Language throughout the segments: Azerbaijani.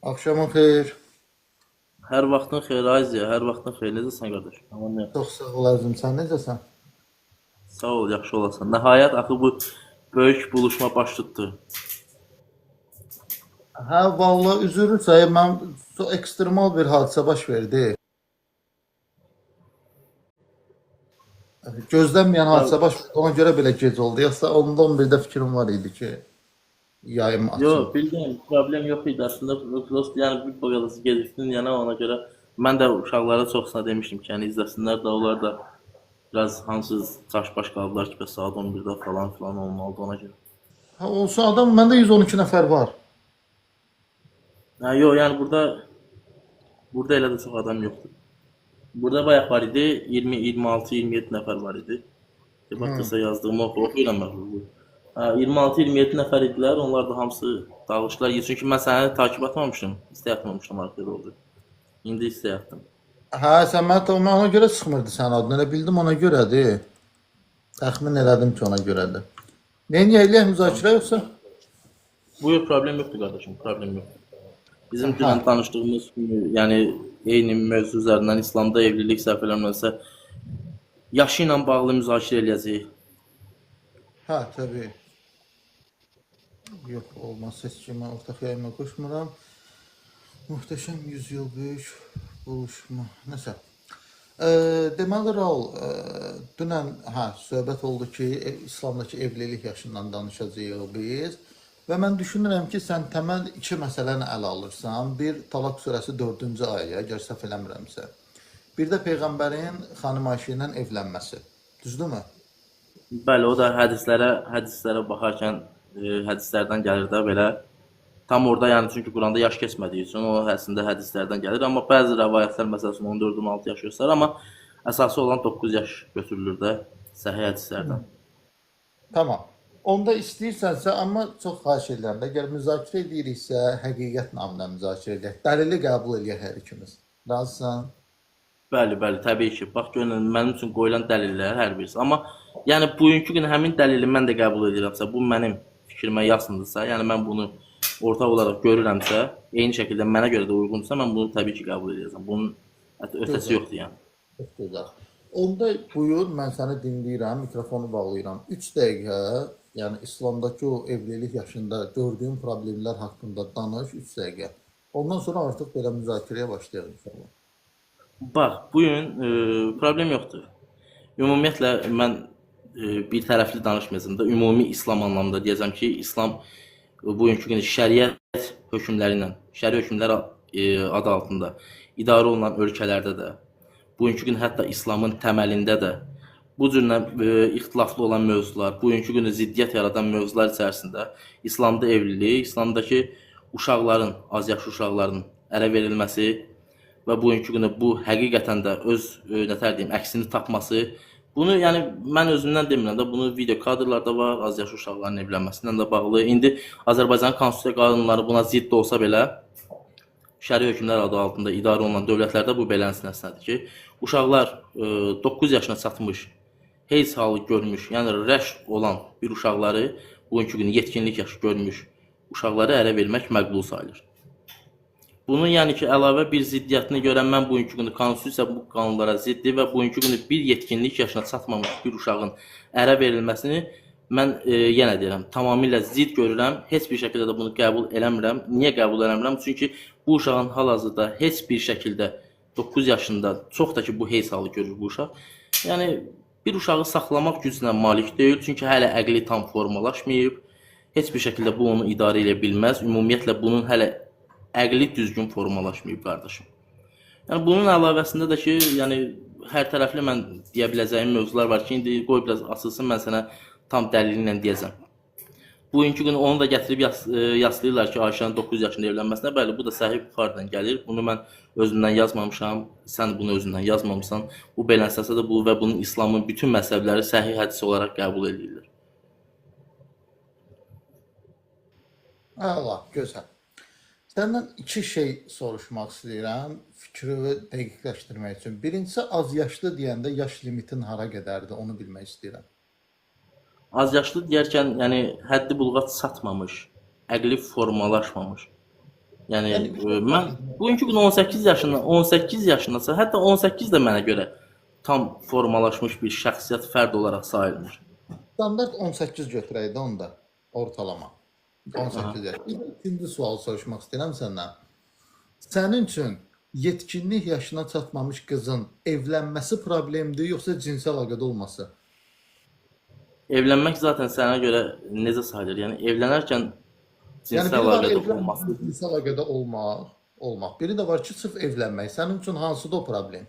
Axşamın xeyir. Hər vaxtın xeyir Aziya, hər vaxtın xeyir. Necəsən qardaş? Aman nə? Çox sağ ol əzizim. Sən necəsən? Sağ ol, yaxşı olasan. Nəhayət axı bu böyük buluşma baş tutdu. Hə, vallahi üzürürsə, mən çox ekstremal bir hadisə baş verdi. Gözlənməyən hadisə baş verdi. Ona görə belə gec oldu. Yoxsa 10-da 11-də fikrim var idi ki, yayım açım. Yox, bildim, problem yox idi əslində. Prosta yəni bir qədər gecikdin, yəni ona görə mən də uşaqlara çoxsuna demişdim ki, yəni izləsinlər də onlar da biraz hansı çaşbaş qaldılar ki, bəs saat 11-də falan filan olmalıdır ona görə. Hə, olsa adam məndə 112 nəfər var. Hə, yox, yəni burada elə də çox adam yoxdur. Burada bayaq var idi, 20, 26, 27 nəfər var idi. Baxırsa yazdığımı oxuyuram mən bu. Hə, 26-27 nəfər idilər, onlar da hamısı dağılışdılar. Çünki mən səni takip atmamışdım, istək atmamışdım arxada oldu. İndi istək atdım. Hə, sən mənə ona görə çıxmırdı sənin adın. Elə bildim ona görədir. Təxmin elədim ki, ona görədir. Neyniyək, eləyək müzakirə yoxsa? Buyur, problem yoxdur qardaşım, problem yoxdur. Bizim dünən danışdığımız kimi, yəni eyni mövzu üzərindən İslamda evlilik səhv eləmirəmsə, yaşı ilə bağlı müzakirə eləyəcəyik. Hə, təbii. Yox, olmaz. Heç kimi ortaq yayıma qoşmuram. Muhteşəm yüzyıl böyük buluşma. Nəsə. Deməli, Raul, dünən söhbət oldu ki, İslamdakı evlilik yaşından danışacağıq biz. Və mən düşünürəm ki, sən təməl iki məsələni ələ alırsan. Bir, Talaq surəsi 4-cü ayə, əgər səhv eləmirəmsə. Bir də Peyğəmbərin xanım Ayşə ilə evlənməsi. Düzdürmü? Bəli, o da hədislərə baxarkən hədislərdən gəlir də belə. Tam orada, yəni çünki Quranda yaş keçmədiyi üçün o əslində hədislərdən gəlir. Amma bəzi rəvayətlər məsəl üçün 14-16 yaş göstərir, amma əsası olan 9 yaş götürülür də səhih hədislərdən. Tamam. Onda istəyirsənsə, amma çox xahiş edirəm də, əgər müzakirə ediriksə, həqiqət naminə müzakirə edək. Dəlili qəbul eləyək hər ikimiz. Razısan? Bəli, bəli, təbii ki. Bax görün, mənim üçün qoyulan dəlillər hər birisi. Amma yəni bugünkü gün həmin dəlili mən də qəbul edirəmsə, bu mənim fikrimə yasındırsa, yəni mən bunu ortaq olaraq görürəmsə, eyni şəkildə mənə görə də uyğundursa, mən bunu təbii ki, qəbul edəcəm. Bunun ötəsi yoxdur yəni. Çox gözəl. Onda buyur, mən səni dinləyirəm, mikrofonu bağlayıram. 3 dəqiqə, yəni İslamdakı o evlilik yaşında gördüyün problemlər haqqında danış 3 dəqiqə. Ondan sonra artıq belə müzakirəyə başlayaq inşallah. Bax, bu gün problem yoxdur. Ümumiyyətlə mən bir tərəfli danışmayacağam da, ümumi İslam anlamında deyəcəm ki, İslam bugünkü gün şəriət hökmləri ilə, şəri hökmlər adı altında idarə olunan ölkələrdə də, bugünkü gün hətta İslamın təməlində də bu cürlə ixtilaflı olan mövzular, bugünkü günü ziddiyyət yaradan mövzular içərisində İslamda evlilik, İslamdakı uşaqların, az yaşlı uşaqların ərə verilməsi və bugünkü günü bu həqiqətən də öz nətər deyim, əksini tapması, bunu yəni mən özümdən demirəm də, bunu video kadrlarda var, az yaşlı uşaqların evlənməsindən də bağlı. İndi Azərbaycanın konstitusiya qanunları buna zidd olsa belə, şəri hökmlər adı altında idarə olunan dövlətlərdə bu beləsinədir ki, uşaqlar 9 yaşına çatmış, heç halı görmüş, yəni rəşd olan bir uşaqları, bugünkü gün yetkinlik yaşı görmüş uşaqları ərə vermək məqbul sayılır. Bunun yəni ki, əlavə bir ziddiyyətini görən mən bugünkü günü konstitusiya bu qanunlara ziddir və bugünkü günü bir yetkinlik yaşına çatmamış bir uşağın ərə verilməsini mən yenə deyirəm, tamamilə zidd görürəm. Heç bir şəkildə də bunu qəbul eləmirəm. Niyə qəbul eləmirəm? Çünki bu uşağın hal-hazırda heç bir şəkildə 9 yaşında, çox da ki bu heç halı görür bu uşaq. Yəni bir uşağı saxlamaq gücünə malik deyil, çünki hələ əqli tam formalaşmayıb. Heç bir şəkildə bu onu idarə edə bilməz. Ümumiyyətlə bunun hələ əqli düzgün formalaşmayıb qardaşım. Yəni bunun əlavəsində də ki, yəni hər tərəfli mən deyə biləcəyim mövzular var ki, indi qoy biraz açılsın, mən sənə tam dəlili ilə deyəcəm. Bugünkü gün onu da gətirib yaslayırlar ki, Ayşənin 9 yaşında evlənməsinə. Bəli, bu da Səhih Buxarıdan gəlir. Bunu mən özümdən yazmamışam, sən bunu özündən yazmamısan. Bu belənsəsə də bu və bunun İslamın bütün məzhəbləri səhih hədisi olaraq qəbul edirlər. Əla, gözəl. Səndən iki şey soruşmaq istəyirəm, fikrimi dəqiqləşdirmək üçün. Birincisi, az yaşlı deyəndə yaş limitin hara qədərdir, onu bilmək istəyirəm. Az yaşlı deyərkən, yəni həddi buluğa çatmamış, əqli formalaşmamış. Yəni Yəni mən bugünkü gün 18 yaşında, 18 yaşındasa, hətta 18 də mənə görə tam formalaşmış bir şəxsiyyət fərd olaraq sayılmır. Standart 18 götürək də onda ortalama. 18 yaş. Bir də ikinci sual soruşmaq istəyirəm səndən. Sənin üçün yetkinlik yaşına çatmamış qızın evlənməsi problemdir, yoxsa cinsi əlaqədə olması? Evlənmək zaten sənə görə necə sayılır? Yəni evlənərkən Yəni cinsi biri var əlaqədə evlənmək, olması. cinsi əlaqədə olmaq. Biri də var ki, sırf evlənmək. Sənin üçün hansıdır o problem?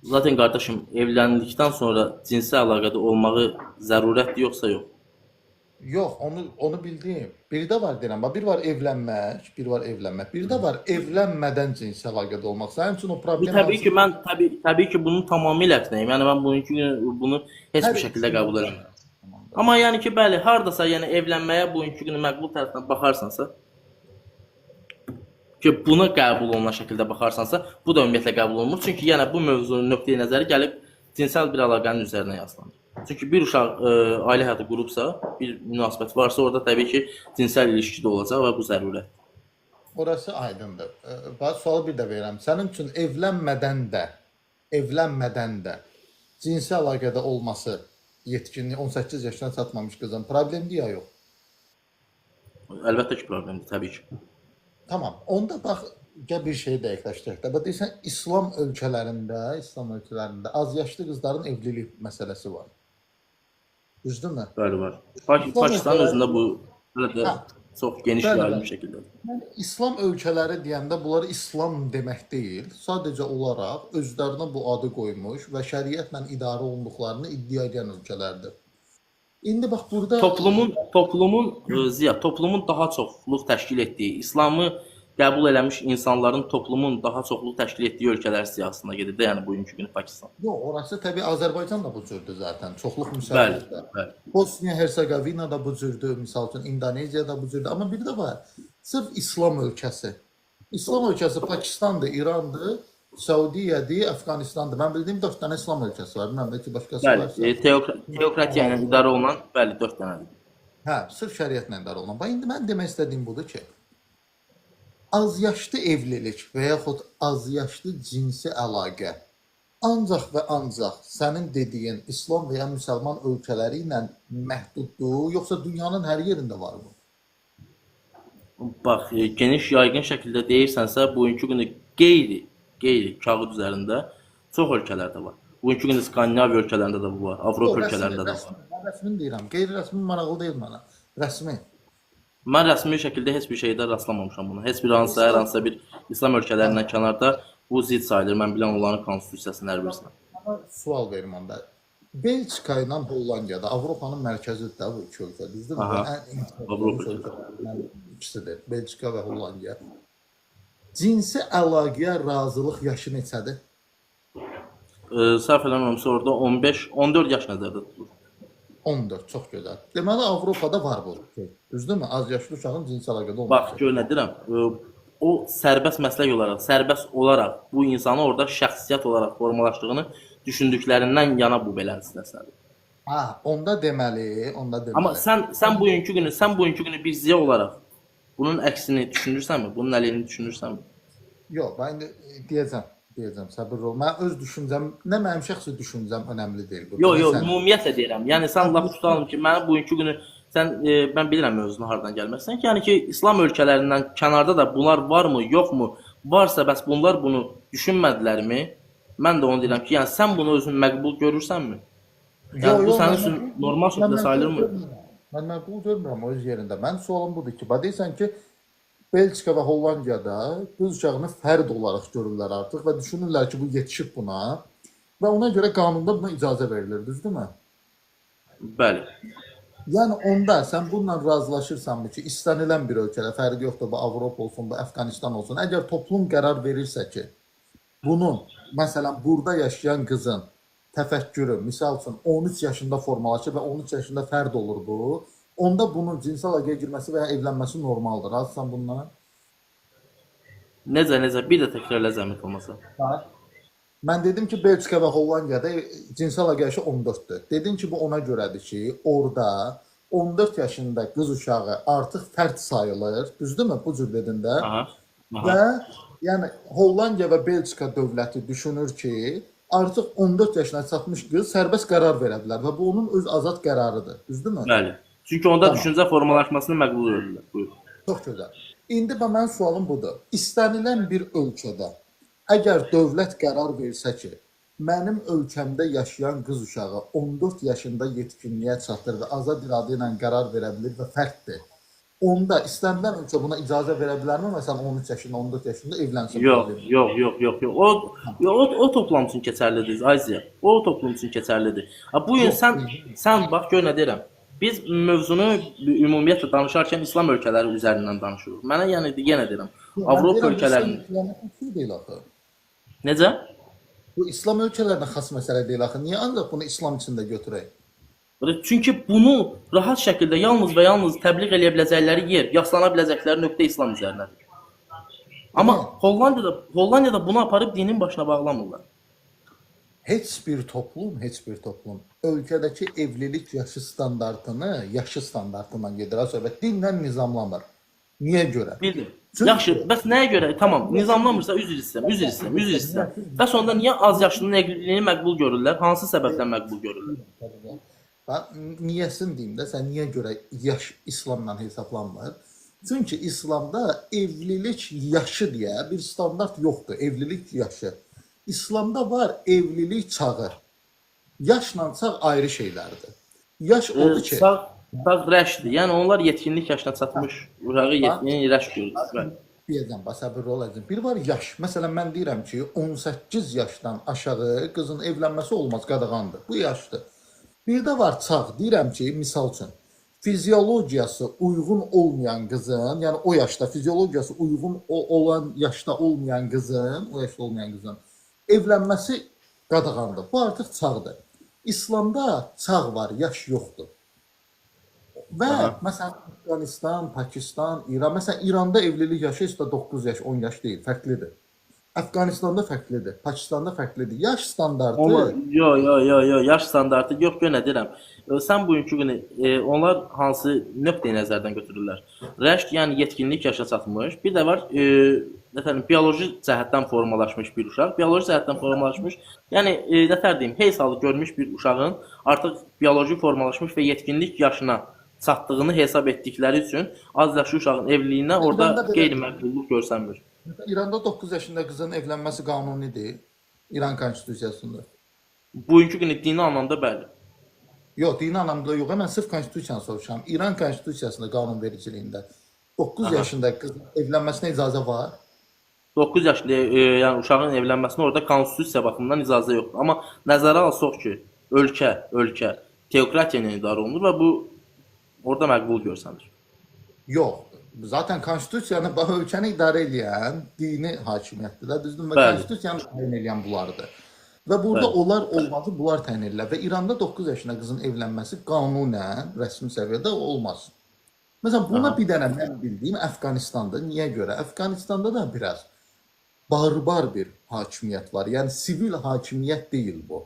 Zaten qardaşım, evləndikdən sonra cinsi əlaqədə olmağı zərurətdir yoxsa yox? Yox, onu bildim. Biri də var deyirəm. Bax, bir var evlənmək, bir var evlənmək. Bir də var evlənmədən cinsi əlaqədə olmaq. Sənin üçün o Bu problem təbii ki, hansı? mən təbii ki, bunun tamamilə əksinəyim. Yəni mən bugünkü gün bunu heç Hər bir şəkildə ikisini qəbul eləmirəm. Amma yəni ki, bəli, hardasa yəni evlənməyə bugünkü günü məqbul tərəfdən baxarsansa, ki buna qəbul olunan şəkildə baxarsansa, bu da ümumiyyətlə qəbul olunmur. Çünki yəni bu mövzunun nöqteyi nəzəri gəlib cinsel bir əlaqənin üzərinə yaslanır. Çünki bir uşaq ailə həyatı qurubsa, bir münasibət varsa, orada təbii ki, cinsel ilişki də olacaq və bu zərurətdir. Orası aydındır. Bax, sualı bir də verirəm. Sənin üçün evlənmədən də cinsi əlaqədə olması yetkinlik 18 yaşına çatmamış qızın problemdir ya yox? Əlbəttə ki, problemdir, təbii ki. Tamam. Onda bax, gəl bir şeyi dəqiqləşdirək də. Bax, deyirsən İslam ölkələrində az yaşlı qızların evlilik məsələsi var. Düzdürmü? Bəli, var. İslam Pakistanın ölkələri özündə bu hələ də Hə, çox geniş bəli, yayılmış bəli. şəkildədir. Yəni İslam ölkələri deyəndə bunları İslam demək deyil, sadəcə olaraq özlərinə bu adı qoymuş və şəriətlə idarə olunduqlarını iddia edən ölkələrdir. İndi bax burada Toplumun Ziya, toplumun daha çoxluq təşkil etdiyi, İslamı qəbul eləmiş insanların toplumun daha çoxluq təşkil etdiyi ölkələr siyahısına gedir də, yəni bugünkü gün Pakistan. Yox, orası təbii Azərbaycan da bu cürdür zaten. Çoxluq Bəli, müsəlmandır. bəli. Bosniya Hersegovina da bu cürdür, misal üçün İndoneziya da bu cürdür. Amma bir də var. Sırf İslam ölkəsi. İslam ölkəsi Pakistandır, İrandır, Səudiyyədir, Əfqanistandır. Mən bildiyim 4 dənə İslam ölkəsi var. Bilmirəm bəlkə başqası Bəli, varsa. teokratiya ilə idarə olunan, bəli, 4 dənədir. Hə, sırf şəriətlə idarə olunan. Bax indi mənim demək istədiyim budur ki, az yaşlı evlilik və yaxud az yaşlı cinsi əlaqə ancaq və ancaq sənin dediyin İslam və ya müsəlman ölkələri ilə məhduddur, yoxsa dünyanın hər yerində var bu? Bax, geniş yayğın şəkildə deyirsənsə, bugünkü gündə qeyri kağız üzərində çox ölkələrdə var. Bugünkü gündə Skandinaviya ölkələrində də bu var, Avropa Yox, rəsmi, ölkələrində də var. rəsmi, mən rəsmini deyirəm. Qeyri-rəsmi maraqlı deyil mənə. Rəsmi. Mən rəsmi şəkildə heç bir şeydə rastlamamışam buna. Heç bir hansısa, hər hansısa bir İslam ölkələrindən kənarda bu zid sayılır. Mən bilən onların konstitusiyasının hər birisinə. Sənə sual verim onda. Belçika ilə Hollandiyada Avropanın mərkəzidir də bu iki ölkə, düzdürmü? Bu Aha, ən inkişaf Avropa olmuş ölkələri. ölkələrindən ikisidir. Belçika və Hollandiya. Cinsi əlaqəyə razılıq yaşı neçədir? Səhv eləmirəmsə orada 15, 14 yaş nəzərdə tutulur. 14, çox gözəl. Deməli Avropada var bu şey. Düzdürmü? Az yaşlı uşağın cinsi əlaqədə Bax, olması. gör nə deyirəm. O sərbəst məslək olaraq, sərbəst olaraq bu insanı orada şəxsiyyət olaraq formalaşdığını düşündüklərindən yana bu belə istisnadır. Ha, onda deməli, onda Amma deməli. sən bugünkü günü bir ziya olaraq bunun əksini düşünürsənmi? Bunun əleyhinə düşünürsənmi? Yox, mən indi deyəcəm, səbirli ol. Mən öz düşüncəm, nə mənim şəxsi düşüncəm önəmli deyil burada, Yox, nə yox, sənin. ümumiyyətlə deyirəm. Yəni sən laf tutalım ki, mənim bugünkü günü sən mən bilirəm mövzunu hardan gəlməsən ki, yəni ki, İslam ölkələrindən kənarda da bunlar varmı, yoxmu? Varsa bəs bunlar bunu düşünmədilərmi? Mən də onu deyirəm ki, yəni sən bunu özün məqbul görürsənmi? Yəni Yox, bu yox, sənin mən üçün məqbul, normal mən şəkildə məqbul sayılırmı? görmürəm. Mən məqbul görmürəm o öz yerində. Mənim sualım budur ki, bax deyirsən ki, Belçika və Hollandiyada qız uşağını fərd olaraq görürlər artıq və düşünürlər ki, bu yetişib buna və ona görə qanunda buna icazə verilir, düzdürmü? Bəli. Yəni onda sən bununla razılaşırsanmı ki, istənilən bir ölkədə, fərqi yoxdur, bu Avropa olsun, bu Əfqanistan olsun, əgər toplum qərar verirsə ki, bunun, məsələn, burada yaşayan qızın təfəkkürü, misal üçün 13 yaşında formalaşır və 13 yaşında fərd olur bu, onda bunun cinsi əlaqəyə girməsi və ya evlənməsi normaldır. Razısan bundan? Necə, bir də təkrar elə zəhmət olmasa. Bax. Mən dedim ki, Belçika və Hollandiyada cinsi əlaqə yaşı 14-dür. Dedim ki, bu ona görədir ki, orada 14 yaşında qız uşağı artıq fərd sayılır. Düzdürmü? Bu cür dedin də. Aha. Aha. Və yəni Hollandiya və Belçika dövləti düşünür ki, artıq 14 yaşına çatmış qız sərbəst qərar verə bilər və bu onun öz azad qərarıdır. Düzdürmü? Bəli. Çünki onda Tamam. düşüncə formalaşmasını məqbul görürlər. Buyur. Çox gözəl. İndi bax mənim sualım budur. İstənilən bir ölkədə əgər dövlət qərar versə ki, mənim ölkəmdə yaşayan qız uşağı 14 yaşında yetkinliyə çatır və azad iradə ilə qərar verə bilir və fərddir. Onda istənilən ölkə buna icazə verə bilərmi? Məsələn 13 yaşında, 14 yaşında evlənsin Yox, problem yox. yox, yox, yox, yox. O toplum üçün keçərlidir, Aziya. O toplum üçün keçərlidir. Ha bu gün Yox, sən bax gör nə deyirəm. Biz mövzunu ümumiyyətlə danışarkən İslam ölkələri üzərindən danışırıq. Mənə yəni yenə deyirəm, mən Avropa deyirəm bu İslam ölkələrinin ölkələrinə xas deyil axı. necə? Bu İslam ölkələrinə xas məsələ deyil axı. Niyə ancaq bunu İslam içində götürək? Çünki bunu rahat şəkildə yalnız və yalnız təbliğ eləyə biləcəkləri yer, yaslana biləcəkləri nöqtə İslam üzərinədir. Amma Niyə? Hollandiyada bunu aparıb dinin başına bağlamırlar. Heç bir toplum, heç bir toplum ölkədəki evlilik yaşı standartını, yaşı standartından gedir ha söhbət, dinlə nizamlamır. Niyə görə? Bildim. Çünki Yaxşı, bəs nəyə görə? Tamam, nizamlamırsa üzr istəyirəm, üzr istəyirəm, üzr istəyirəm. Bəs onda niyə az yaşlının evliliyini məqbul görürlər? Hansı səbəbdən məqbul görürlər? Bax, niyəsini deyim də, sən niyə görə yaş İslamla hesablanmır? Çünki İslamda evlilik yaşı deyə bir standart yoxdur. Evlilik yaşı. İslamda var evlilik çağı. Yaşla çağ ayrı şeylərdir. Yaş odur ki, Sağ rəşdir. Yəni onlar yetkinlik yaşına çatmış uşağı yetkinlik rəş görürlər. Bəli. Deyəcəm, bax səbirli olacağım. Bir var yaş. Məsələn mən deyirəm ki, 18 yaşdan aşağı qızın evlənməsi olmaz, qadağandır. Bu yaşdır. Bir də var çağ. Deyirəm ki, misal üçün fiziologiyası uyğun olmayan qızın, yəni o yaşda fiziologiyası uyğun olan yaşda olmayan qızın, o yaşda olmayan qızın evlənməsi qadağandır. Bu artıq çağdır. İslamda çağ var, yaş yoxdur. Və Aha. məsələn Əfqanistan, Pakistan, İran, məsələn İranda evlilik yaşı heç də 9 yaş, 10 yaş deyil, fərqlidir. Əfqanistanda fərqlidir, Pakistanda fərqlidir. Yaş standartı Onlar yo yo yo yo yaş standartı yox, gör nə deyirəm. Sən bugünkü günü onlar hansı nöqteyi nəzərdən götürürlər? Rəşd, yəni yetkinlik yaşa çatmış. Bir də var nətər bioloji cəhətdən formalaşmış bir uşaq. Bioloji cəhətdən formalaşmış, yəni nətər deyim, hey halı görmüş bir uşağın artıq bioloji formalaşmış və yetkinlik yaşına çatdığını hesab etdikləri üçün az yaşlı uşağın evliliyinə orada İranda belədir. qeyri-məqbulluq görsənmir. İranda 9 yaşında qızın evlənməsi qanunidir. İran konstitusiyasında. Bugünkü günü dini anlamda bəli. Yox, dini anlamda yox. Mən sırf konstitusiyanı soruşuram. İran konstitusiyasında qanunvericiliyində 9 Aha. yaşında qızın evlənməsinə icazə var. 9 yaşlı yəni uşağın evlənməsinə orada konstitusiya baxımından icazə yoxdur. Amma nəzərə alsaq ki, ölkə teokratiya ilə idarə olunur və bu orada məqbul görsənir. Yox. Zaten konstitusiyanı bax ölkəni idarə edən dini hakimiyyətdir də, düzdürmü? Və Bəli. konstitusiyanı təyin edən bunlardır. Və burada Bəli. onlar olmazı bunlar təyin edirlər və İranda 9 yaşında qızın evlənməsi qanunən rəsmi səviyyədə olmaz. Məsələn, buna Aha. bir dənə mən bildiyim Əfqanistanda. Niyə görə? Əfqanistanda da biraz barbar bir hakimiyyət var. Yəni sivil hakimiyyət deyil bu.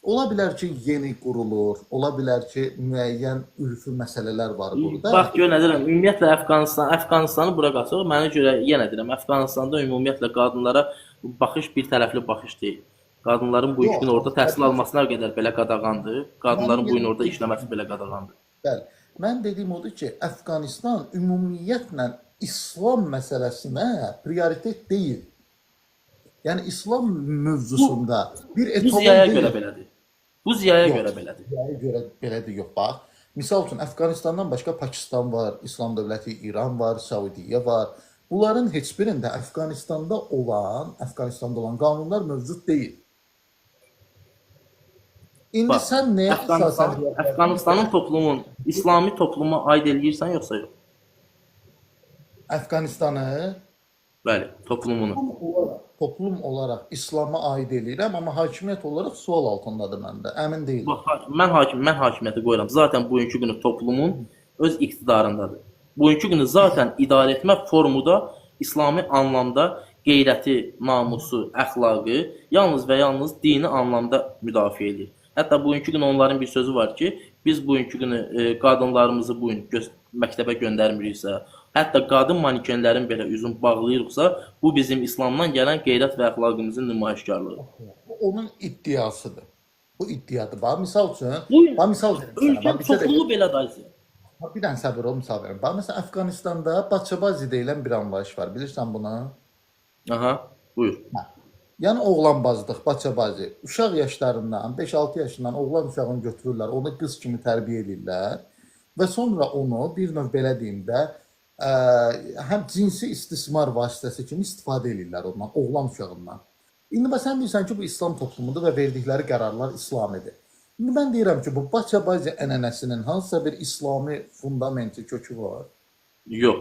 Ola bilər ki, yeni qurulur, ola bilər ki, müəyyən ürfü məsələlər var burada. Bax gör nə deyirəm, ümumiyyətlə Əfqanistanı bura qatıq. Mənə görə yenə deyirəm, Əfqanistanda ümumiyyətlə qadınlara baxış bir tərəfli baxış deyil. Qadınların bu Yox, gün orada təhsil almasına qədər belə qadağandır. Qadınların Mənim bu gün orada dediyim- işləməsi belə qadağandır. Bəli. Mən dediyim odur ki, Əfqanistan ümumiyyətlə İslam məsələsinə prioritet deyil. Yəni İslam mövzusunda bir Bu etalon ziyaya deyil. görə belədir. Bu ziyaya Yox, görə belədir. Ziyaya görə belədir, yox bax. Misal üçün Əfqanistandan başqa Pakistan var, İslam dövləti İran var, Səudiyyə var. Bunların heç birində Əfqanistanda olan qanunlar mövcud deyil. İndi Bax, sən nəyə əsasən deyə bilərsən? Əfqanistanın toplumun İslami topluma aid eləyirsən yoxsa yox? Əfqanistanı Bəli, toplumunu. Toplum olaraq İslama aid eləyirəm, amma hakimiyyət olaraq sual altındadır məndə. Əmin deyiləm. Bax, mən hakimiyyəti qoyuram. Zaten bugünkü günü toplumun öz iqtidarındadır. Bugünkü günü zaten idarə etmə formu da İslami anlamda qeyrəti, namusu, əxlaqı yalnız və yalnız dini anlamda müdafiə edir. Hətta bugünkü gün onların bir sözü var ki, biz bugünkü günü qadınlarımızı bu gün məktəbə göndərmiriksə, hətta qadın manikenlərin belə üzünü bağlayırıqsa, bu bizim İslamdan gələn qeyrət və əxlaqımızın nümayişkarlığıdır. Bu onun iddiasıdır. Bu iddiadır. Bax, misal üçün, Bu bax misal verim sənə. Bax, ölkənin bizdə də çoxluğu belə dayısı. Bax, bir dənə səbir ol, misal verim. Bax, məsələn, Əfqanistanda Baçabazi deyilən bir anlayış var. Bilirsən bunu? Aha, buyur. Hə. Yəni oğlanbazlıq, baçabazi. Uşaq yaşlarından, 5-6 yaşından oğlan uşağını götürürlər, onu qız kimi tərbiyə eləyirlər və sonra onu bir növ belə deyim də, ə, həm cinsi istismar vasitəsi kimi istifadə eləyirlər ondan, oğlan uşağından. İndi bax sən deyirsən ki, bu İslam toplumudur və verdikləri qərarlar İslamidir. İndi mən deyirəm ki, bu baçabazi ənənəsinin hansısa bir İslami fundamenti, kökü var. Yox.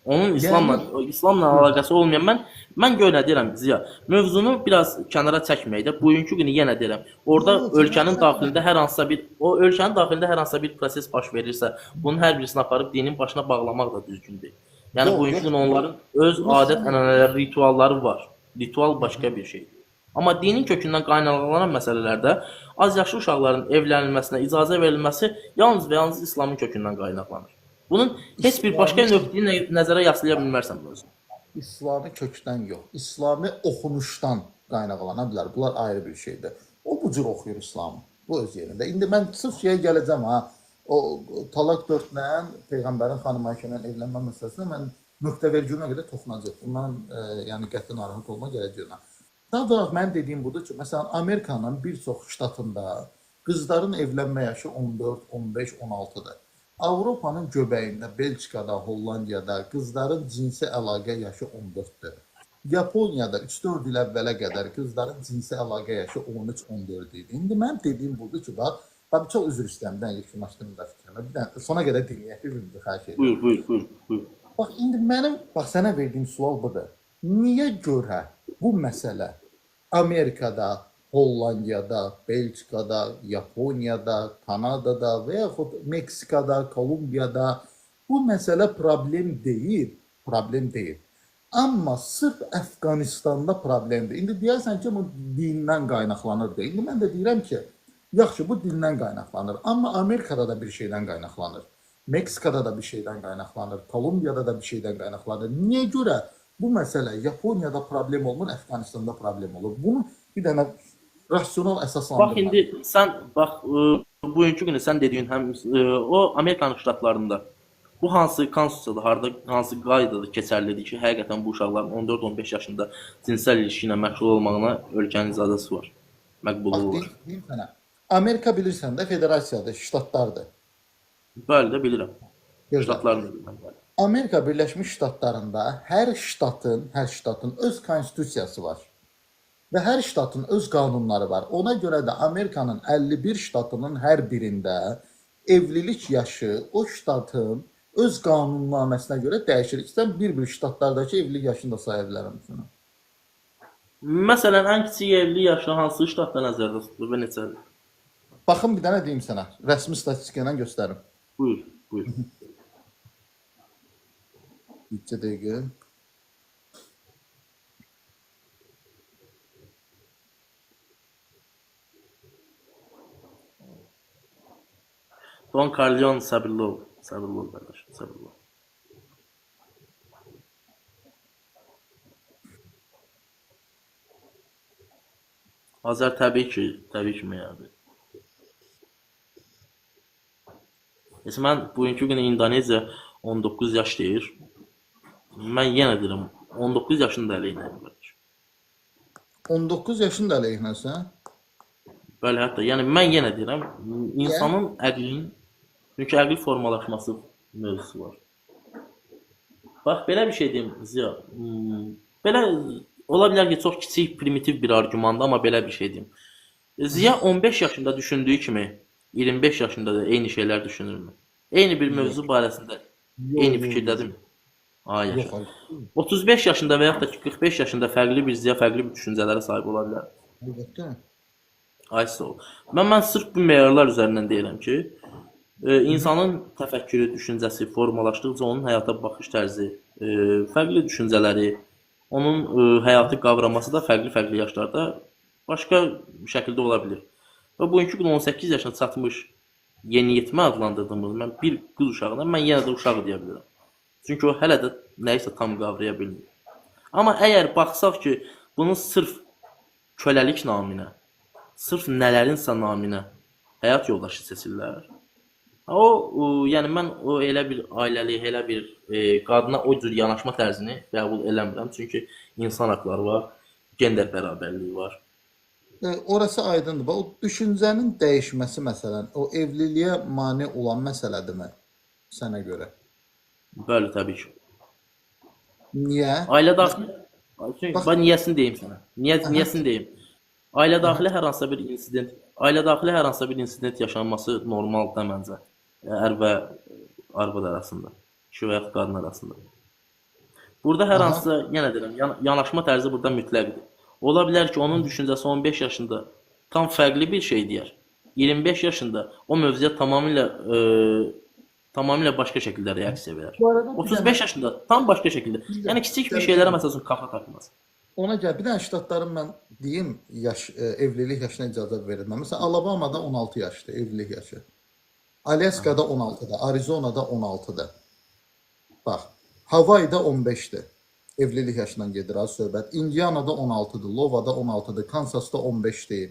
Onun İslamla Yəni İslamla əlaqəsi olmayan mən gör nə deyirəm Ziya. Mövzunu biraz kənara çəkməyək də. Bugünkü günü yenə deyirəm. Orada yox, kənara ölkənin çəkmə. daxilində hər hansısa bir o ölkənin daxilində hər hansısa bir proses baş verirsə, bunun hər birisini aparıb dinin başına bağlamaq da düzgün deyil. Yəni Yox, bugünkü yox. gün onların öz Bunu adət, sən ənənələri, ritualları var. Ritual başqa bir şeydir. Amma dinin kökündən qaynaqlanan məsələlərdə az yaşlı uşaqların evlənilməsinə icazə verilməsi yalnız və yalnız İslamın kökündən qaynaqlanır. Bunun heç bir başqa İslami növ dinlə nəzərə yaslaya bilmərsən bunu. İslami kökdən yox, İslami oxunuşdan qaynaqlana bilər. Bunlar ayrı bir şeydir. O bu cür oxuyur İslamı. Bu öz yerində. İndi mən sırf şeyə gələcəm ha. O talaq 4-lə peyğəmbərin xanım Ayşə ilə evlənmə məsələsinə mən nöqtə vergülünə qədər toxunacaq. Bundan yəni qəti narahat olma gələcək ona. Daha doğrusu mənim dediyim budur ki, məsələn Amerikanın bir çox ştatında qızların evlənmə yaşı 14, 15, 16-dır. Avropanın göbəyində, Belçikada, Hollandiyada qızların cinsi əlaqə yaşı 14-dür. Yaponiyada 3-4 il əvvələ qədər qızların cinsi əlaqə yaşı 13-14 idi. İndi mənim dediyim budur ki, bax, bax çox üzr istəyirəm, bir dənə yekunlaşdırım da fikrimi. Bir dənə sona qədər dinləyək bir-birimizi xahiş edirəm. Buyur, buyur, buyur, buyur. Bax indi mənim bax sənə verdiyim sual budur. Niyə görə bu məsələ Amerikada, Hollandiyada, Belçikada, Yaponiyada, Kanadada və yaxud Meksikada, Kolumbiyada bu məsələ problem deyil, problem deyil. Amma sırf Əfqanistanda problemdir. İndi deyərsən ki, bu dindən qaynaqlanır deyə. İndi mən də deyirəm ki, yaxşı bu dindən qaynaqlanır, amma Amerikada da bir şeydən qaynaqlanır. Meksikada da bir şeydən qaynaqlanır, Kolumbiyada da bir şeydən qaynaqlanır. Niyə görə bu məsələ Yaponiyada problem olmur, Əfqanistanda problem olur? Bunu bir dənə rasional Bax əsaslandırma. indi sən bax bugünkü günü sən dediyin həm o Amerikanın ştatlarında bu hansı konstitusiyada, harda hansı qaydada keçərlidir ki, həqiqətən bu uşaqların 14-15 yaşında cinsel ilişki ilə məşğul olmağına ölkənin icazəsi var, Bax məqbulluğu var. deyim sənə. Amerika bilirsən də federasiyadır, ştatlardır. Bəli də bilirəm. Gözəl. Ştatlarını da bilirəm, bəli. Amerika Birləşmiş Ştatlarında hər ştatın öz konstitusiyası var. Və hər ştatın öz qanunları var. Ona görə də Amerikanın 51 ştatının hər birində evlilik yaşı o ştatın öz qanunnaməsinə görə dəyişir. İstən bir-bir ştatlardakı evlilik yaşını da saya bilərəm sənə. Məsələn, ən kiçik evlilik yaşı hansı ştatda nəzərdə tutulur və neçədir? Baxın bir dənə deyim sənə. Rəsmi statistika ilə göstərim. Buyur, buyur. 3 dəqiqə. Don Corleone səbirli ol. Səbirli ol qardaş, səbirli ol. Azər təbii ki, təbii ki meyardır. Heç mən bugünkü gün İndoneziya 19 yaş deyir. Mən yenə deyirəm, 19 yaşın da əleyhinəyim qardaş. 19 yaşın da əleyhinəsən. Bəli, hətta yəni mən yenə deyirəm, Niyə? insanın əqlinin, çünki əqli formalaşması mövzusu var. Bax belə bir şey deyim Ziya. Belə ola bilər ki, çox kiçik, primitiv bir arqümandır, amma belə bir şey deyim. Ziya 15 yaşında düşündüyü kimi 25 yaşında da eyni şeylər düşünürmü? Eyni bir mövzu barəsində Yox, eyni yox, yox. fikirdədirmi? Ay Yox, yaşa. hayır. 35 yaşında və yaxud da ki 45 yaşında fərqli bir Ziya fərqli bir düşüncələrə sahib ola bilər. Əlbəttə. Ay sağ ol. Mən sırf bu meyarlar üzərindən deyirəm ki, insanın təfəkkürü, düşüncəsi formalaşdıqca onun həyata baxış tərzi, fərqli düşüncələri, onun həyatı qavraması da fərqli-fərqli yaşlarda başqa şəkildə ola bilər. Və bugünkü gün 18 yaşına çatmış yeniyetmə adlandırdığımız mən bir qız uşağına mən yenə də uşaq deyə bilərəm. Çünki o hələ də nəyisə tam qavraya bilmir. Amma əgər baxsaq ki, bunun sırf köləlik naminə, sırf nələrinsə naminə həyat yoldaşı seçirlər. O, yəni mən o elə bir ailəli, elə bir qadına o cür yanaşma tərzini qəbul eləmirəm. Çünki insan haqları var, gender bərabərliyi var. Orası aydındır. Bax, o düşüncənin dəyişməsi məsələn, o evliliyə mane olan məsələdirmi sənə görə? Bəli, təbii ki. Niyə? Ailə daxili çünki Bax, bax niyəsini deyim sənə. Aha, Niyəsini deyim. Ailə daxili hər hansısa bir insident, ailə daxili hər hansısa bir insident yaşanması normaldır məncə. Ər və arvad arasında, kişi və yaxud qadın arasında. Burada hər aha. hansısa, yenə deyirəm, yanaşma tərzi burada mütləqdir. Ola bilər ki, onun düşüncəsi 15 yaşında tam fərqli bir şey deyər. 25 yaşında o mövzuya tamamilə başqa şəkildə reaksiya verər. Bu arada bir dənə 35 yaşında tam başqa şəkildə. bir Yəni dənə kiçik bir gəl şeylərə məsəl üçün kafa takmaz. Ona gəl, bir dənə ştatların mən deyim, yaş evlilik yaşına icazə verilmə. Məsələn, Alabamada 16 yaşdır evlilik yaşı. Alyaskada 16-dır, Arizonada 16-dır. Bax, Havayda 15-dir. Evlilik yaşından gedir az söhbət. Indianada 16-dır, Lovada 16-dır, Kansasda 15-dir.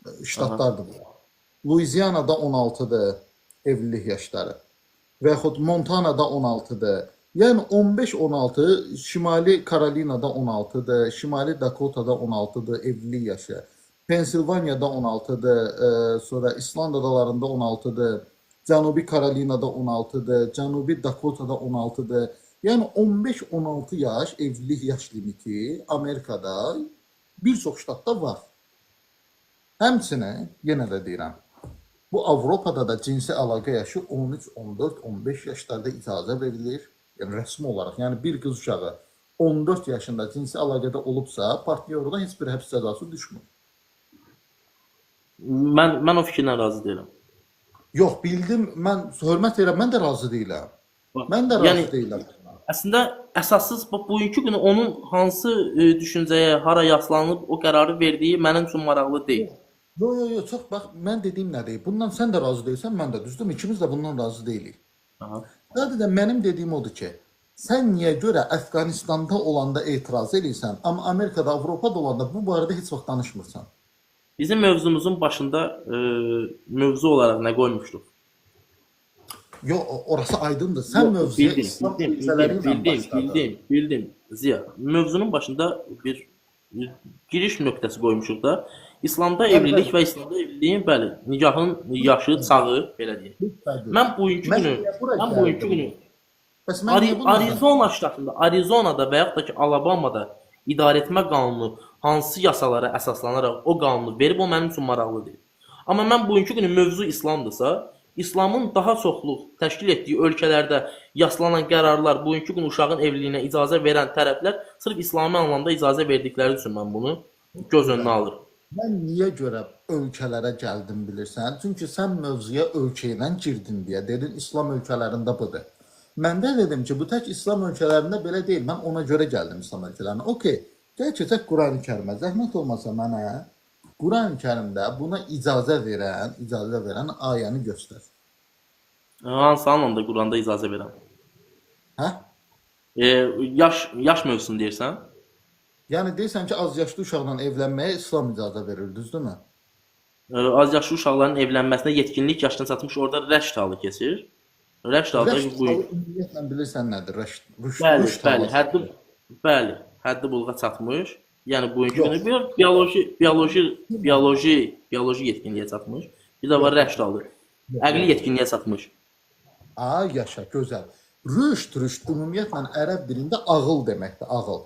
Aha. Ştatlardır bu. Louisianada 16-dır evlilik yaşları. Və yaxud Montanada 16-dır. Yəni 15-16, Şimali Karolinada 16-dır, Şimali Dakotada 16-dır evlilik yaşı. Pensilvaniyada 16-dır, sonra İsland adalarında 16-dır, Cənubi Karolinada 16-dır, Cənubi Dakotada 16-dır. Yəni 15-16 yaş evlilik yaş limiti Amerikada bir çox ştatda var. Həmçinin yenə də deyirəm, bu Avropada da cinsi əlaqə yaşı 13, 14, 15 yaşlarda icazə verilir. Yəni rəsmi olaraq, yəni bir qız uşağı 14 yaşında cinsi əlaqədə olubsa, partnyoruna heç bir həbs cəzası düşmür. Mən o fikirlə razı deyiləm. Yox, bildim, mən hörmət edirəm, mən də razı deyiləm. Bax, Mən də razı yəni deyiləm buna. əslində əsassız bax bugünkü günü onun hansı düşüncəyə, hara yaslanıb o qərarı verdiyi mənim üçün maraqlı deyil. Yox, yox, yox, çox bax, mən dediyim nədir? Bundan sən də razı deyilsən, mən də, düzdürmü? İkimiz də bundan razı deyilik. Aha. Sadəcə mənim dediyim odur ki, sən niyə görə Əfqanistanda olanda etiraz eləyirsən, amma Amerikada, Avropada olanda bu barədə heç vaxt danışmırsan? Bizim mövzumuzun başında mövzu olaraq nə qoymuşduq? Yox, orası aydındır. Sən Yox, mövzuya bildim, İslam bildim, ölkələri bildim, ilə bildim, başladın. bildim, bildim. Ziya, mövzunun başında bir giriş nöqtəsi qoymuşuq da. İslamda Bəli, evlilik bəli. və İslamda evliliyin, bəli, nikahın yaşı, çağı, belə deyək. Lütfən. Mən bugünkü Mən günü, niyə bura mən bugünkü gəldim? günü Bəs mən niyə bununla Arizona ştatında, Arizonada və yaxud da ki, Alabamada idarəetmə qanunu hansı yasalara əsaslanaraq o qanunu verib, o mənim üçün maraqlı deyil. Amma mən bugünkü günü mövzu İslamdırsa, İslamın daha çoxluq təşkil etdiyi ölkələrdə yaslanan qərarlar, bugünkü gün uşağın evliliyinə icazə verən tərəflər sırf İslami anlamda icazə verdikləri üçün mən bunu göz önünə alıram. Mən niyə görə ölkələrə gəldim bilirsən? Çünki sən mövzuya ölkə ilə girdin deyə dedin İslam ölkələrində budur. Mən də dedim ki, bu tək İslam ölkələrində belə deyil. Mən ona görə gəldim İslam ölkələrinə. Okey, gəl keçək Qurani Kərimə. Zəhmət olmasa mənə Qurani Kərimdə buna icazə verən ayəni göstər. Hansı anlamda Quranda icazə verən? Hə? Yaş mövzusunu deyirsən? Yəni deyirsən ki, az yaşlı uşaqla evlənməyə İslam icazə verir, düzdürmü? Az yaşlı uşaqların evlənməsinə yetkinlik yaşına çatmış orada rəşd halı keçir. Rəşd halı da Rəşd bu halı ümumiyyətlə bilirsən nədir? Rəşd, rüşd, Bəli, rüşd bəli, halı. bəli, həddi buluğa çatmış. Yəni bugünkü Yox. günü bir bioloji yetkinliyə çatmış. Bir də var rəşd halı. Əqli yetkinliyə çatmış. A, yaşa, gözəl. Rüşd, rüşd ümumiyyətlə ərəb dilində ağıl deməkdir, ağıl.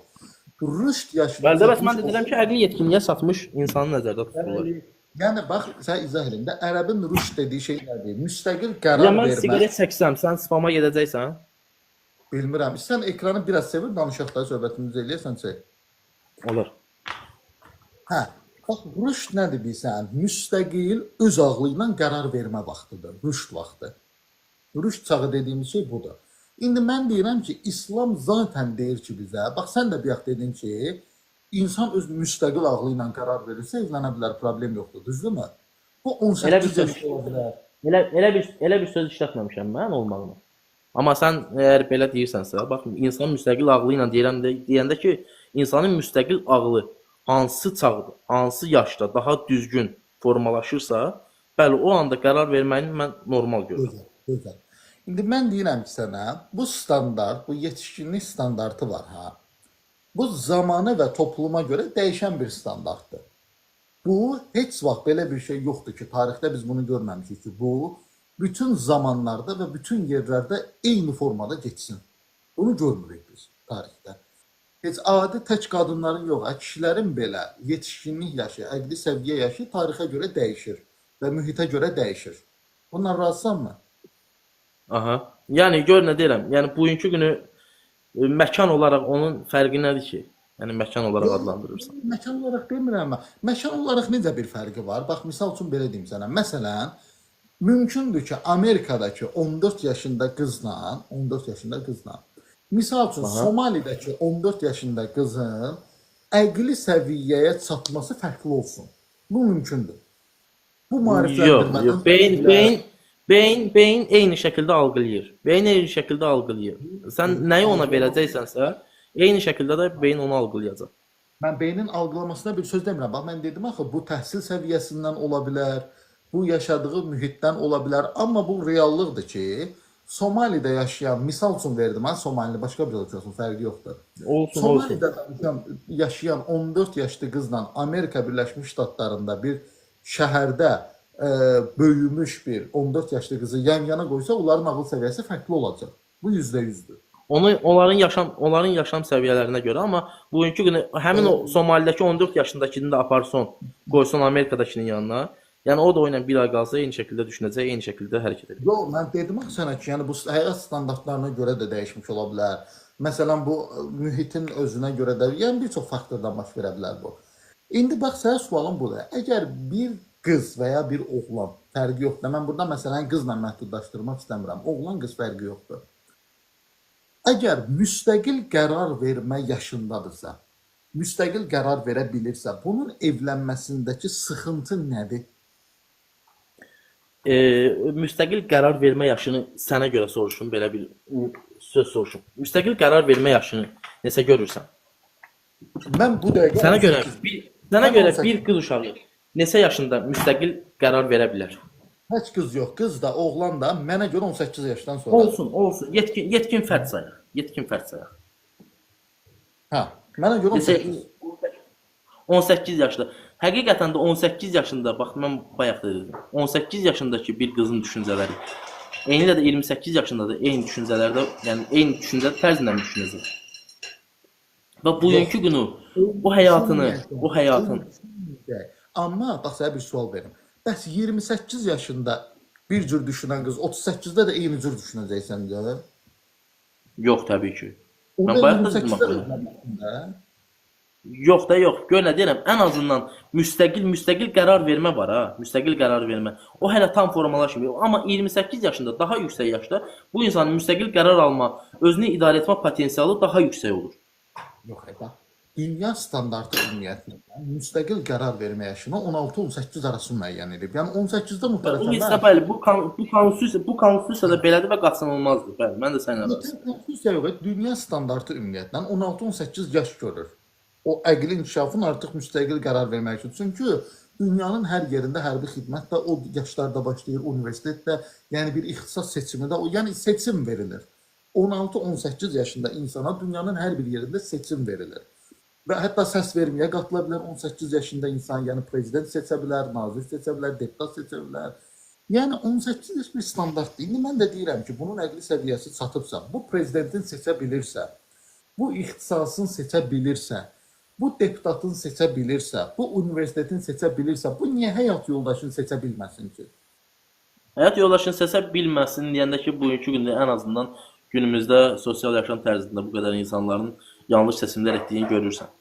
Rüşd yaşına Bəli, bəs mən çatmış də deyirəm ki, əqli yetkinliyə çatmış insanı nəzərdə tutulur. Yəni bax, sən izah edin də, ərəbin rüşd dediyi şey nədir? Müstəqil qərar Ya mən vermə. siqaret çəksəm, sən spama gedəcəksən? Bilmirəm. Sən ekranı biraz çevir, danışaq da söhbətimizi eləyəsən çək. Olar. Hə. Bax, rüşd nədir bilsən? Müstəqil öz ağlı ilə qərar vermə vaxtıdır. Rüşd vaxtı. Rüşd çağı dediyimiz şey budur. İndi mən deyirəm ki, İslam zaten deyir ki bizə, bax sən də bayaq dedin ki, insan öz müstəqil ağlı ilə qərar verirsə evlənə bilər, problem yoxdur, düzdürmü? Bu Elə bir 18 yaş ola bilər. Elə bir söz işlətməmişəm mən olmağını. Amma sən əgər belə deyirsənsə, bax insan müstəqil ağlı ilə deyirəm də, deyəndə ki, insanın müstəqil ağlı hansı çağda, hansı yaşda daha düzgün formalaşırsa, bəli, o anda qərar verməyini mən normal görürəm. Gözəl, gözəl. İndi mən deyirəm ki sənə, bu standart, bu yetişkinlik standartı var ha. Bu zamana və topluma görə dəyişən bir standartdır. Bu heç vaxt belə bir şey yoxdur ki, tarixdə biz bunu görməmişik ki, bu bütün zamanlarda və bütün yerlərdə eyni formada getsin. Bunu görmürük biz tarixdə. Heç adi tək qadınların yox, kişilərin belə yetişkinlik yaşı, əqli səviyyə yaşı tarixə görə dəyişir və mühitə görə dəyişir. Bundan razısanmı? Aha. Yəni gör nə deyirəm. Yəni bugünkü günü məkan olaraq onun fərqi nədir ki? Yəni məkan olaraq adlandırırsan. Məkan olaraq demirəm mən. Məkan olaraq necə bir fərqi var? Bax, misal üçün belə deyim sənə. Məsələn, mümkündür ki, Amerikadakı 14 yaşında qızla, 14 yaşında qızla, misal üçün Aha. Somalidəki 14 yaşında qızın əqli səviyyəyə çatması fərqli olsun. Bu mümkündür. Bu Yox, maarifləndirmədən yox. Beyin eyni şəkildə algılayır. Beyin eyni şəkildə algılayır. Sən nəyi ona verəcəksənsə, eyni şəkildə də beyin onu algılayacaq. Mən beynin algılamasına bir söz demirəm. Bax, mən dedim axı, bu təhsil səviyyəsindən ola bilər, bu yaşadığı mühitdən ola bilər, amma bu reallıqdır ki, Somalidə yaşayan, misal üçün verdim, mən Somalini başqa bir ölkə olsun, fərqi yoxdur. Olsun, olsun. Somalidə yaşayan 14 yaşlı qızla Amerika Birləşmiş Ştatlarında bir şəhərdə böyümüş bir 14 yaşlı qızı yan-yana qoysa, onların ağıl səviyyəsi fərqli olacaq. Bu %100-dür. Onu onların yaşam səviyyələrinə görə, amma bugünkü günü həmin o Somalidəki 14 yaşındakını da aparsın, qoysun Amerikadakının yanına. Yəni o da o ilə bir ay qalsa eyni şəkildə düşünəcək, eyni şəkildə hərəkət edəcək. Yox, mən dedim axı sənə ki, yəni bu həyat standartlarına görə də dəyişmiş ola bilər. Məsələn, bu mühitin özünə görə də, yəni bir çox faktordan baş verə bilər bu. İndi bax sənə sualım budur. Əgər bir qız və ya bir oğlan, fərqi yoxdur. Mən burada məsələn qızla məhdudlaşdırmaq istəmirəm. Oğlan qız fərqi yoxdur. Əgər müstəqil qərar vermə yaşındadırsa, müstəqil qərar verə bilirsə, bunun evlənməsindəki sıxıntı nədir? Müstəqil qərar vermə yaşını sənə görə soruşum, belə bir söz soruşum. Müstəqil qərar vermə yaşını neçə görürsən? Mən bu dəqiqə Sənə görə 18 bir sənə Mən görə 18. bir qız uşağı neçə yaşında müstəqil qərar verə bilər? Heç qız yox, qız da, oğlan da mənə görə 18 yaşdan sonra. Olsun, olsun. Yetkin fərd sayaq. Yetkin fərd sayaq. Hə, mənə görə Neçə 18. 18 yaşda. Həqiqətən də 18 yaşında, bax mən bayaq da dedim. 18 yaşındakı bir qızın düşüncələri eynilə də 28 yaşında da eyni düşüncələrdə, yəni eyni düşüncə tərzində düşünəcək. Və bugünkü günü bu həyatını, bu həyatın Amma bax sənə bir sual verim. Bəs 28 yaşında bir cür düşünən qız 38-də də eyni cür düşünəcək səncə? Yox, təbii ki. Onda Mən bayaq da dedim 28-də axı. də evlənməsin də. Yox da yox. Gör nə deyirəm, ən azından müstəqil qərar vermə var ha, müstəqil qərar vermə. O hələ tam formalaşmıyor. Amma 28 yaşında, daha yüksək yaşda bu insanın müstəqil qərar alma, özünü idarə etmə potensialı daha yüksək olur. Yox, bax. Dünya standartı ümumiyyətlə müstəqil qərar vermə yaşını 16-18 arası müəyyən edib. Yəni 18-də Bu müxtəlif hissə bəli, bu konstitusiyada belədir və qaçınılmazdır. Bəli, mən də səninlə razıyam. Konstitusiya yox, dünya standartı ümumiyyətlə 16-18 yaş görür. O əqli inkişafın artıq müstəqil qərar vermək üçün. Çünki dünyanın hər yerində hərbi xidmət də o yaşlarda başlayır, universitetdə, yəni bir ixtisas seçimi də, o yəni seçim verilir. 16-18 yaşında insana dünyanın hər bir yerində seçim verilir. Və hətta səs verməyə qatıla bilər 18 yaşında insan, yəni prezident seçə bilər, nazir seçə bilər, deputat seçə bilər. Yəni 18 yaş bir standartdır. İndi mən də deyirəm ki, bunun əqli səviyyəsi çatıbsa, bu prezidentin seçə bilirsə, bu ixtisasın seçə bilirsə, bu deputatın seçə bilirsə, bu universitetin seçə bilirsə, bu niyə həyat yoldaşını seçə bilməsin ki? Həyat yoldaşını seçə bilməsin deyəndə ki, bugünkü gündə ən azından günümüzdə sosial yaşam tərzində bu qədər insanların yanlış seçimlər etdiyini görürsən.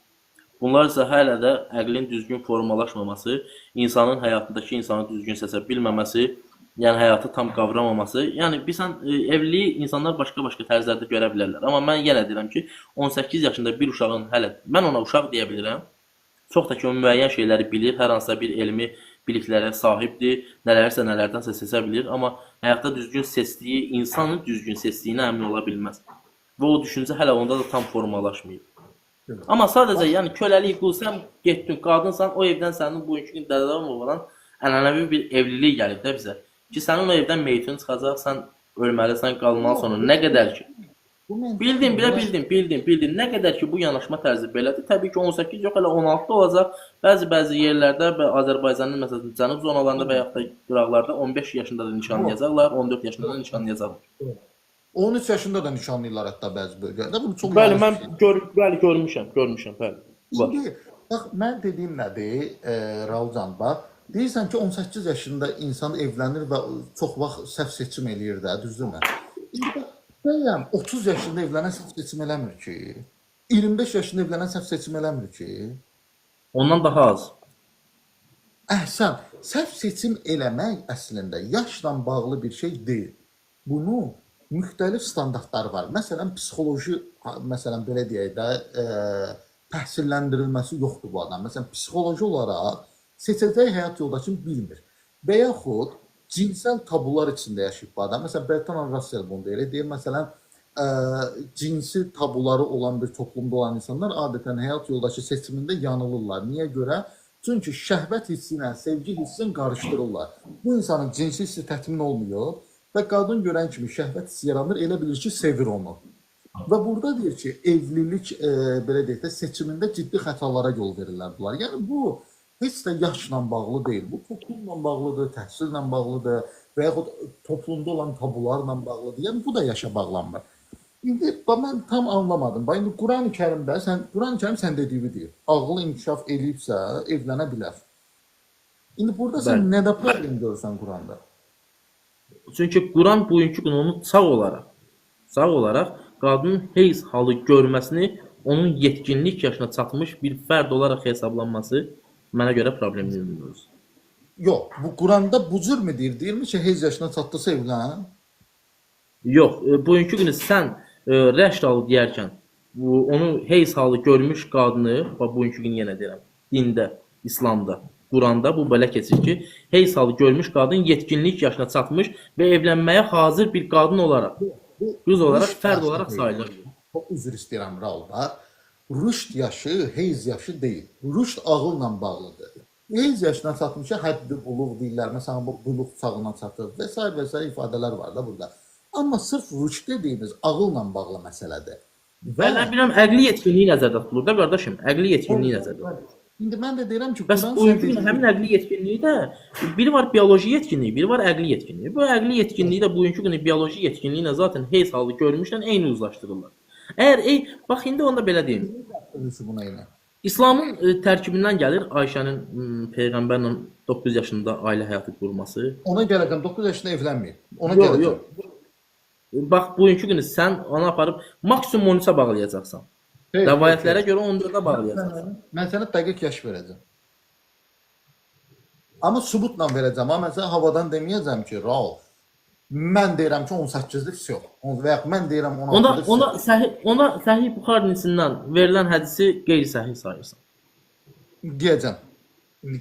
Bunlar isə hələ də əqlin düzgün formalaşmaması, insanın həyatındakı insanı düzgün seçə bilməməsi, yəni həyatı tam qavramaması. Yəni bilirsən, evliliyi insanlar başqa-başqa tərzlərdə görə bilərlər. Amma mən yenə deyirəm ki, 18 yaşında bir uşağın hələ mən ona uşaq deyə bilirəm. Çox da ki, o müəyyən şeyləri bilir, hər hansısa bir elmi biliklərə sahibdir, nələrisə nələrdənsə seçə bilir, amma həyatda düzgün seçdiyi, insanın düzgün seçdiyinə əmin ola bilməz. Və o düşüncə hələ onda da tam formalaşmayıb. Evet. Amma sadəcə yəni köləlik, qul, sən getdin, qadınsan, o evdən sənin bugünkü gün dədədən babadan ənənəvi bir evlilik gəlib də bizə. Ki sənin o evdən meyitün çıxacaq, sən ölməlisən, qalmalısan sonra nə qədər ki. Bu mental Bildim, bilə yaş bildim, bildim, bildim. Nə qədər ki bu yanaşma tərzi belədir, təbii ki 18 yox, hələ 16 olacaq. Bəzi-bəzi yerlərdə və Azərbaycanın məsələn cənub zonalarında və yaxud da qıraqlarda 15 yaşında da nişanlayacaqlar, 14 yaşında da nişanlayacaqlar. 13 yaşında da nişanlayırlar hətta bəzi bölgələrdə. Bu çox Bəli, yanlış mən bir şeydir. bəli görmüşəm, görmüşəm, bəli. Var. İndi bax mən dediyim nədir, Raulcan bax, deyirsən ki 18 yaşında insan evlənir və çox vaxt səhv seçim eləyir də, düzdürmü? İndi bax, bəyəm 30 yaşında evlənən səhv seçim eləmir ki. 25 yaşında evlənən səhv seçim eləmir ki. Ondan daha az. Əhsən, səhv seçim eləmək əslində yaşla bağlı bir şey deyil. Bunu müxtəlif standartları var. Məsələn, psixoloji, məsələn belə deyək də, təhsilləndirilməsi yoxdur bu adam. Məsələn, psixoloji olaraq seçəcəyi həyat yoldaşını bilmir. Və yaxud cinsel tabular içində yaşayıb bu adam. Məsələn, Bertrand Russell bunu deyir. Deyir, məsələn, cinsi tabuları olan bir toplumda olan insanlar adətən həyat yoldaşı seçimində yanılırlar. Niyə görə? Çünki şəhvət hissi ilə sevgi hissini qarışdırırlar. Bu insanın cinsi hissi təmin olmuyor və qadın görən kimi şəhvət hissi yaranır, elə bilir ki, sevir onu. Və burada deyir ki, evlilik belə deyək də seçimində ciddi xətalara yol verirlər bunlar. Yəni bu heç də yaşla bağlı deyil. Bu toplumla bağlıdır, təhsillə bağlıdır və yaxud toplumda olan tabularla bağlıdır. Yəni bu da yaşa bağlanmır. İndi bax, mən tam anlamadım. Bax indi Quran-ı Kərimdə sən Quran-ı Kərim sən dediyini deyir. Ağlı inkişaf eləyibsə evlənə bilər. İndi burada sən Bəli. nədə problem görürsən Quranda? Çünki Quran bugünkü gün onu sağ olaraq qadının heyz halı görməsini onun yetkinlik yaşına çatmış bir fərd olaraq hesablanması mənə görə problemli bir mövzu. Yox, bu Quranda bu cür mü deyir? Deyirmi ki, heyz yaşına çatdısa evlən? Yox, bugünkü günü sən rəşd halı deyərkən bu onu heyz halı görmüş qadını, bax bugünkü gün yenə deyirəm, dində, İslamda, Quranda bu belə keçir ki, heyz halı görmüş qadın yetkinlik yaşına çatmış və evlənməyə hazır bir qadın olaraq, Bu qız olaraq, rüşd fərd yaşı olaraq deyil. sayılır. Çox üzr istəyirəm Raul, bax. Rüşd yaşı heyz yaşı deyil. Rüşd ağılla bağlıdır. Heyz yaşına çatmışa həddi buluğ deyirlər. Məsələn, bu buluğ çağına çatır və sair və sair ifadələr var da burada. Amma sırf rüşd dediyimiz ağılla bağlı məsələdir. Və Mən bilirəm, əqli yetkinliyi nəzərdə tutulur da qardaşım, əqli yetkinliyi nəzərdə tutulur. İndi mən də deyirəm ki, Bəs Quran sən bugünkü gün dediyin həmin əqli yetkinliyi də biri var bioloji yetkinlik, biri var əqli yetkinliyi. Bu əqli yetkinliyi də bugünkü günün bioloji yetkinliyi ilə zaten heyz halı görmüşlə eyni uzlaşdırırlar. Əgər bax indi onda belə deyim. buna ilə. İslamın tərkibindən gəlir Ayşənin peyğəmbərlə 9 yaşında ailə həyatı qurması. Ona gələcəm. 9 yaşında evlənməyib. Ona Yox, gələcəm. yox. Bax bugünkü günü sən onu aparıb maksimum 13-ə bağlayacaqsan. Xeyr, xeyr, Rəvayətlərə xeyr. görə 14-ə bağlayacaqsan. Mən sənə dəqiq yaş verəcəm. Amma sübutla verəcəm. Amma mən sənə havadan deməyəcəm ki, Raul, mən deyirəm ki 18-lik yox. Və yaxud mən deyirəm Onda 16-lıq ona yox. səhih ona Səhih Buxarinin verilən hədisi qeyri-səhih sayırsan. Deyəcəm.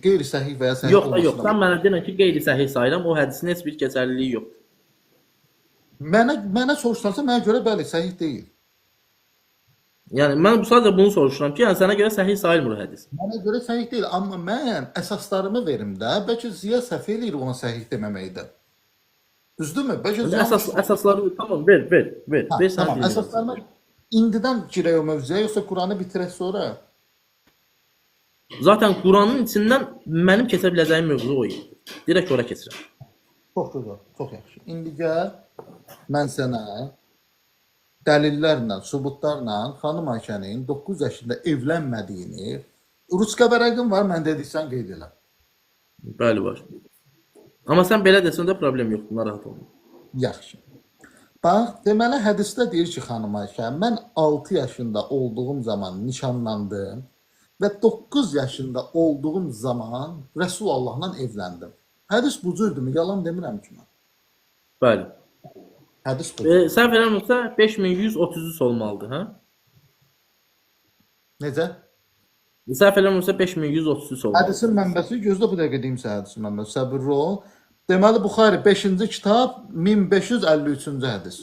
Qeyri-səhih və ya səhih Yox da yox. olmasına Sən mənə deyirsən ki, qeyri-səhih sayıram, o hədisin heç bir keçərliliyi yoxdur. Mənə soruşsansa mənə görə bəli, səhih deyil. Yəni mən sadəcə bunu soruşuram ki, yəni sənə görə səhih sayılmır o hədis. Mənə görə səhih deyil, amma mən əsaslarımı verim də, bəlkə Ziya səhv eləyir ona səhih deməməkdə. Düzdürmü? Bəlkə Yəni Ziya əsas əsasları tamam ver, ver, ver. Hə, Ver sənə tamam, dinləyirəm. əsaslarıma indidən girək o mövzuya, yoxsa Quranı bitirək sonra? Zaten Quranın içindən mənim keçə biləcəyim mövzu o idi. Direkt ora keçirəm. Çox gözəl, çox yaxşı. İndi gəl, mən sənə dəlillərlə, sübutlarla xanım Ayşənin 9 yaşında evlənmədiyini, ruçka vərəqim var, mən dediksən qeyd elə. Bəli var. Amma sən belə desən də problem yoxdur, narahat olma. Yaxşı. Bax, deməli hədisdə deyir ki, xanım Ayşə, mən 6 yaşında olduğum zaman nişanlandım və 9 yaşında olduğum zaman Rəsulullahla evləndim. Hədis bu cürdürmü? Yalan demirəm ki mən. Bəli. Hədis bu cürdür. Səhv eləmirəmsə 5133 olmalıdır, hə? Necə? Səhv eləmirəmsə 5133 olmalıdır. Hədisin mənbəsi gözlə bu dəqiqə deyim sənə hədisin mənbəsi. Səbirli ol. Deməli Buxari 5-ci kitab 1553-cü hədis.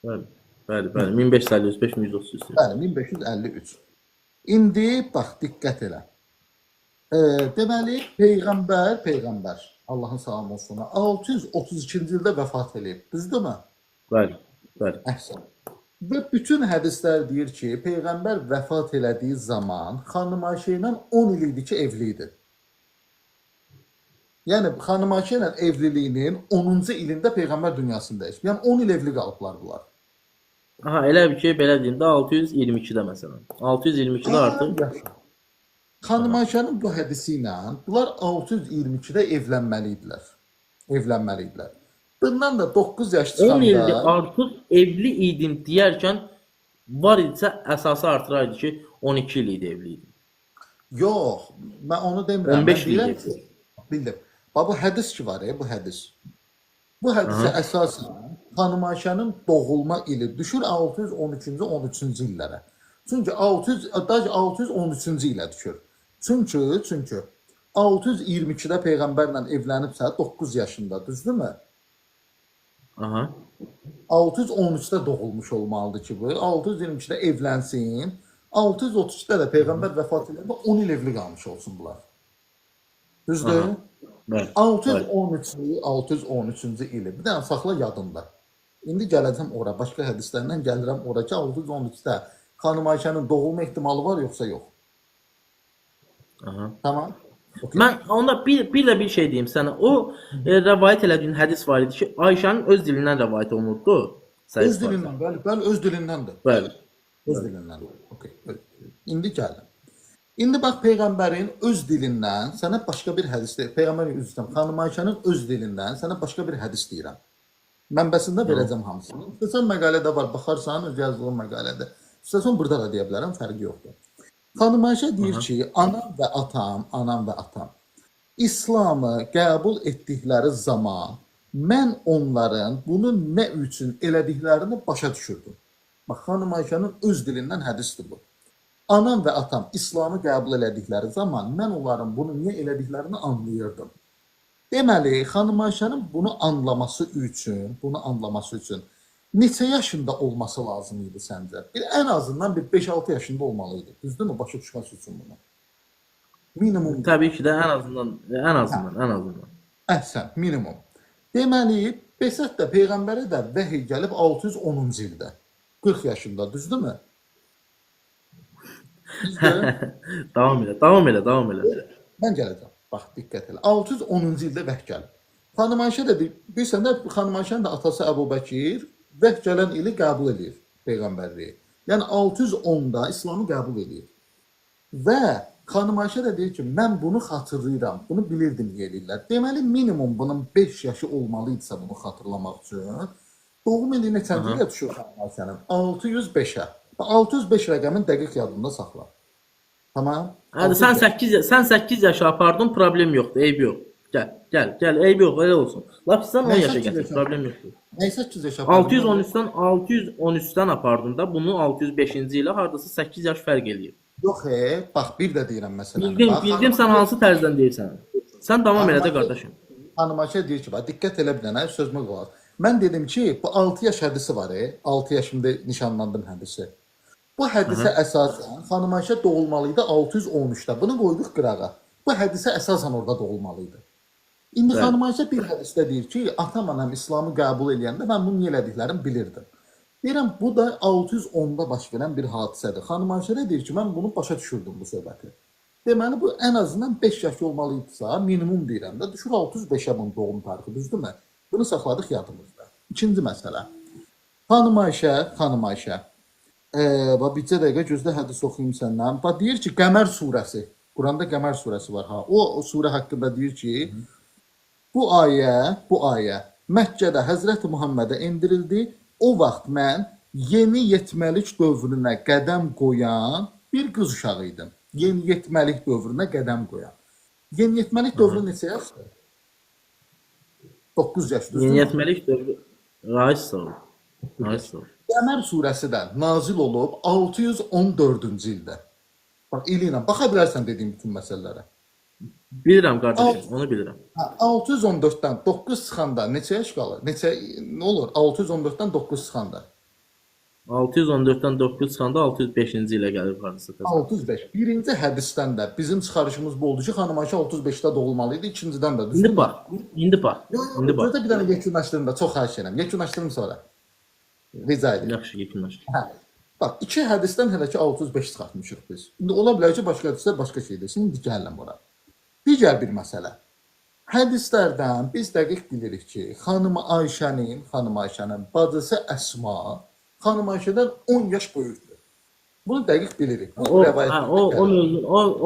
Bəli. Bəli, bəli. 1553, 5133. Bəli, 1553. İndi bax diqqət elə. Deməli peyğəmbər Allahın salamı olsun ona 632-ci ildə vəfat eləyib. Düzdürmü? Bəli. Bəli. Əhsən. Və bütün hədislər deyir ki, peyğəmbər vəfat elədiyi zaman xanım Ayşə ilə 10 il idi ki, evli idi. Yəni xanım Ayşə ilə evliliyinin 10-cu ilində peyğəmbər dünyasını dəyişib. Yəni 10 il evli qalıblar bunlar. Aha, elə bir ki, belə deyim də 622-də məsələn. 622-də artıq Yaşa. Xanım Ayşənin bu hədisi ilə bunlar 622-də evlənməli idilər. Evlənməli idilər. Bundan da 9 yaş 10 ildir çıxanda artıq evli idim deyərkən var idisə əsası artıraydı ki, 12 il idi evli idim. Yox, mən onu demirəm. 15 Mən il deyirəm idi. ki, bildim. Bax bu hədis ki var, bu hədis. Bu hədisə əsasən xanım Ayşənin doğulma ili düşür 612-ci, 13-cü illərə. Çünki 600 daha 613-cü ilə düşür. Çünki 622-də peyğəmbərlə evlənibsə 9 yaşında, düzdürmü? Aha. 613-də doğulmuş olmalıdır ki bu. 622-də evlənsin. 632-də də peyğəmbər vəfat edəndə 10 il evli qalmış olsun bunlar. Düzdür? Aha. Bəli. Bəli. 613-cü, 613-cü ili. Bir dənə saxla yadında. İndi gələcəm ora, başqa hədislərlə gəlirəm ora ki, 613-də xanım Ayşənin doğulma ehtimalı var yoxsa yox? Aha. Tamam? Okay. Mən onda bir də bir şey deyim sənə. O rəvayət elədiyin hədis var idi ki, Ayşənin öz dilindən rəvayət olunurdu. Öz dilindən, bəli, bəli, öz dilindəndir. Bəli. Öz dilindən. Okay. İndi gəlin. İndi bax peyğəmbərin öz dilindən sənə başqa bir hədis deyirəm. Peyğəmbərin üzr istəyirəm. Xanım Ayşənin öz dilindən sənə başqa bir hədis deyirəm. Mənbəsində verəcəm hamısını. İstəsən məqalədə var, baxarsan öz yazdığım məqalədə. İstəsən burada da deyə bilərəm, fərqi yoxdur. Xanım Ayşə deyir ki, anam və atam İslamı qəbul etdikləri zaman mən onların bunu nə üçün elədiklərini başa düşürdüm. Bax, xanım Ayşənin öz dilindən hədisdir bu. Anam və atam İslamı qəbul elədikləri zaman mən onların bunu niyə elədiklərini anlayırdım. Deməli, xanım Ayşənin bunu anlaması üçün neçə yaşında olması lazım idi səncə? Bir ən azından bir 5-6 yaşında olmalı idi. Düzdürmü? Başa düşməsi üçün bunu. Minimum. Təbii ki də ən azından. Əhsən, minimum. Deməli, Besət də peyğəmbərə də vəhiy gəlib 610-cu ildə. 40 yaşında, düzdürmü? Düzdür? Davam elə. Mən gələcəm. Bax, diqqət elə. 610-cu ildə vəhy gəlib. Xanım Ayşə də deyir, bilirsən də xanım Ayşənin də atası Əbu Bəkir vəhy gələn ili qəbul eləyir peyğəmbərliyi. Yəni 610-da İslamı qəbul eləyir. Və xanım Ayşə də deyir ki, mən bunu xatırlayıram, bunu bilirdim niyə eləyirlər. Deməli, minimum bunun 5 yaşı olmalı idisə bunu xatırlamaq üçün. Doğum ili neçənci ilə düşür xanım Ayşənin? 605-ə. 605 rəqəmin dəqiq yadında saxla. Tamam? Hadi sən 8 yaşa apardın, problem yoxdur, eyb yox. Gəl, eyb yox, elə olsun. Lap sən 10 yaşa gətir, problem yoxdur. Nə 8 yaşa apardın? 613-dən 613-dən apardın da, bunu 605-ci ilə hardasa 8 yaş fərq eləyir. Yox, bax bir də deyirəm məsələni. Bildim sən hansı tərzdən deyirsən. Sən davam elə də qardaşım. Xanım Ayşə deyir ki, bax diqqət elə bir dənə sözümə qulaq as. Mən dedim ki, bu 6 yaş hədisi var, 6 yaşımda nişanlandım hədisi. Bu hədisə əsasən xanım Ayşə doğulmalı idi 613-də. Bunu qoyduq qırağa. Bu hədisə əsasən orada doğulmalı idi. İndi xanım Ayşə bir hədisdə deyir ki, atam anam İslamı qəbul eləyəndə mən bunu niyə elədiklərini bilirdim. Deyirəm, bu da 610-da baş verən bir hadisədir. Xanım Ayşə də deyir ki, mən bunu başa düşürdüm bu söhbəti. Deməli, bu ən azından 5 yaş olmalı idisə, minimum deyirəm də, düşür 605-ə bunun doğum tarixi, düzdürmü? Bunu saxladıq yadımızda. İkinci məsələ. Xanım Ayşə, bax, bircə dəqiqə gözlə hədis oxuyum səndən. Bax, deyir ki, Qəmər surəsi, Quranda Qəmər surəsi var, ha. O surə haqqında deyir ki, bu ayə Məkkədə Həzrəti Muhammədə endirildi. O vaxt mən yeni yetməlik dövrünə qədəm qoyan bir qız uşağı idim. Yeni yetməlik dövrünə qədəm qoyan. Yeni yetməlik dövrü neçə yaşdır? 9 yaş, düzdürmü? Yeni yetməlik dövrü. Ay sağ ol. Ay sağ ol. Qəmər surəsi də nazil olub 614-cü ildə. Bax, ili ilə baxa bilərsən dediyim bütün məsələlərə. Bilirəm qardaşım, onu bilirəm. Hə, 614-dən 9 çıxanda neçə yaş qalır? Neçə nə olur? 614-dən 9 çıxanda. 614-dən 9 çıxanda 605-ci ilə gəlir hardasa təzə. 605. Birinci hədisdən də bizim çıxarışımız bu oldu ki, xanım Ayşə 605-də doğulmalı idi, ikincidən də, İndi düzdürmü? bax, indi bax, Yox, yox, indi bax. gözlə bir dənə yekunlaşdırım da, çox xahiş edirəm. Yekunlaşdırım sonra. Rica edirəm. Yaxşı, yekunlaşdır. Hə. Bax, iki hədisdən hələ ki 605 çıxartmışıq biz. İndi ola bilər ki, başqa hədislər başqa şey desin. İndi gəlirəm bura. Digər bir məsələ. Hədislərdən biz dəqiq bilirik ki, xanım Ayşənin bacısı Əsma xanım Ayşədən 10 yaş böyükdür. Bunu dəqiq bilirik. Bu O, hə, rəvayətlərdə o, o gəlir. mövzu,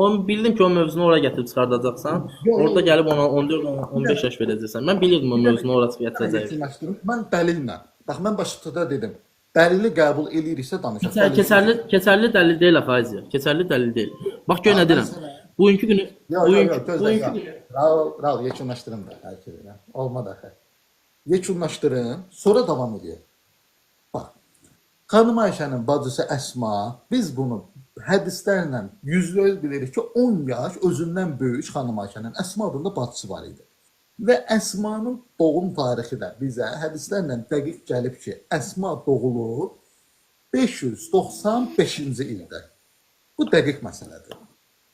o bildim ki, o mövzunu ora gətirib çıxardacaqsan. Yox, Orada yox. gəlib ona 14-15 yaş verəcəksən. Mən bilirdim o mövzunu ora gətirəcəyini. Yekunlaşdırım. Mən dəlillə. Bax, mən başlıqda dedim. Dəlili qəbul eləyiriksə danışaq. Dəlilsiz. Keçərli, keçərli dəlil deyil axı Aziya. Keçərli dəlil deyil. Bax gör nə deyirəm. Bugünkü günü, Yox, yox, bugünkü, yox, gözlə. bugünkü yox. günü Raul, Raul, yekunlaşdırım da. Hər şey edirəm. Olmadı axı. Yekunlaşdırım, sonra davam edək. Bax. Xanım Ayşənin bacısı Əsma, biz bunu hədislərlə %100 bilirik ki, 10 yaş özündən böyük xanım Ayşənin Əsma adında bacısı var idi. Və Əsmanın doğum tarixi də bizə hədislərlə dəqiq gəlib ki, Əsma doğulub 595-ci ildə. Bu dəqiq məsələdir.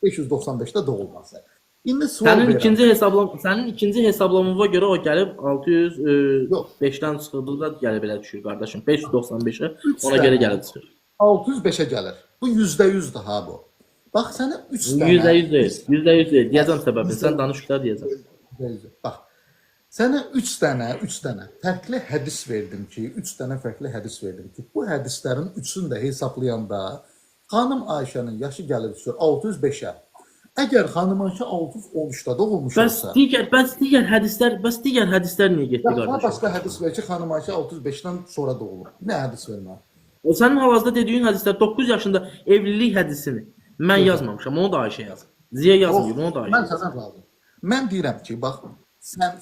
595-də doğulması. İndi sual Sənin verirəm. ikinci hesablamana görə o gəlib Yox. 605-dən çıxırdı da gəlib elə düşür qardaşım. 595-ə Üç ona görə dənə. gəlib çıxır. 605-ə gəlir. Bu %100-dür ha bu. Bax sənə 3 dənə %100 deyil. %100 deyil. Deyəcəm səbəbini. Sən danış da deyəcəm. %100. Bax. Sənə 3 dənə fərqli hədis verdim ki, 3 dənə fərqli hədis verdim ki, bu hədislərin üçünü də hesablayanda xanım Ayşənin yaşı gəlir düşür 605-ə. Əgər xanım Ayşə 613-də doğulmuş Bəs olsa, digər hədislər niyə getdi ya qardaşım? başqa hədis ver ki, xanım Ayşə 605-dən sonra doğulub. Nə hədis vermə? O sənin hal-hazırda dediyin hədislər 9 yaşında evlilik hədisini mən yazmamışam, onu da Ayşə yazıb. Ziya yazmayıb, onu da Ayşə Mən yazıb. səndən razıyam. Mən deyirəm ki, bax,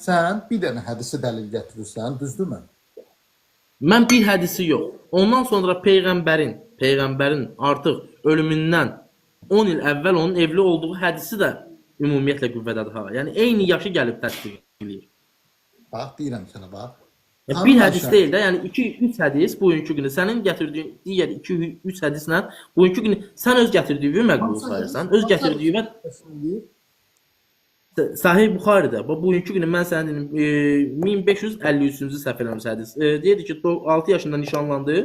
sən bir dənə hədisi dəlil gətirirsən, düzdürmü? Mən bir hədisi yox. Ondan sonra peyğəmbərin artıq ölümündən 10 il əvvəl onun evli olduğu hədisi də ümumiyyətlə qüvvədədir ha. Yəni eyni yaşı gəlib təsdiq eləyir. Bax, deyirəm sənə bax. Yəni, Xanım bir hədis Ayşə- deyil də, yəni 2-3 hədis bugünkü günü sənin gətirdiyin digər 2-3 hədislə bugünkü günü sən öz gətirdiyin məqbul Hansı sayırsan, hədis? öz Hansı gətirdiyin hədis? Sahih Buxaridə. Bax bugünkü günü mən sənə deyim, 1553-cü səhv eləmirəmsə hədis. Deyirdi ki, 6 yaşında nişanlandı.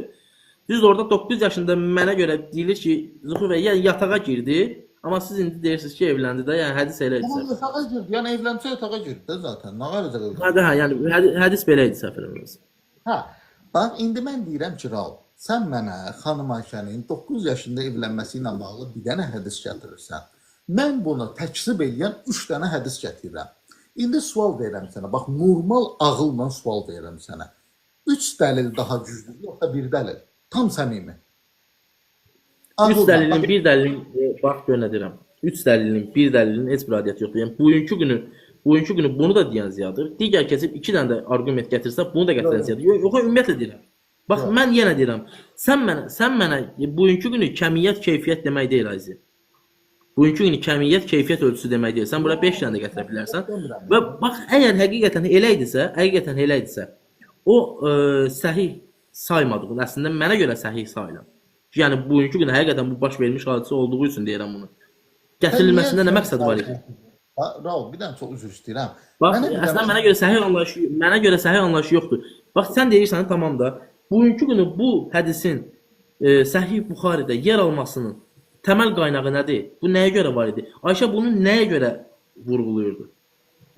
Düz orada 9 yaşında mənə görə deyilir ki, Zuxur bəy, yəni yatağa girdi. Amma siz indi deyirsiniz ki, evləndi də, yəni hədis elə idi Tamam səhv. yatağa girdi. Yəni evlənsə yatağa girdi də zaten. Nə qaracaq evlənsə? Hə, də, hə, yəni hədis belə idi səhv eləmirəmsə. Hə. Bax indi mən deyirəm ki, Raul, sən mənə xanım Ayşənin 9 yaşında evlənməsi ilə bağlı bir dənə hədis gətirirsən. Mən bunu təkzib eləyən 3 dənə hədis gətirirəm. İndi sual verirəm sənə. Bax normal ağılla sual verirəm sənə. 3 dəlil daha güclüdür yoxsa bir dəlil? Tam səmimi. 3 Ağılla. dəlilin, Bax, bir dəlilin, bax gör nə deyirəm. 3 dəlilin, bir dəlilin heç bir adiyyəti yoxdur. Yəni bugünkü günü bunu da deyən Ziyadır. Digər keçib 2 dənə də arqument gətirsə, bunu da gətirən Ziyadır. Yox, yox, ümumiyyətlə deyirəm. Bax Yox. mən yenə deyirəm. Sən mənə bugünkü günü kəmiyyət, keyfiyyət demək deyil Ayzi. Bugünkü günü kəmiyyət, keyfiyyət ölçüsü demək deyil. Sən bura 5 dənə də gətirə bilərsən. Demirəm. Və bax əgər həqiqətən elə idisə, o səhih saymadığın, əslində mənə görə səhih sayılan. Yəni bugünkü gün həqiqətən bu baş vermiş hadisə olduğu üçün deyirəm bunu. Gətirilməsində nə məqsəd var idi? Ha, Raul, bir dənə çox üzr istəyirəm. Bax, Mənə bir əslində dənə- mənə görə səhih anlayışı yoxdur. Bax sən deyirsən tamam da, bugünkü günü bu hədisin Səhih Buxaridə yer almasının təməl qaynağı nədir? Bu nəyə görə var idi? Ayşə bunu nəyə görə vurğulayırdı?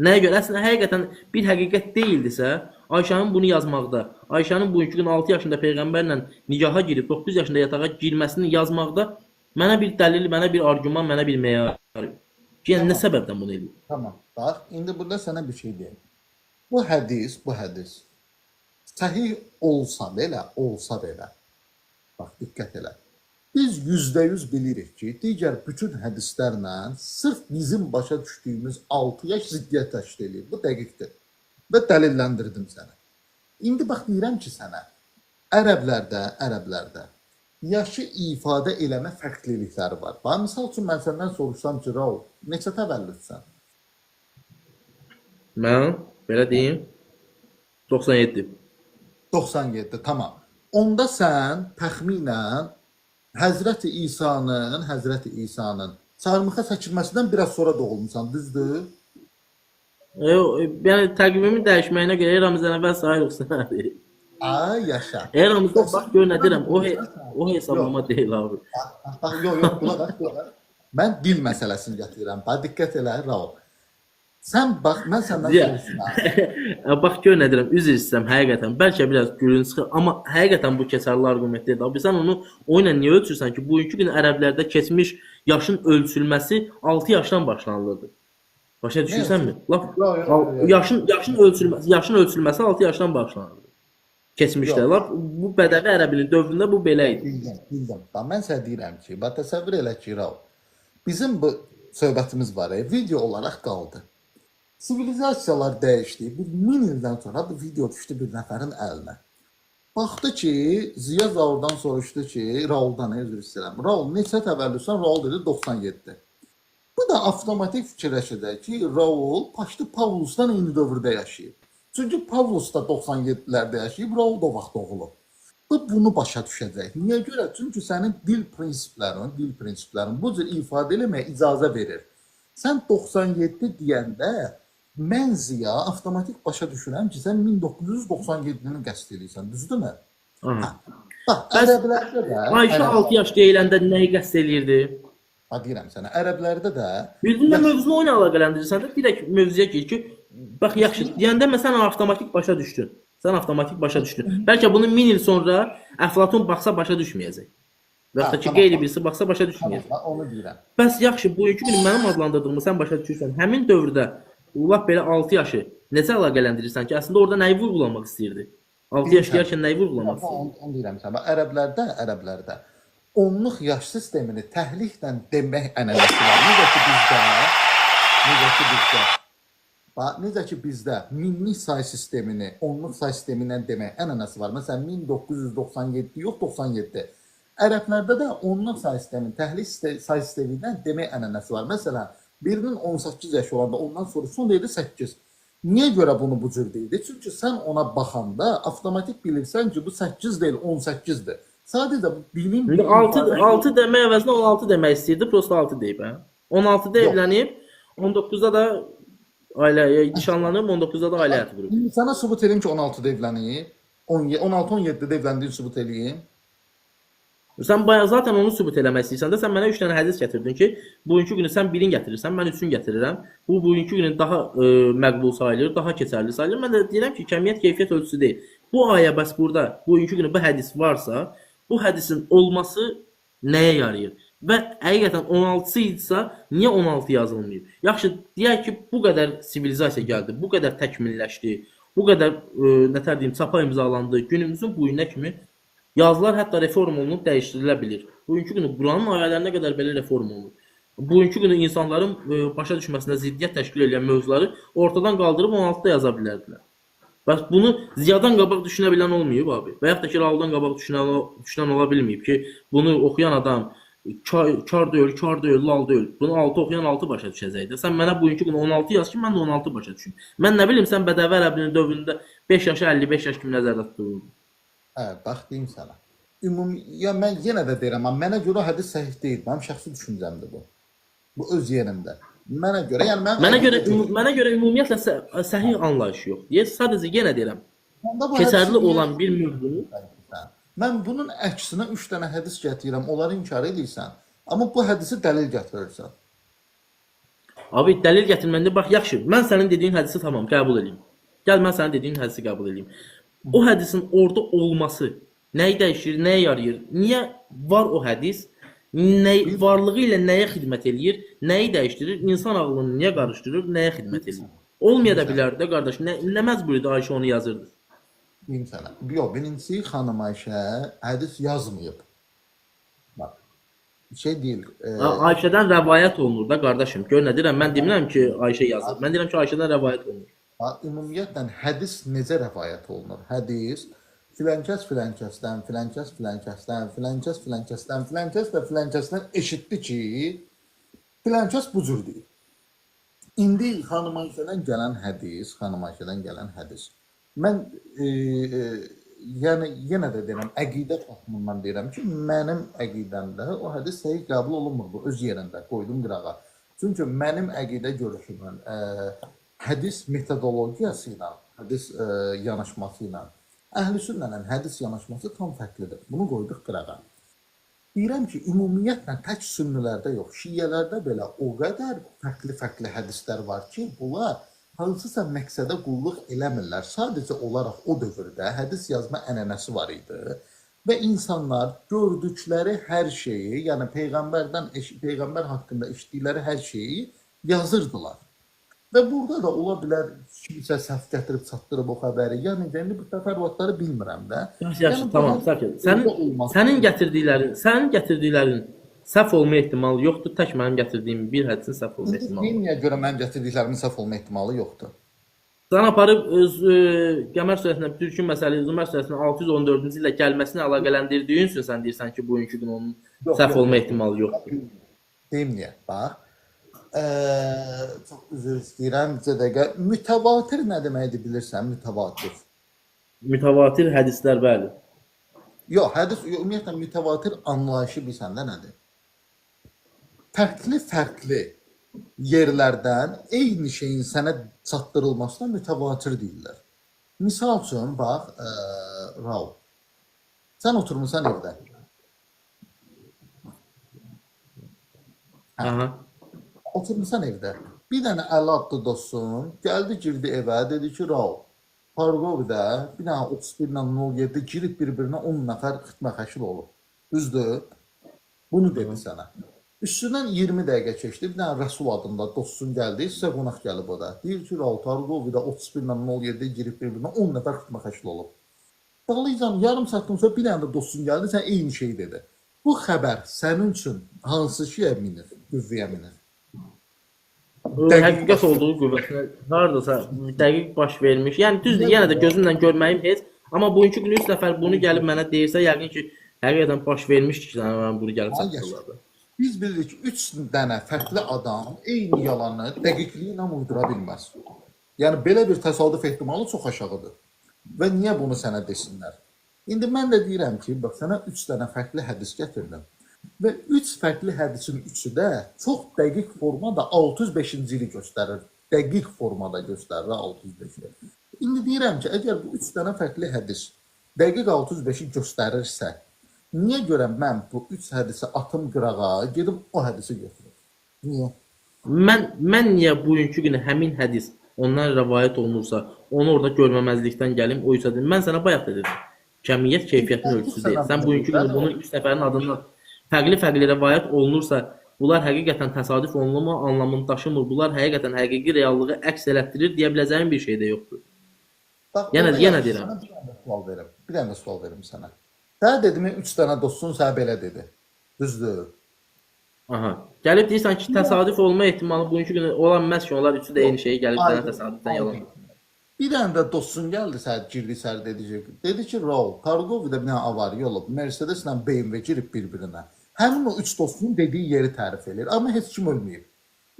Nəyə görə? Əslində həqiqətən bir həqiqət deyildisə, Ayşənin bunu yazmaqda, Ayşənin bugünkü gün 6 yaşında peyğəmbərlə nikaha girib 9 yaşında yatağa girməsini yazmaqda mənə bir dəlil, mənə bir arqument, mənə bir meyar. Yəni nə səbəbdən bunu eləyir? Tamam. Bax, indi burada sənə bir şey deyim. Bu hədis səhih olsa belə, bax, diqqət elə. Biz %100 bilirik ki, digər bütün hədislərlə sırf bizim başa düşdüyümüz 6 yaş ziddiyyət təşkil eləyir. Bu dəqiqdir. Və dəlilləndirdim sənə. İndi bax deyirəm ki sənə, ərəblərdə Yaşı ifadə eləmə fərqlilikləri var. Bax, misal üçün mən səndən soruşsam ki, Raul, neçə təvəllüdsən? Mən belə deyim 97. 97, tamam. Onda sən təxminən Həzrəti İsa'nın çarmıxa çəkilməsindən biraz sonra doğulmusan, düzdür? Yəni təqvimin dəyişməyinə görə eramızdan əvvəl sayırıq sənədir. Ay, yaşa. Eramızda bax gör nə deyirəm, o 97 o hesablama deyil abi. Bax, yox, yox, qulaq as, qulaq as. Mən dil məsələsini gətirirəm. Bax, diqqət elə, Raul. Sən bax, mən səndən Ziya. soruşuram. Bax gör nə deyirəm, üzr istəyirəm həqiqətən. Bəlkə biraz gülünc çıxır, amma həqiqətən bu keçərli arqument deyil. Abi sən onu o ilə niyə ölçürsən ki, bugünkü gün ərəblərdə keçmiş yaşın ölçülməsi 6 yaşdan başlanılırdı. Başa Nə düşürsənmi? Lap Yox, yox, yox, yox. yaşın ölçülməsi 6 yaşdan başlanırdı. Keçmişdə. Yox. Lap bu bədəvi ərəbinin dövründə bu belə idi. Bildim, bildim. Bax, mən sənə deyirəm ki, bax təsəvvür elə ki, Raul, bizim bu söhbətimiz var, video olaraq qaldı. Sivilizasiyalar dəyişdi. Bir 1000 ildən sonra bu video düşdü bir nəfərin əlinə. Baxdı ki, Ziya Zaurdan soruşdu ki, Rauldan, üzr istəyirəm. Raul, neçə təvəllüdsən? Raul dedi 97. Bu da avtomatik fikirləşəcək ki, Raul Paşdı Pavlusdan eyni dövrdə yaşayıb. Çünki Pavlus da 97-lərdə yaşayıb, Raul da o vaxt doğulub. Bu bunu başa düşəcək. Niyə görə? Çünki sənin dil prinsiplərin bu cür ifadə eləməyə icazə verir. Sən 97 deyəndə mən Ziya avtomatik başa düşürəm ki, sən 1997-ni qəsd edirsən, düzdürmü? Aha. Bax, Bəs ərəblərdə də Ayşə 6 yaş deyiləndə nəyi qəsd eləyirdi? Ha, deyirəm sənə, ərəblərdə də Bildin də mövzunu o ilə əlaqələndirirsən də direkt mövzuya gir ki, bax yaxşı deyəndə məsələn avtomatik başa düşdün. Sən avtomatik başa düşdün. Bəlkə bunu 1000 il sonra Əflatun baxsa başa düşməyəcək. Və yaxud da ki, tamam. qeyri birisi baxsa başa düşməyəcək. Tamam, onu deyirəm. Bəs yaxşı, bugünkü gün mənim adlandırdığımı sən başa düşürsən. Həmin dövrdə lap belə 6 yaşı necə əlaqələndirirsən ki, əslində orada nəyi vurğulamaq istəyirdi? 6 yaş deyərkən nəyi vurğulamaq istəyirdi? Onu deyirəm sənə. Bax, ərəblərdə onluq yaş sistemini təhliklə demək ənənəsi var. Necə ki bizdə, bax, necə ki bizdə minlik say sistemini onluq say sistemi ilə demək ənənəsi var. Məsələn 1997 yox 97. Ərəblərdə də onluq say sistemini təhlik say sistemi ilə demək ənənəsi var. Məsələn, birinin 18 yaşı olanda ondan soruşsan deyirdi 8. Niyə görə bunu bu cür deyildi? Çünki sən ona baxanda avtomatik bilirsən ki, bu 8 deyil, 18-dir. Sadəcə bu bilim İndi 6 demək əvəzinə 16 demək istəyirdi, prosta 6 deyib, hə? 16-da evlənib, 19-da da ailə nişanlanıb, 19-da da ailə həyatı qurub. İndi sənə sübut eləyim ki, 16-da evlənib, 16-17-də evləndiyini sübut eləyim. Sən bayaq zaten onu sübut eləmək istəyirsən də, sən mənə 3 dənə hədis gətirdin ki, bugünkü günü sən birini gətirirsən, mən üçün gətirirəm. Bu bugünkü günün daha məqbul sayılır, daha keçərli sayılır. Mən də deyirəm ki, kəmiyyət keyfiyyət ölçüsü deyil. Bu ayə bəs burada bugünkü günü bu hədis varsa, bu hədisin olması nəyə yarayır? Və həqiqətən 16-sı idisə, niyə 16 yazılmayıb? Yaxşı, deyək ki, bu qədər sivilizasiya gəldi, bu qədər təkmilləşdi, bu qədər nətər deyim, çapa imzalandı. Günümüzün bu günə kimi yazılar hətta reform olunub dəyişdirilə bilir. Bugünkü günü Quranın ayələrinə qədər belə reform olunur. Bugünkü günü insanların başa düşməsinə ziddiyyət təşkil edən mövzuları ortadan qaldırıb 16-da yaza bilərdilər. Bəs bunu Ziyadan qabaq düşünə bilən olmayıb abi. Və yaxud da ki, Rauldan qabaq düşünən ola bilməyib ki, bunu oxuyan adam kar deyil, kar deyil, lal deyil. Bunu 6 oxuyan 6 başa düşəcəkdir. Sən mənə bugünkü gün 16 yaz ki, mən də 16 başa düşüm. Mən nə bilim, sən bədəvi ərəbinin dövründə 5 yaşı 55 yaş kimi nəzərdə tuturdun. Hə, bax deyim sənə. Ümumi, ya mən yenə də deyirəm, amma mənə görə hədis səhih deyil. Mənim şəxsi düşüncəmdir bu. Bu öz yerimdə. Mənə görə, yəni mən Mənə görə ümumiyyətlə səhih anlayış yox. Deyə sadəcə yenə deyirəm, keçərli olan bir mövzunu mən bunun əksinə 3 dənə hədis gətirirəm, onları inkar edirsən. Amma bu hədisi dəlil gətirirsən. Abi dəlil gətirməndə bax yaxşı, mən sənin dediyin hədisi tamam qəbul eləyim. Gəl mən sənin dediyin hədisi qəbul eləyim. O hədisin orada olması nəyi dəyişir, nəyə yarayır? Niyə var o hədis? Varlığı ilə nəyə xidmət eləyir? Nəyi dəyişdirir? İnsan ağlını niyə qarışdırır? Nəyə xidmət eləyir? Olmaya da bilərdi də qardaş. Nə məcbur idi Ayşə onu yazırdı? Deyim sənə. Yox, birincisi xanım Ayşə hədis yazmayıb. Bax. Şey deyil. Ayşədən rəvayət olunur da qardaşım. Gör nə deyirəm? Mən demirəm ki, Ayşə yazır. Mən deyirəm ki, Ayşədən rəvayət olunur. Ümumiyyətlə hədis necə rəvayət olunur? Hədis Filankəs filankəsdən, filankəs filankəsdən, filankəs filankəsdən, filankəs də filankəsdən eşitdi ki, filankəs bu cür deyir. İndi xanım Ayşədən gələn hədis, xanım Ayşədən gələn hədis. Mən yəni yenə də deyirəm, əqidə baxımından deyirəm ki, mənim əqidəmdə o hədis səhih qəbul olunmur bu öz yerində qoydum qırağa. Çünki mənim əqidə görüşümün hədis metodologiyası ilə, hədis yanaşması ilə Əhl-i Sünnənin hədis yanaşması tam fərqlidir. Bunu qoyduq qırağa. Deyirəm ki, ümumiyyətlə tək sünnilərdə yox, şiələrdə belə o qədər fərqli-fərqli hədislər var ki, bunlar hansısa məqsədə qulluq eləmirlər. Sadəcə olaraq o dövrdə hədis yazma ənənəsi var idi və insanlar gördükləri hər şeyi, yəni peyğəmbərdən peyğəmbər haqqında eşitdikləri hər şeyi yazırdılar. Və burada da ola bilər kimsə səhv gətirib çatdırıb o xəbəri. Yəni indi bu təfərrüatları bilmirəm də. Yaxşı, yaxşı, Yəni tamam, səhv gətirdin. Sənin gətirdiklərin, sənin gətirdiklərin səhv olma ehtimalı yoxdur. Tək mənim gətirdiyim bir hədisin səhv olma ehtimalı var. Niyə görə mənim gətirdiklərimin səhv olma ehtimalı yoxdur? Sən aparıb öz Qəmər surəsində Türkün məsəli Zümər surəsinin 614-cü illə gəlməsinə əlaqələndirdiyin üçün sən deyirsən ki, bugünkü gün onun Yox, səhv yox, olma yox. ehtimalı yoxdur. Deyim niyə? Bax. Çox üzr istəyirəm, bir dəqiqə. Mütəvatir nə deməkdir bilirsən? Mütəvatir. Mütəvatir hədislər, bəli. Yox, hədis ümumiyyətlə mütəvatir anlayışı bilsən də nədir? Fərqli-fərqli yerlərdən eyni şeyin sənə çatdırılmasına mütəvatir deyirlər. Misal üçün, bax, Raul, sən oturmusan evdə. Aha. Oturmusan evdə. Bir dənə əli adlı dostun gəldi, girdi evə, dedi ki, Raul, Parqovda bir dənə 31 ilə 07 girib bir-birinə 10 nəfər xitmə xəşil olub. Düzdür? Bunu dedi sənə. Üstündən 20 dəqiqə keçdi. Bir dənə Rəsul adında dostun gəldi, sizə qonaq gəlib o da. Deyir ki, Raul, Targovda 31 ilə 07 girib bir-birinə 10 nəfər xitmə xəşil olub. Bağlayacağım, yarım saatdan sonra bir dənə də dostun gəldi, sən eyni şeyi dedi. Bu xəbər sənin üçün hansı şeyə minir, qüvvəyə minir? Həqiqət olduğu qüvvəsinə hardasa dəqiq baş vermiş. Yəni düzdür, yenə də gözümlə görməyim heç, amma bugünkü gün 3 nəfər bunu gəlib mənə deyirsə, yəqin ki, həqiqətən baş vermişdi ki, mənə bunu gəlib çatdırırlar. Biz bilirik ki, 3 dənə fərqli adam eyni yalanı dəqiqliyi ilə uydura bilməz. Yəni belə bir təsadüf ehtimalı çox aşağıdır. Və niyə bunu sənə desinlər? İndi mən də deyirəm ki, bax sənə 3 dənə fərqli hədis gətirdim. Və 3 fərqli hədisin üçü də çox dəqiq formada 605-ci ili göstərir. Dəqiq formada göstərir 605-i. İndi deyirəm ki, əgər bu 3 dənə fərqli hədis dəqiq 605-i göstərirsə, niyə görə mən bu 3 hədisi atım qırağa, gedim o hədisi götürüm? Niyə? Mən niyə bugünkü günə həmin hədis ondan rəvayət olunursa, onu orada görməməzlikdən gəlim, o isə mən sənə bayaq da dedim. Kəmiyyət keyfiyyətin ölçüsü deyil. Sən bugünkü günə bunu 3 nəfərin adından fərqli-fərqli rəvayət olunursa, bunlar həqiqətən təsadüf olunma anlamını daşımır. Bunlar həqiqətən həqiqi reallığı əks elətdirir deyə biləcəyim bir şey də yoxdur. Bax, yenə deyirəm. Sənə bir dənə də sual verim. Bir dənə də sual verim sənə. Sənə dedim, 3 dənə dostun sənə belə dedi. Düzdür? Aha. Gəlib deyirsən ki, təsadüf olma ehtimalı bugünkü günə ola bilməz ki, onlar üçü də eyni şeyi gəlib sənə təsadüfdən yalan. Bir dənə də dostun gəldi, sənə girdi, sənə dedi ki, dedi ki, Raul, Targovda bir dənə avariya olub, Mercedeslə BMW girib bir-birinə. Həmin o 3 dostun dediyi yeri tərif eləyir, amma heç kim ölməyib.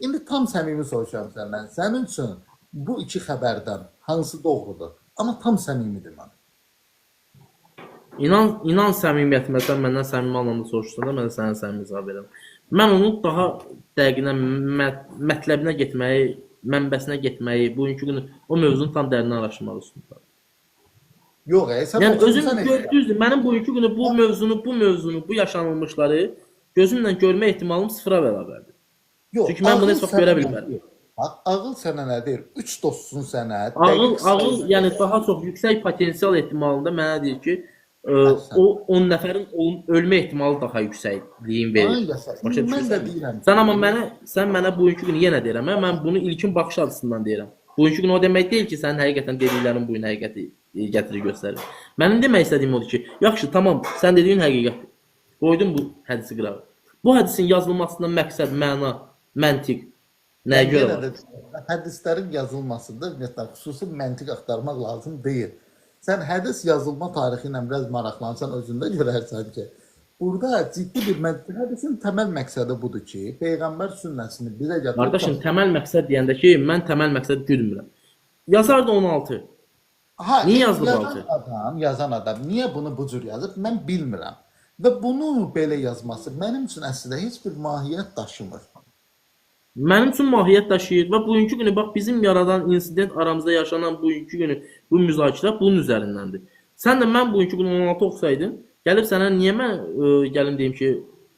İndi tam səmimi soruşuram səndən. Sənin üçün bu iki xəbərdən hansı doğrudur? Amma tam səmimidir mən. İnan səmimiyyətimə, sən məndən səmimi anlamda soruşsan da, mən də sənə səmimi cavab verirəm. Mən onun daha dəqiqinə, mətləbinə getməyi, mənbəsinə getməyi, bugünkü günü o mövzunu tam dərindən araşdırmaq üstündəyəm. Yox, sən Yəni özüm düzdür, mənim bugünkü günü bu mövzunu, bu yaşanılmışları gözümlə görmə ehtimalım sıfıra bərabərdir. Yox, çünki mən bunu heç vaxt görə bilmərəm. Bax, ağıl sənə nə deyir? 3 dostun sənə. Ağıl, yəni daha çox yüksək potensial ehtimalında mənə deyir ki, o 10 nəfərin ölmə ehtimalı daha yüksəkliyin verir. Başa düşürsən? Mən də deyirəm. Sən amma mənə, sən mənə bugünkü günü yenə deyirəm, mən bunu ilkin baxış açısından deyirəm. Bugünkü gün o demək deyil ki, sənin həqiqətən dediklərin bu gün həqiqəti gətirir, göstərir. Mənim demək istədiyim odur ki, yaxşı, tamam, sən dediyin həqiqətdir. Qoydum bu hədisi qırağa. Bu hədisin yazılmasından məqsəd, məna, məntiq nəyə görə var? Hədislərin yazılmasında ümumiyyətlə xüsusi məntiq axtarmaq lazım deyil. Sən hədis yazılma tarixi ilə biraz maraqlansan özündə görərsən ki, burada ciddi bir hədisin təməl məqsədi budur ki, peyğəmbər sünnəsini bizə gətirib Qardaşım, təməl məqsəd deyəndə ki, mən təməl məqsəd güdmürəm. Yazardı 16. Ha, Niyə yazdı bu yazan 6? adam, yazan adam niyə bunu bu cür yazıb mən bilmirəm. Və bunu belə yazması mənim üçün əslində heç bir mahiyyət daşımır. Mənim üçün mahiyyət daşıyır və bugünkü günü bax bizim yaradan insident aramızda yaşanan bugünkü günü bu müzakirə bunun üzərindəndir. Sən də mən bugünkü günü 16 oxusaydım, gəlib sənə niyə mən gəlim deyim ki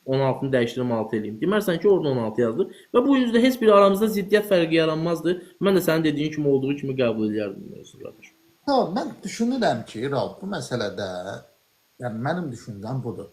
16-nı dəyişdirim 6 eləyim. Demərsən ki orada 16 yazdı və bu gün də heç bir aramızda ziddiyyət fərqi yaranmazdı. Mən də sənin dediyin kimi olduğu kimi qəbul edərdim mövzunu qardaşım. Tamam, mən düşünürəm ki, Rauf, bu məsələdə, yəni mənim düşüncəm budur.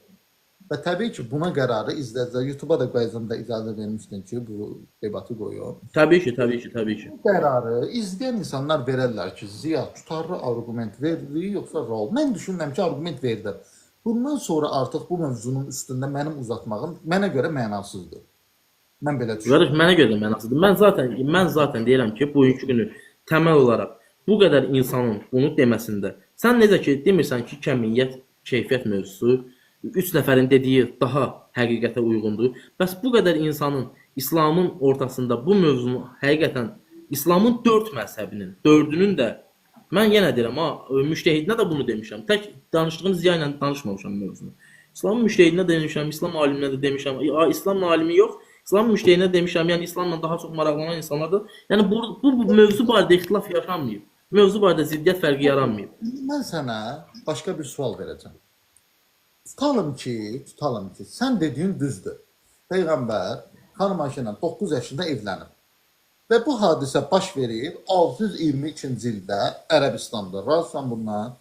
Və təbii ki, buna qərarı izləyicilər YouTube-a da qoyacağım da icazə vermişdin ki, bu debatı qoyum. Təbii ki, təbii ki, təbii ki. Bu qərarı izləyən insanlar verərlər ki, Ziya tutarlı arqument verdi, yoxsa Raul. Mən düşünürəm ki, arqument verdim. Bundan sonra artıq bu mövzunun üstündə mənim uzatmağım mənə görə mənasızdır. Mən belə düşünürəm. Qardaş, mənə görə də mənasızdır. Mən zaten deyirəm ki, bugünkü günü təməl olaraq bu qədər insanın bunu deməsində sən necə ki demirsən ki, kəmiyyət, keyfiyyət mövzusu 3 nəfərin dediyi daha həqiqətə uyğundur. Bəs bu qədər insanın İslamın ortasında bu mövzunu həqiqətən İslamın 4 məzhəbinin, 4-ünün də mən yenə deyirəm, ha, müştəhidinə də bunu demişəm. Tək danışdığım Ziya ilə danışmamışam mövzunu. İslamın müştəhidinə də demişəm, İslam aliminə də demişəm. İslam alimi yox, İslam müştəhidinə demişəm. Yəni İslamla daha çox maraqlanan insanlar da. Yəni bu mövzu barədə ixtilaf yaşanmayıb. Mövzu barədə ziddiyyət fərqi yaranmayıb. Mən sənə başqa bir sual verəcəm. Tutalım ki, sən dediyin düzdür. Peyğəmbər xanım Ayşə ilə 9 yaşında evlənib. Və bu hadisə baş verib 622-ci ildə Ərəbistanda. Razısan bundan?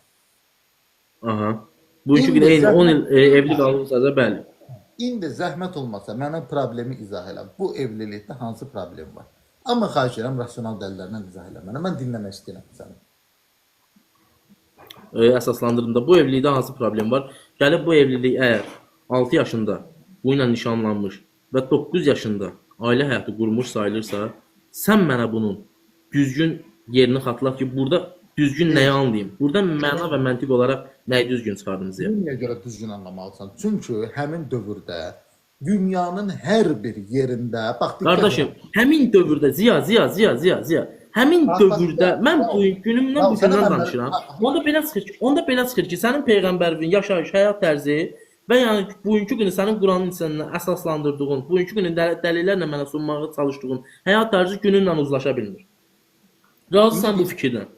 Aha. Bugünkü gün eyni 10 il evli qalmışsa da bəli. İndi zəhmət olmasa mənə problemi izah elə. Bu evlilikdə hansı problem var? Amma xahiş edirəm rasional dəlillərlə izah elə mənə. Mən dinləmək istəyirəm səni. Əsaslandırdım da bu evlilikdə hansı problem var? Gəlib bu evlilik əgər 6 yaşında bu ilə nişanlanmış və 9 yaşında ailə həyatı qurmuş sayılırsa, sən mənə bunun düzgün yerini xatırlat ki, burada düzgün nəyi anlayım? Burada məna və məntiq olaraq nəyi düzgün çıxardım Ziya? Niyə görə düzgün anlamalısan? Çünki həmin dövrdə dünyanın hər bir yerində, bax diqqət Qardaşım, həmin dövrdə Ziya, həmin dövrdə mən bu günümdən bu gündən danışıram. Onda belə çıxır ki, sənin peyğəmbərinin yaşayış, həyat tərzi və yəni bugünkü günü sənin Quranın içindən əsaslandırdığın, bugünkü günü dəlillərlə mənə sunmağa çalışdığın həyat tərzi gününlə uzlaşa bilmir. Razısan bu fikirdən?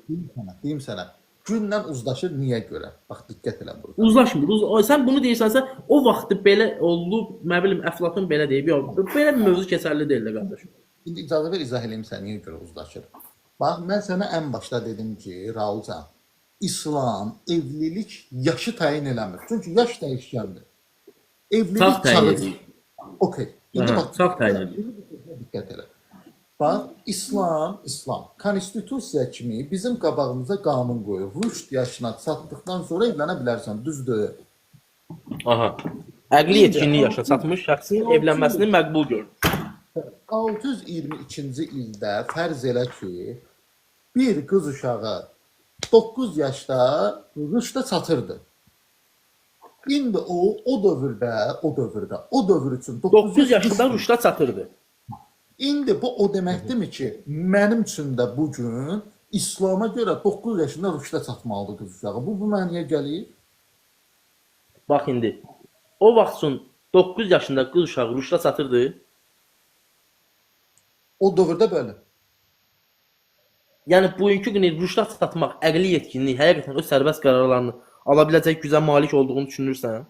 Deyim sənə. Günlə uzlaşır niyə görə? Bax diqqət elə burada. Uzlaşmır. Sən bunu deyirsənsə, o vaxtı belə olub, nə bilim, Əflatun belə deyib. Yox, belə bir mövzu keçərli deyil də qardaşım. İndi icazə ver izah eləyim sənə niyə görə uzlaşır. Bax, mən sənə ən başda dedim ki, Raulcan, İslam evlilik yaşı təyin eləmir. Çünki yaş dəyişkəndir. Evlilik çağı eləyir. Okey. İndi bax, çağ təyin eləyir. Diqqət elə. Bax, İslam, konstitusiya kimi bizim qabağımıza qanun qoyur. Rüşd yaşına çatdıqdan sonra evlənə bilərsən, düzdür? Aha. Əqli yetkinlik yaşına çatmış şəxsin evlənməsini məqbul görür. 622-ci ildə fərz elə ki, bir qız uşağı 9 yaşda rüşdə çatırdı. İndi o dövr üçün 9 yaşında rüşdə çatırdı. İndi bu o deməkdirmi ki, mənim üçün də bu gün İslama görə 9 yaşında rüşdə çatmalıdır qız uşağı. Bu mənaya gəlir. Bax indi, o vaxt üçün 9 yaşında qız uşağı rüşdə çatırdı. O dövrdə belə. Yəni bugünkü günü rüşdə çatmaq, əqli yetkinlik, həqiqətən öz sərbəst qərarlarını ala biləcək gücə malik olduğunu düşünürsən?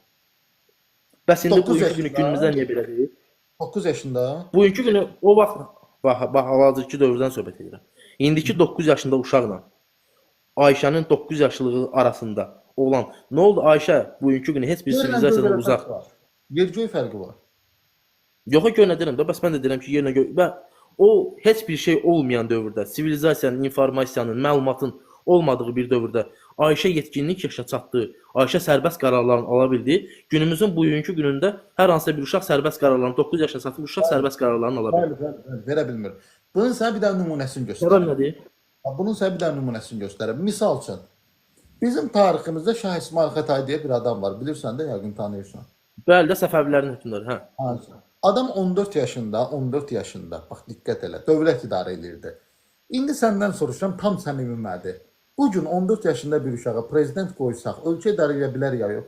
Bəs indi bugünkü günü günümüzdə niyə belə deyil? 9 yaşında. Bugünkü günü o vaxt bax hal-hazırki dövrdən söhbət edirəm. İndiki 9 yaşında uşaqla Ayşənin 9 yaşlığı arasında olan nə oldu Ayşə bugünkü günü heç bir sivilizasiyadan uzaq. Yer-göy fərqi var. Yox, gör nə deyirəm də, bəs mən də deyirəm ki, yerlə göy. Və o heç bir şey olmayan dövrdə, sivilizasiyanın, informasiyanın, məlumatın olmadığı bir dövrdə Ayşə yetkinlik yaşa çatdı, Ayşə sərbəst qərarlarını ala bildi. Günümüzün bugünkü günündə hər hansısa bir uşaq sərbəst qərarlarını, 9 yaşına çatmış uşaq sərbəst qərarlarını ala bilir. Bəli, bəli, verə bilmir. Bunun sənə bir dənə nümunəsini göstərirəm. Səbəb nədir? Bunun sənə bir dənə nümunəsini göstərirəm. Misal üçün, Bizim tariximizdə Şah İsmayıl Xətai deyə bir adam var. Bilirsən də, yəqin tanıyırsan. Bəli də Səfəvilərin hökmdarı, hə. Ha. Adam 14 yaşında, 14 yaşında, bax diqqət elə, dövlət idarə eləyirdi. İndi səndən soruşuram, tam səmimi mədir. Bu gün 14 yaşında bir uşağa prezident qoysaq, ölkə idarə edə bilər ya yox?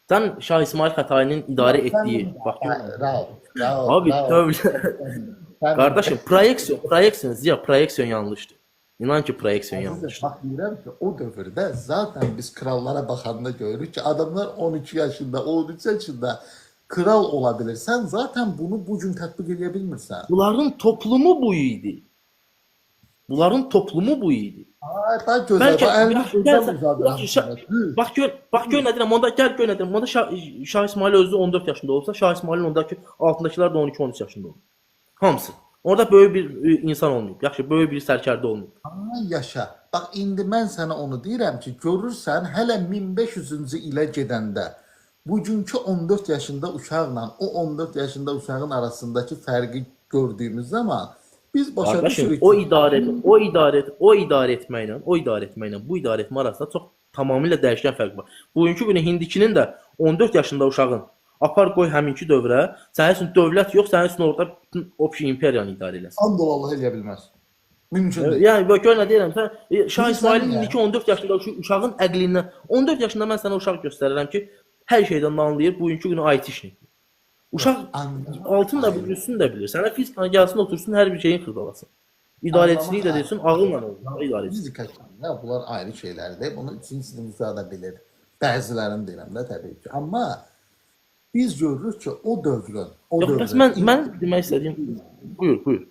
Sən Şah İsmayıl Xətainin idarə etdiyi, bax Rahat, rahat, abi rahat. dövlət qardaşım, proyeksiyon, Ziya, proyeksiyon yanlışdır. İnan ki, proyeksiyon yanlışdır. Bax deyirəm ki, o dövrdə zaten biz krallara baxanda görürük ki, adamlar 12 yaşında, 13 yaşında kral ola bilir. Sən zaten bunu bu gün tətbiq eləyə bilmirsən. Bunların toplumu bu idi. Bunların toplumu bu idi. Ay, daha gözəl. Bəlkə Bax, əlini yaxşı, gözəl gəl, uzadıram yaxşı, sənə. Düz. Bax gör nə deyirəm. Onda gəl gör nə deyirəm. Onda Şah İsmayıl özü 14 yaşında olsa, Şah İsmayılın ondakı altındakılar da 12-13 yaşında olur. Hamısı. Orada böyük bir insan olmayıb. Yaxşı, böyük bir sərkərdə olmayıb. Ay, yaşa. Bax indi mən sənə onu deyirəm ki, görürsən hələ 1500-cü ilə gedəndə bugünkü 14 yaşında uşaqla o 14 yaşında uşağın arasındakı fərqi gördüyümüz zaman biz başa Qardaşım, düşürük o ki, idarə o idarə o idarə etməklə, o idarə etməklə bu idarə etmə arasında çox tamamilə dəyişkən fərq var. Bugünkü günü indikinin də 14 yaşında uşağın apar qoy həminki dövrə, sənin üçün dövlət yox, sənin üçün orada bütün opşi imperiyanı idarə eləsin. And ol Allah eləyə bilməz. Mümkün deyil. Yəni bax gör nə deyirəm, sən Şah Bilirsən İsmayılın niyə? indiki 14 yaşında uşağın əqlindən 14 yaşında mən sənə uşaq göstərirəm ki, hər şeydən anlayır, bugünkü günü IT-şnik. Uşaq altın da bilir, üstünü də bilir. Sənə fizikanı gəlsin, otursun, hər bir şeyin xırdalasın. İdarəçiliyi də desin, ağılla olur, idarəçilik. Fizika, kimya, bunlar ayrı şeylərdir. Bunu 3-cü sinif uşağı da bilir. Bəzilərini deyirəm də təbii ki. Amma biz görürük ki, o dövrün, o Yox, bəs dövrün mən demək istədiyim, buyur, buyur.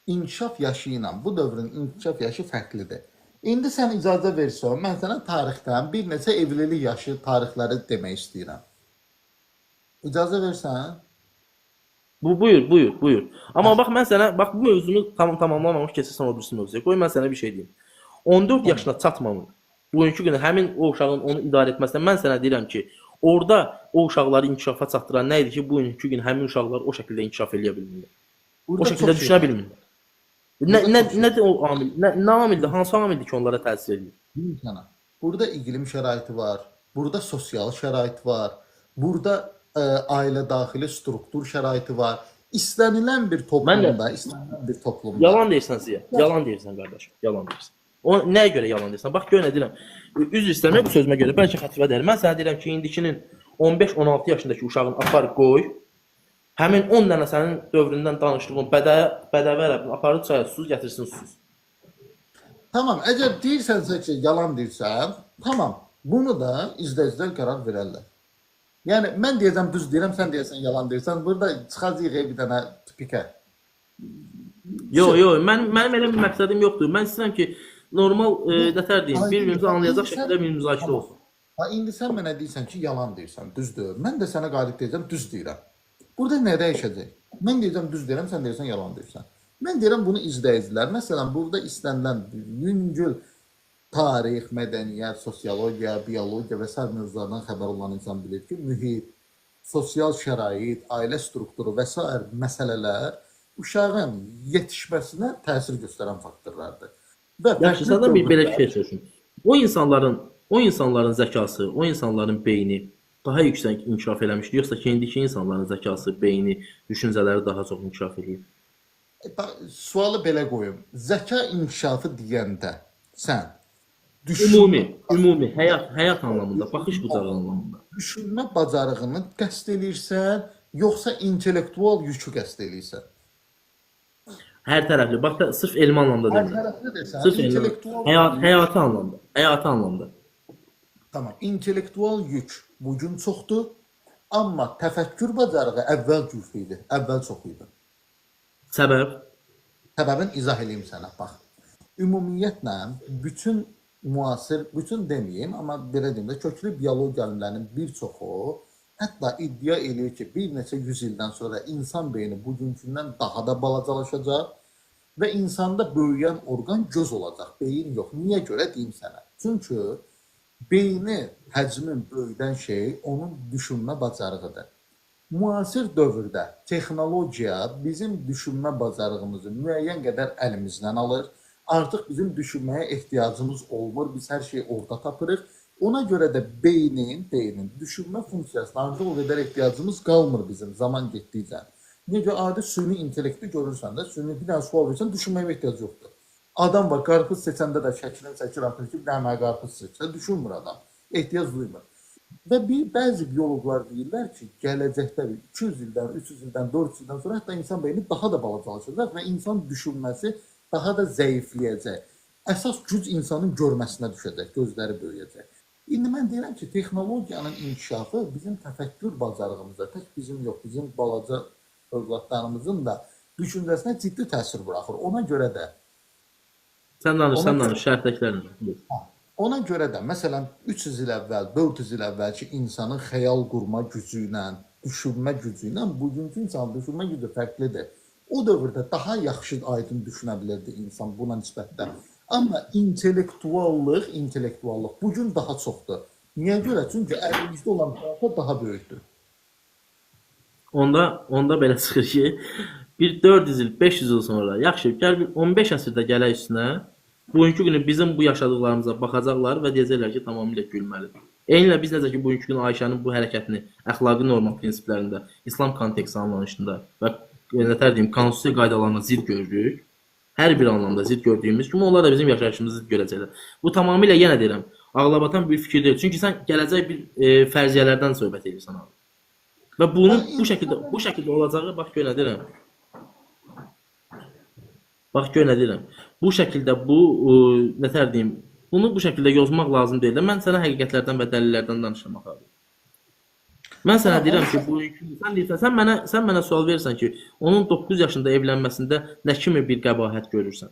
inkişaf yaşı ilə bu dövrün inkişaf yaşı fərqlidir. İndi sən icazə versən, mən sənə tarixdən bir neçə evlilik yaşı tarixləri demək istəyirəm. İcazə versən? Bu buyur, buyur, buyur. Amma bax mən sənə, bax bu mövzunu tam tamamlamamış keçirsən o birisi mövzuya. Qoy mən sənə bir şey deyim. 14 yaşına çatmamış bugünkü günə həmin o uşağın onu idarə etməsinə mən sənə deyirəm ki, orada o uşaqları inkişafa çatdıran nə idi ki, bugünkü gün həmin uşaqlar o şəkildə inkişaf eləyə bilmirlər. Burada O şəkildə çox şey düşünə var. bilmirlər. Nə Burada nə çox şey nədir o amil? Nə amildir? Hansı amildir ki, onlara təsir edir? Deyim sənə. Burada iqlim şəraiti var, burada sosial şərait var, burada ailə daxili struktur şəraiti var. İstənilən bir toplumda, istənilən bir toplumda. Yalan deyirsən Ziya. Yalan deyirsən qardaşım. Yalan deyirsən. O nəyə görə yalan deyirsən? Bax gör nə deyirəm. Üzr istəmirəm bu sözümə görə. Bəlkə xətrə dəyər. Mən sənə deyirəm ki, indikinin 15-16 yaşındakı uşağın apar qoy. Həmin 10 dənə sənin dövründən danışdığın bədəvi ərəbini aparıb çaya susuz gətirsin susuz. Tamam, əgər deyirsənsə ki, yalan deyirsən, tamam. Bunu da izləyicilər qərar verərlər. Yəni mən deyəcəm düz deyirəm, sən deyəsən yalan deyirsən. Burada çıxacağıq bir dənə tupikə. Yox, yox, mənim elə bir məqsədim yoxdur. Mən istəyirəm ki, normal nətər deyim, bir-birimizi anlayacaq şəkildə bir müzakirə olsun. Ha, indi sən mənə deyirsən ki, yalan deyirsən, düzdür. Mən də sənə qalib deyəcəm, düz deyirəm. Burada nə dəyişəcək? Mən deyəcəm düz deyirəm, sən deyirsən yalan deyirsən. Mən deyirəm bunu izləyicilər. Məsələn, burada istənilən yüngül tarix, mədəniyyət, sosiologiya, biologiya və sair mövzulardan xəbər olan insan bilir ki, mühit, sosial şərait, ailə strukturu və sair məsələlər uşağın yetişməsinə təsir göstərən faktorlardır. Və Yaxşı, fərqli səndən bir belə dövrlər- şey soruşum. O insanların zəkası, o insanların beyni daha yüksək inkişaf eləmişdi, yoxsa ki, indiki insanların zəkası, beyni, düşüncələri daha çox inkişaf eləyib? Bax, sualı belə qoyum. Zəka inkişafı deyəndə sən Ümumi, həyat anlamında, baxış bucağı anlamında. Düşünmə bacarığını qəsd eləyirsən, yoxsa intellektual yükü qəsd eləyirsən? Hər tərəfli. Bax, da, sırf elmi anlamda Hər demirəm. tərəfli desən, Sırf elmi, intellektual həyati anlamda, həyati anlamda. Tamam, intellektual yük bugün çoxdur, amma təfəkkür bacarığı əvvəl güclü idi, əvvəl çox idi. Səbəb? Səbəbini izah eləyim sənə, bax. Ümumiyyətlə, bütün müasir, bütün deməyim, amma belə deyim də, köklü biologiya alimlərinin bir çoxu hətta iddia eləyir ki, bir neçə yüz ildən sonra insan beyni bugünkündən daha da balacalaşacaq və insanda böyüyən orqan göz olacaq, beyin yox. Niyə görə deyim sənə? Çünki beyni həcmin böyüdən şey onun düşünmə bacarığıdır. Müasir dövrdə texnologiya bizim düşünmə bacarığımızı müəyyən qədər əlimizdən alır. Artıq bizim düşünməyə ehtiyacımız olmur. Biz hər şeyi orada tapırıq. Ona görə də beynin düşünmə funksiyasına artıq o qədər ehtiyacımız qalmır bizim zaman getdikcə. Niyə görə adi süni intellekti görürsən də, süni bir dənə sual versən düşünməyə ehtiyac yoxdur. Adam var, qarpız seçəndə də şəklini çəkir, atır ki, bir dənə mənə qarpız seçsə, düşünmür adam. Ehtiyac duymur. Və bəzi bioloqlar deyirlər ki, gələcəkdə 200 ildən, 300 ildən, 400 ildən sonra hətta insan beyni daha da balacalaşacaq və insan düşünməsi daha da zəifləyəcək. Əsas güc insanın görməsinə düşəcək, gözləri böyüyəcək. İndi mən deyirəm ki, texnologiyanın inkişafı bizim təfəkkür bacarığımıza, tək bizim yox, bizim balaca övladlarımızın da düşüncəsinə ciddi təsir buraxır. Ona görə də Sən danış, sən danış, şərhdəkilərlə. Ona görə də məsələn 300 il əvvəl, 400 il əvvəlki insanın xəyal qurma gücü ilə, düşünmə gücü ilə bugünkü insanın düşünmə gücü fərqlidir. O dövrdə daha yaxşı aydın düşünə bilirdi insan buna nisbətdə. Amma intellektuallıq bu gün daha çoxdur. Niyə görə? Çünki əlimizdə olan data daha böyükdür. Onda belə çıxır ki, bir 400 il, 500 il sonra, yaxşı, gəl bir 15 əsrdə gələk üstünə, bugünkü günü bizim bu yaşadıqlarımıza baxacaqlar və deyəcəklər ki, tamamilə gülməlidir. Eynilə biz necə ki, bugünkü gün Ayşənin bu hərəkətini əxlaqi norma prinsiplərində, İslam konteksti anlayışında və nətər deyim, konstitusiya qaydalarına zidd görürük. Hər bir anlamda zidd gördüyümüz kimi onlar da bizim yaşayışımızı zidd görəcəklər. Bu tamamilə yenə deyirəm, ağlabatan bir fikir deyil. Çünki sən gələcək bir fərziyyələrdən söhbət edirsən abi. Və bunun bu şəkildə olacağı bax gör nə deyirəm. Bax gör nə deyirəm. Bu şəkildə bu nətər deyim, bunu bu şəkildə yozmaq lazım deyil də. Mən sənə həqiqətlərdən və dəlillərdən danışıram axı abi. Mən sənə deyirəm ki, bu sən deyirsən, sən mənə sual verirsən ki, onun 9 yaşında evlənməsində nə kimi bir qəbahət görürsən?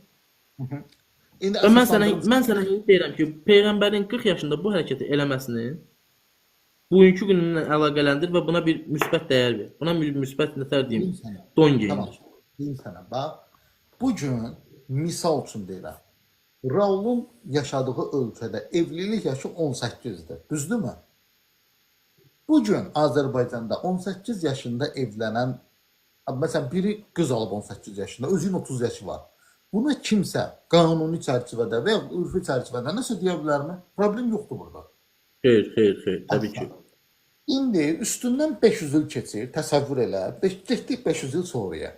İndi Və mən sənə deyirəm ki, peyğəmbərin 40 yaşında bu hərəkəti eləməsini bugünkü gününlə əlaqələndir və buna bir müsbət dəyər ver. Buna bir müsbət nətər deyim, don geyindir. Tamam, deyim sənə, bax, bu gün misal üçün deyirəm, Raulun yaşadığı ölkədə evlilik yaşı 18-dir, düzdürmü? Bu gün Azərbaycanda 18 yaşında evlənən, məsələn, biri qız alıb 18 yaşında, özünün 30 yaşı var. Buna kimsə qanuni çərçivədə və ya ürfi çərçivədə nəsə deyə bilərmi? Problem yoxdur burada. Xeyr, xeyr, xeyr, təbii ki. İndi üstündən 500 il keçir, təsəvvür elə, getdik 500 il sonraya.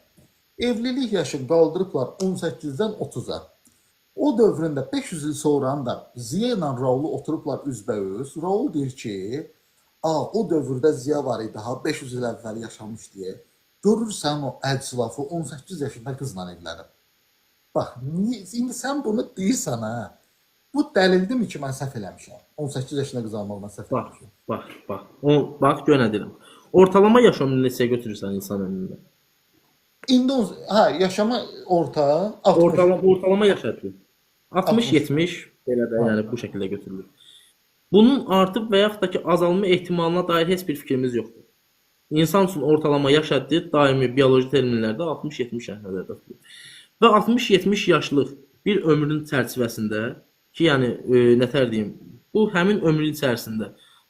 Evlilik yaşı qaldırıblar 18-dən 30-a. O dövründə 500 il sonranı da Ziya ilə Raulu oturublar üzbəüz. Raul deyir ki, o dövrdə Ziya var idi, ha 500 il əvvəl yaşamış deyə. Görürsən o əclafı 18 yaşında qızla evlənib. Bax, indi sən bunu deyirsən ha. Bu dəlildirmi ki, mən səhv eləmişəm? 18 yaşında qız almaqla səhv eləmişəm. Bax. Bax, gör nə deyirəm. Ortalama yaş ömrünü neçəyə götürürsən insan ömründə? İndi yaşama orta 60. Ortalama yaş həddi. 60-70 belə də, yəni bu şəkildə götürülür. Bunun artıb və yaxud da ki, azalma ehtimalına dair heç bir fikrimiz yoxdur. İnsan üçün ortalama yaş həddi daimi bioloji terminlərdə 60-70 yaş nəzərdə tutulur. Və 60-70 yaşlıq bir ömrün çərçivəsində ki, yəni nətər deyim, bu həmin ömrün içərisində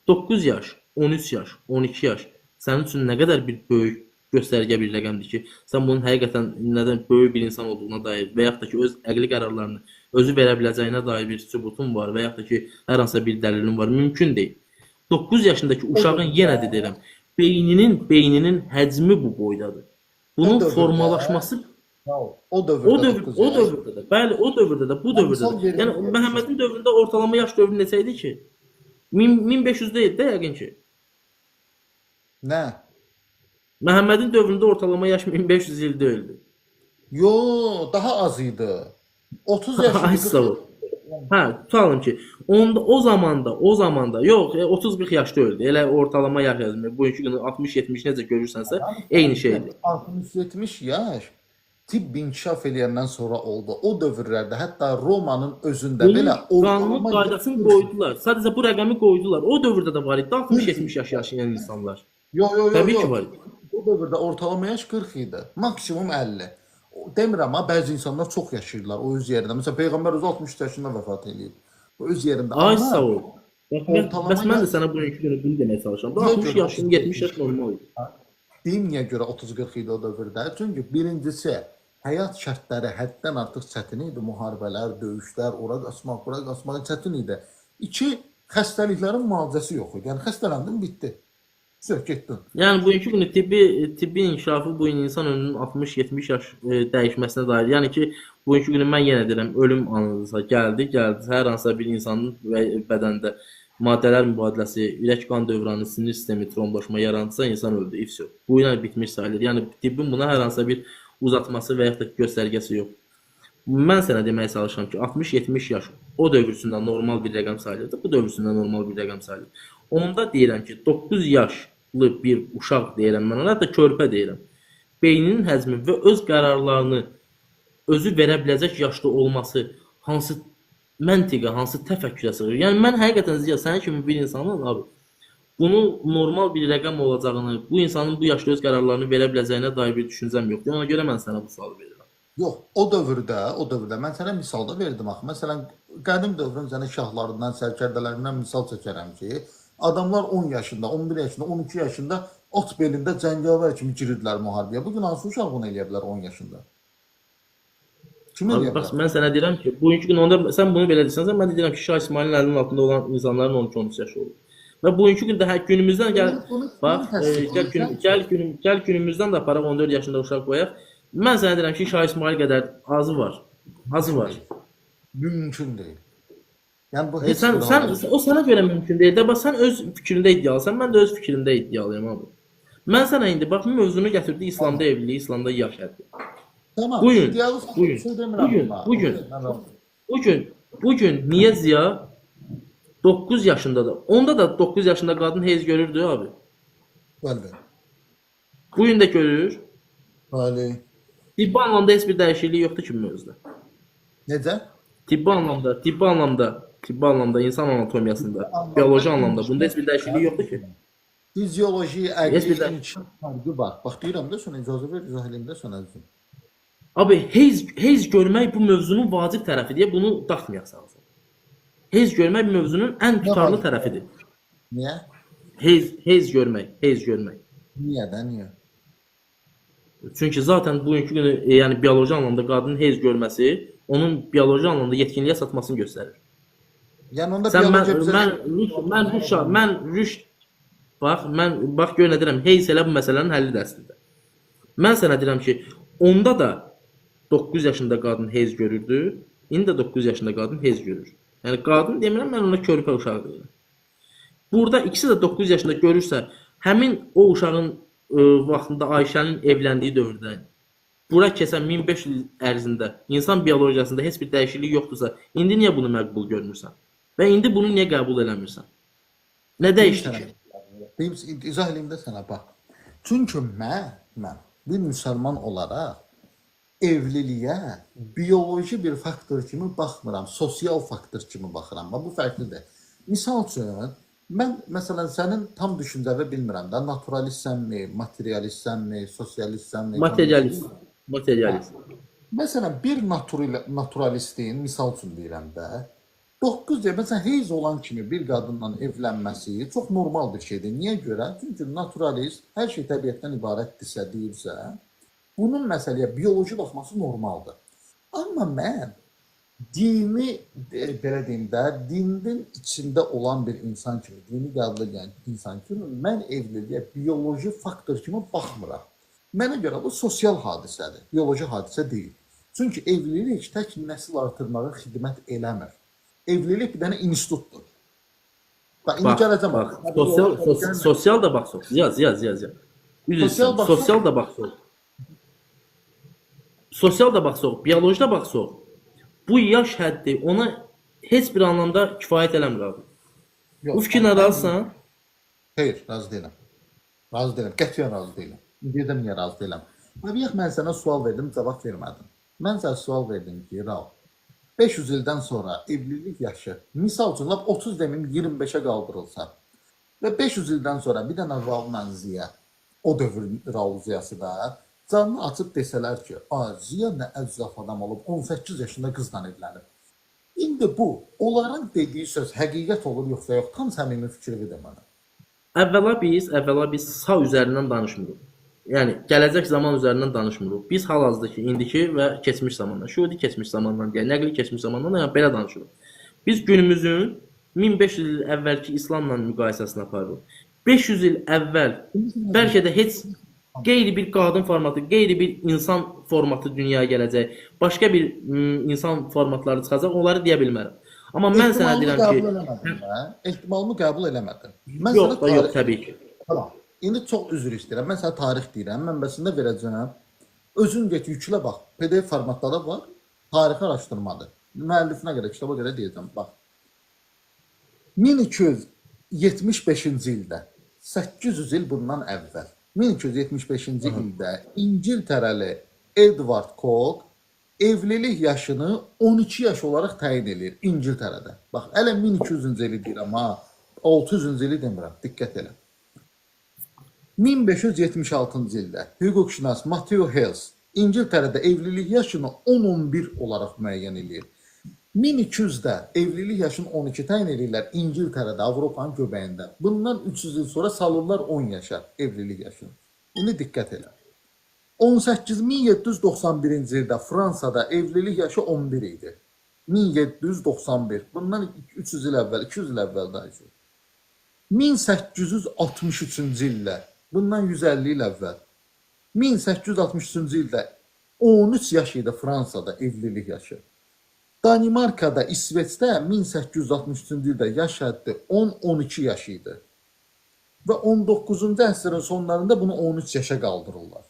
9 yaş, 13 yaş, 12 yaş sənin üçün nə qədər bir böyük göstərgə bir rəqəmdir ki, sən bunun həqiqətən nədən böyük bir insan olduğuna dair və yaxud da ki, öz əqli qərarlarını özü verə biləcəyinə dair bir sübutun var və yaxud da ki, hər hansısa bir dəlilin var, mümkün deyil. 9 yaşındakı uşağın yenə də deyirəm, beyninin həcmi bu boydadır. Bunun formalaşması o dövrdə də, bəli, o dövrdə də, bu dövrdə də. Yəni Məhəmmədin dövründə ortalama yaş dövrü neçə idi ki? 1500 deyil də yəqin ki. Nə? Məhəmmədin dövründə ortalama yaş 1500 il deyildi. Yo, daha az idi. 30 yaş idi. Ay sağ ol. Hə, tutalım ki, onda o zamanda yox, 30-40 yaşda öldü. Elə ortalama yaş yazmır. Bugünkü günü 60-70 necə görürsənsə, eyni şeydir. 60-70 yaş tibb inkişaf eləyəndən sonra oldu. O dövrlərdə hətta Romanın özündə bunun belə qanun qaydasını qoydular. Sadəcə bu rəqəmi qoydular. O dövrdə də var idi 60-70 yaş yaşayan insanlar. Yox, yox, yox. Təbii ki var idi. O dövrdə ortalama yaş 40 idi. Maksimum 50. Demirəm ha, bəzi insanlar çox yaşayırlar o öz yerində. Məsələn, Peyğəmbər özü 63 yaşında vəfat eləyib. O öz yerində. Ay sağ ol. Bəs mən də sənə bugünkü günü bunu deməyə çalışıram. 60 yaşın, 70 yaş normal idi. Deyim niyə görə 30-40 idi o dövrdə? Çünki birincisi, Həyat şərtləri həddən artıq çətin idi. Müharibələr, döyüşlər, ora qaçmaq, bura qaçmaq çətin idi. İki, xəstəliklərin müalicəsi yox idi. Yəni xəstələndin, bitdi. Söh, getdin. Yəni bugünkü günü tibbi inkişafı bu gün insan ömrünün 60-70 yaş dəyişməsinə dair. Yəni ki, bugünkü günü mən yenə deyirəm, ölüm anıdırsa, gəldi, gəldi. Hər hansısa bir insanın bədəndə maddələr mübadiləsi, ürək qan dövranı, sinir sistemi tromblaşma yarandısa insan öldü. İfsö. Bu ilə bitmiş sayılır. Yəni tibbin buna hər hansısa bir uzatması və yaxud da göstərgəsi yoxdur. Mən sənə deməyə çalışıram ki, 60-70 yaş o dövr üçün də normal bir rəqəm sayılırdı, bu dövr üçün də normal bir rəqəm sayılır. Onda deyirəm ki, 9 yaşlı bir uşaq deyirəm mən ona, hətta körpə deyirəm. Beyninin həcmi və öz qərarlarını özü verə biləcək yaşda olması hansı məntiqə, hansı təfəkkürə sığır? Yəni mən həqiqətən Ziya, sənin kimi bir insanın abi, bunu normal bir rəqəm olacağını, bu insanın bu yaşda öz qərarlarını verə biləcəyinə dair bir düşüncəm yoxdur. Ona görə mən sənə bu sualı verirəm. Yox, o dövrdə mən sənə misal da verdim axı. Məsələn, qədim dövrün sənə şahlarından, sərkərdələrindən misal çəkərəm ki, adamlar 10 yaşında, 11 yaşında, 12 yaşında at belində cəngavər kimi girirdilər müharibəyə. Bu gün hansı uşaq bunu eləyə bilər 10 yaşında? Kim Abi, eləyə bax, bilər? mən sənə deyirəm ki, bugünkü gün onda sən bunu belə desən, mən də deyirəm ki, Şah İsmayılın əlinin altında olan insanların 12-13 yaşı olur. Və bugünkü gündə hə günümüzdən gəl, Bunu bax, gəl gün gəl gün gəl günümüzdən də aparaq 14 yaşında uşaq qoyaq. Mən sənə deyirəm ki, Şah İsmayıl qədər azı var. Azı var. Mümkün deyil. Yəni bu heç Sən bir sən halda. o sənə görə mümkün deyil də. Bax sən öz fikrində iddialısan, mən də öz fikrimdə iddialıyam abi. Mən sənə indi bax mövzunu gətirdi İslamda evlilik, İslamda yaş həddi. Tamam, Bu gün, iddialısan, bu gün, bir şey demirəm bu gün, buna. bu gün, Okey, mən razıyam. bu gün niyə Ziya 9 yaşındadır? Onda da 9 yaşında qadın heyz görürdü abi. Bəli. Bu gün də görür. Bəli. Tibbi anlamda heç bir dəyişiklik yoxdur ki mövzuda. Necə? Tibbi anlamda insan anatomiyasında, bioloji anlamda bunda heç bir dəyişiklik yoxdur ki. Fizioloji, Heç əqli bir də inkişaf fərqi var. Bax deyirəm də sənə icazə ver, izah eləyim də sənə əzizim. Abi heyz görmək bu mövzunun vacib tərəfi deyə bunu dartmayaq sağ olsun. Heyz görmək bu mövzunun ən Nə tutarlı vacib? tərəfidir. Niyə? Heyz görmək, heyz görmək. Niyə də, niyə? Çünki zaten bugünkü günü yəni bioloji anlamda qadının heyz görməsi onun bioloji anlamda yetkinliyə çatmasını göstərir. Yəni onda Sən mən biologiya bizə mən rüşd mən rüşd mən rüşd bax mən bax gör nə deyirəm, heyz elə bu məsələnin həllidir əslində. Mən sənə deyirəm ki, onda da 9 yaşında qadın heyz görürdü, indi də 9 yaşında qadın heyz görür. Yəni qadın demirəm, mən ona körpə uşaq deyirəm. Burada ikisi də 9 yaşında görürsə, həmin o uşağın vaxtında Ayşənin evləndiyi dövrdə bura keçən 1500 il ərzində insan biologiyasında heç bir dəyişiklik yoxdursa, indi niyə bunu məqbul görmürsən? Və indi bunu niyə qəbul eləmirsən? Nə Deyim dəyişdi sənə. ki? Deyim, izah eləyim də sənə bax. Çünki mən bir müsəlman olaraq evliliyə bioloji bir faktor kimi baxmıram, sosial faktor kimi baxıram. Bax bu fərqlidir. Misal üçün, mən məsələn sənin tam düşüncəni bilmirəm də, naturalistsənmi, materialistsənmi, sosialistsənmi, Materialist. kommunistmi? Materialist. Məsələn, bir naturalistin, misal üçün deyirəm də, 9 deyə, məsələn, heyz olan kimi bir qadınla evlənməsi çox normal bir şeydir. Niyə görə? Çünki naturalist hər şey təbiətdən ibarətdirsə, deyirsə, bunun məsələyə bioloji baxması normaldır. Amma mən dini, belə deyim də, dinin içində olan bir insan kimi, dini qəbul edən insan kimi mən evliliyə bioloji faktor kimi baxmıram. Mənə görə bu sosial hadisədir, bioloji hadisə deyil. Çünki evlilik tək nəsil artırmağa xidmət eləmir. Evlilik bir dənə institutdur. Bax, indi Bax, gələcəm. bax, Bax, sosial gəlmə. sosial da baxsın. Ziya, Ziya, Ziya, Ziya. Üzr Sosial istəyirəm. baxsın. Sosial da baxsın. Sosial da baxsın, bioloji də baxsın. Bu yaş həddi ona heç bir anlamda kifayət eləmir abi. Yox, Bu fikirlə razısan? Xeyr, razı deyiləm. Razı deyiləm. Qətiyyən razı deyiləm. İndi deyirəm niyə razı deyiləm. Bayaq mən sənə sual verdim, cavab vermədin. Mən sənə sual verdim ki, Rauf, 500 ildən sonra evlilik yaşı, misal üçün, lap 30 deməyim 25-ə qaldırılsa və 500 ildən sonra bir dənə Raulla Ziya, o dövrün Raul Ziyası da canını açıb desələr ki, a, Ziya nə əzzaf adam olub, 18 yaşında qızla evlənib. İndi bu, onların dediyi söz həqiqət olur yoxsa yox, tam səmimi fikrini də mənə. Əvvəla biz sağ üzərindən danışmırıq. Yəni gələcək zaman üzərindən danışmırıq. Biz hal-hazırdakı indiki və keçmiş zamandan, şuhudi keçmiş zamandan, yəni nəqli keçmiş zamandan, yəni belə danışırıq. Biz günümüzün 1500 il əvvəlki İslamla müqayisəsini aparırıq. 500 il əvvəl bəlkə də heç qeyri bir qadın formatı, qeyri bir insan formatı dünyaya gələcək, başqa bir insan formatları çıxacaq, onları deyə bilmərəm. Amma mən sənə Ehtimalımı deyirəm ki, qəbul eləmədim də. Ehtimalımı qəbul eləmədim. Mən yox sənə da yox tarix təbii ki. Tamam. İndi çox üzr istəyirəm. Mən sənə tarix deyirəm, mənbəsini də verəcəm. Özün get yüklə bax. PDF formatda da var. Tarixi araşdırmadır. Müəllifinə görə, kitaba görə deyəcəm. Bax. 1275-ci ildə, 800 il bundan əvvəl, 1275-ci ildə İngiltərəli Edward Coke evlilik yaşını 12 yaş olaraq təyin eləyir İngiltərədə. Bax, hələ 1200-cü ili deyirəm ha, 600-cü ili demirəm. Diqqət elə. 1576-cı ildə hüquqşünas Matthew Hales İngiltərədə evlilik yaşını 10-11 olaraq müəyyən eləyir. 1200-də evlilik yaşını 12 təyin eləyirlər İngiltərədə, Avropanın göbəyində. Bundan 300 il sonra salırlar 10 yaşa evlilik yaşını. İndi diqqət elə. 18791-ci ildə Fransada evlilik yaşı 11 idi. 1791. Bundan 300 il əvvəl, 200 il əvvəl danışırıq. 1863-cü ildə, bundan 150 il əvvəl, 1863-cü ildə 13 yaş idi Fransada evlilik yaşı. Danimarkada, İsveçdə 1863-cü ildə yaş həddi 10-12 yaş idi. Və 19-cu əsrin sonlarında bunu 13 yaşa qaldırırlar.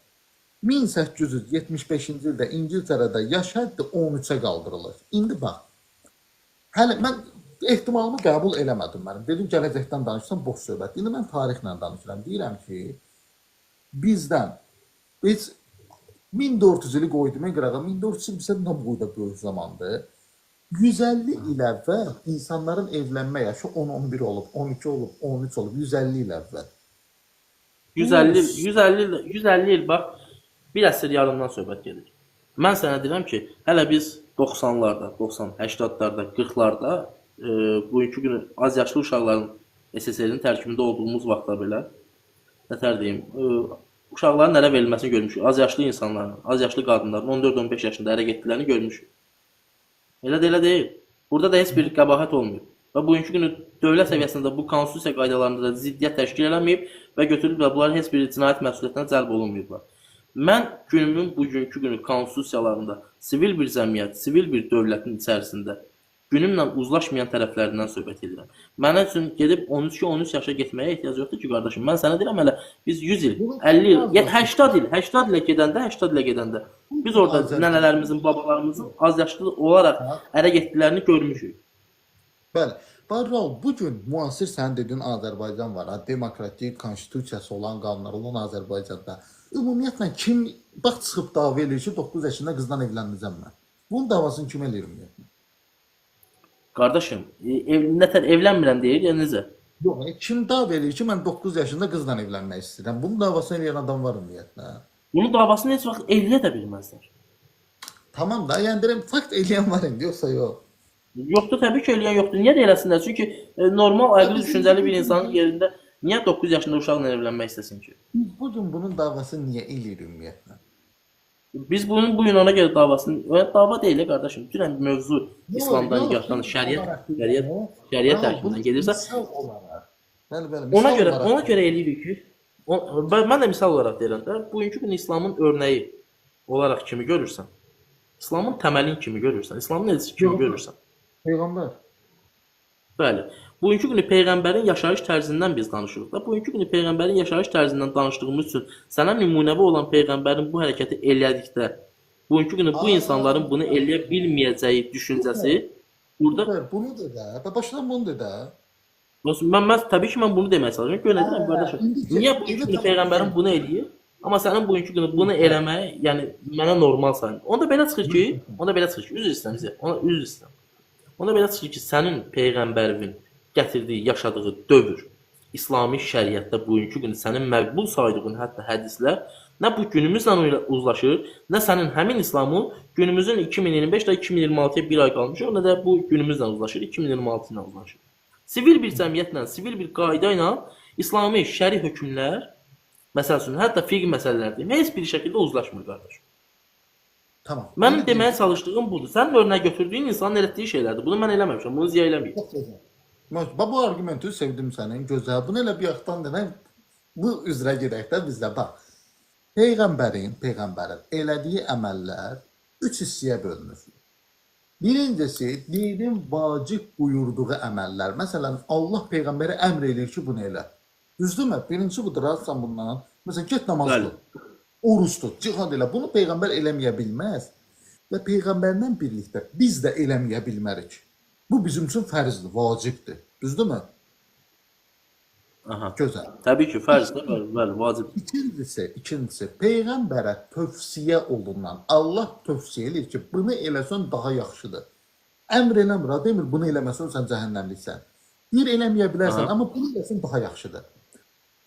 1875-ci ildə İngiltərədə yaş həddi 13-ə qaldırılır. İndi bax, hələ mən ehtimalımı qəbul eləmədim mənim. Dedim gələcəkdən danışsam boş söhbət. İndi mən tarixlə danışıram. Deyirəm ki, bizdən heç 1400 ili qoydum qırağa. 1400 il bizə nə boyda böyük zamandır. 150 il əvvəl insanların evlənmə yaşı 10-11 olub, 12 olub, 13 olub, 150 il əvvəl. 150 il bax, bir əsr yarımdan söhbət gedir. Mən sənə deyirəm ki, hələ biz 90-larda, 90, 80-larda, 40-larda bugünkü günü az yaşlı uşaqların SSR-nin tərkibində olduğumuz vaxtda belə, nətər deyim, uşaqların ərə verilməsini görmüşük. Az yaşlı insanların, az yaşlı qadınların 14-15 yaşında ərə getdiklərini görmüşük. Elə də elə deyil. Burada da heç bir qəbahət olmayıb. Və bugünkü günü dövlət səviyyəsində bu konstitusiya qaydalarında da ziddiyyət təşkil eləməyib və götürülüblər, bunlar heç bir cinayət məsuliyyətinə cəlb olunmayıblar. Mən günümün bugünkü günü konstitusiyalarında sivil bir cəmiyyət, sivil bir dövlətin içərisində günümlə uzlaşmayan tərəflərindən söhbət edirəm. Mənə üçün gedib 13-13 yaşa getməyə ehtiyac yoxdur ki, qardaşım. Mən sənə deyirəm hələ biz 100 il, 50 il, 80 il, 80 ilə gedəndə, 80 ilə gedəndə biz orada nənələrimizin, babalarımızın az yaşlı olaraq ərə getdiklərini görmüşük. Bəli. Bax, Raul, bu gün müasir sənin dediyin Azərbaycan var, ha, demokratik konstitusiyası olan, qanunları olan Azərbaycanda. Ümumiyyətlə kim bax çıxıb dava eləyir ki, 9 yaşında qızdan evlənəcəm mən. Bunun davasını kim eləyir ümumiyyətlə? Qardaşım, nətər evlənmirəm deyir, ya necə? Yox, kim dava eləyir ki, mən 9 yaşında qızla evlənmək istəyirəm. Bunun davasını eləyən adam var ümumiyyətlə. Bunun davasını heç vaxt eləyə də bilməzlər. Tamam da, yəni deyirəm, fakt eləyən var indi, yoxsa yox? Yoxdur, təbii ki, eləyən yoxdur. Niyə də eləsinlər? Çünki normal, əqli düşüncəli bir insanın yerində niyə 9 yaşında uşaqla evlənmək istəsin ki? Biz bu gün bunun davasını niyə eləyirik ümumiyyətlə? Biz bunun bu gün ona görə davasını, elə dava deyil qardaşım. Dünən mövzu İslamdan, nikahdan, şəriət tərkibindən gedirsə, bəli, bəli, ona görə ona görə eləyirik ki, mən də misal olaraq deyirəm də, bugünkü gün İslamın örnəyi olaraq kimi görürsən? İslamın təməlini kimi görürsən? İslamın elçisi kimi görürsən? Peyğəmbər. Bəli. Bugünkü günü peyğəmbərin yaşayış tərzindən biz danışırıq da. Bugünkü günü peyğəmbərin yaşayış tərzindən danışdığımız üçün sənə nümunəvi olan peyğəmbərin bu hərəkəti elədikdə, bugünkü günü bu insanların bunu eləyə bilməyəcəyi düşüncəsi burada. Bunu da da, başdan bunu da da. Mən təbii ki, mən bunu demək çalışıram. Gör nə deyirəm qardaşım. Niyə bugünkü günü peyğəmbərin bunu eləyir? Amma sənin bugünkü günü bunu eləmək, yəni mənə normal sayılır. Onda belə çıxır ki, üzr istəyirəm sizə. Ona üzr istəyirəm. Onda belə çıxır ki, sənin peyğəmbərinin gətirdiyi, yaşadığı dövr, İslami şəriətdə bugünkü gün sənin məqbul saydığın hətta hədislər nə bu günümüzlə uzlaşır, nə sənin həmin İslamın günümüzün 2025-də 2026-ya bir ay qalmış, nə də bu günümüzlə uzlaşır, 2026 ilə uzlaşır. Sivil bir cəmiyyətlə, sivil bir qayda ilə İslami şəri hökmlər Məsəl üçün, hətta fiqh məsələləri deyim, heç bir şəkildə uzlaşmır qardaş. Tamam. Mənim Elə deyim deməyə çalışdığım budur. Sənin örnək götürdüyün insanın elətdiyi şeylərdir. Bunu mən eləməmişəm, bunu ziya eləməyib. Çox gözəl. Bax, bu arqumenti sevdim sənin, gözəl. Bunu elə bir yaxdan demək, bu üzrə gedək də biz də bax. Peyğəmbərin elədiyi əməllər üç hissəyə bölünür. Birincisi, dinin vacib buyurduğu əməllər. Məsələn, Allah peyğəmbərə əmr eləyir ki, bunu elə. Düzdürmü? Birincisi budur, razısan bundan. Məsələn, get namaz Bəli. qıl, oruc tut, cihad elə. Bunu peyğəmbər eləməyə bilməz və peyğəmbərlə birlikdə biz də eləməyə bilmərik. Bu bizim üçün fərzdir, vacibdir. Düzdürmü? Aha. Gözəl. Təbii ki, fərzdir, bəli, bəli, vacibdir. İkincisi, peyğəmbərə tövsiyə olunan, Allah tövsiyə eləyir ki, bunu eləsən daha yaxşıdır. Əmr eləmir, ha, demir bunu eləməsən sən cəhənnəmliksən. Deyir eləməyə bilərsən, Aha. amma bunu eləsən daha yaxşıdır.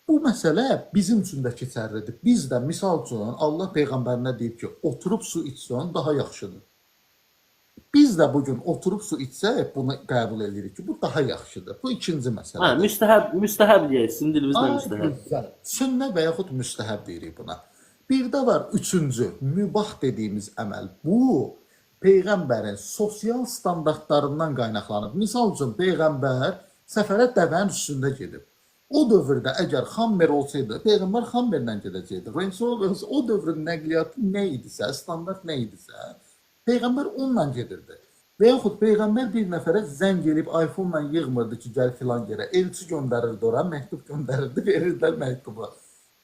Bu məsələ bizim üçün də keçərlidir. Biz də misal üçün Allah peyğəmbərinə deyib ki, oturub su içsən daha yaxşıdır. Biz də bu gün oturub su içsək bunu qəbul edirik ki, bu daha yaxşıdır. Bu ikinci Hə, məsələdir. müstəhəb, müstəhəb deyək, sizin dilinizlə Ay, müstəhəb. gözəl. Sünnə və yaxud müstəhəb deyirik buna. Bir də var üçüncü, mübah dediyimiz əməl. Bu peyğəmbərin sosial standartlarından qaynaqlanıb. Misal üçün peyğəmbər səfərə dəvənin üstündə gedib. O dövrdə əgər Hammer olsaydı, peyğəmbər Hammerlə gedəcəkdi. Range Rover olsa, o dövrün nəqliyyatı nə idisə, standart nə idisə, peyğəmbər onunla gedirdi. Və yaxud peyğəmbər bir nəfərə zəng elib iPhone-la yığmırdı ki, gəl filan yerə. Elçi göndərirdi ora, məktub göndərirdi, verirdilər məktubu.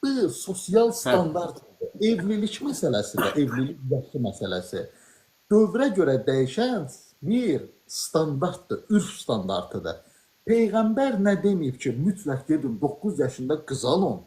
Bu sosial Hə. standartdır. Evlilik məsələsi də, evlilik yaşı məsələsi. Dövrə görə dəyişən bir standartdır, ürf standartıdır. Peyğəmbər nə deməyib ki, mütləq gedin 9 yaşında qız alın.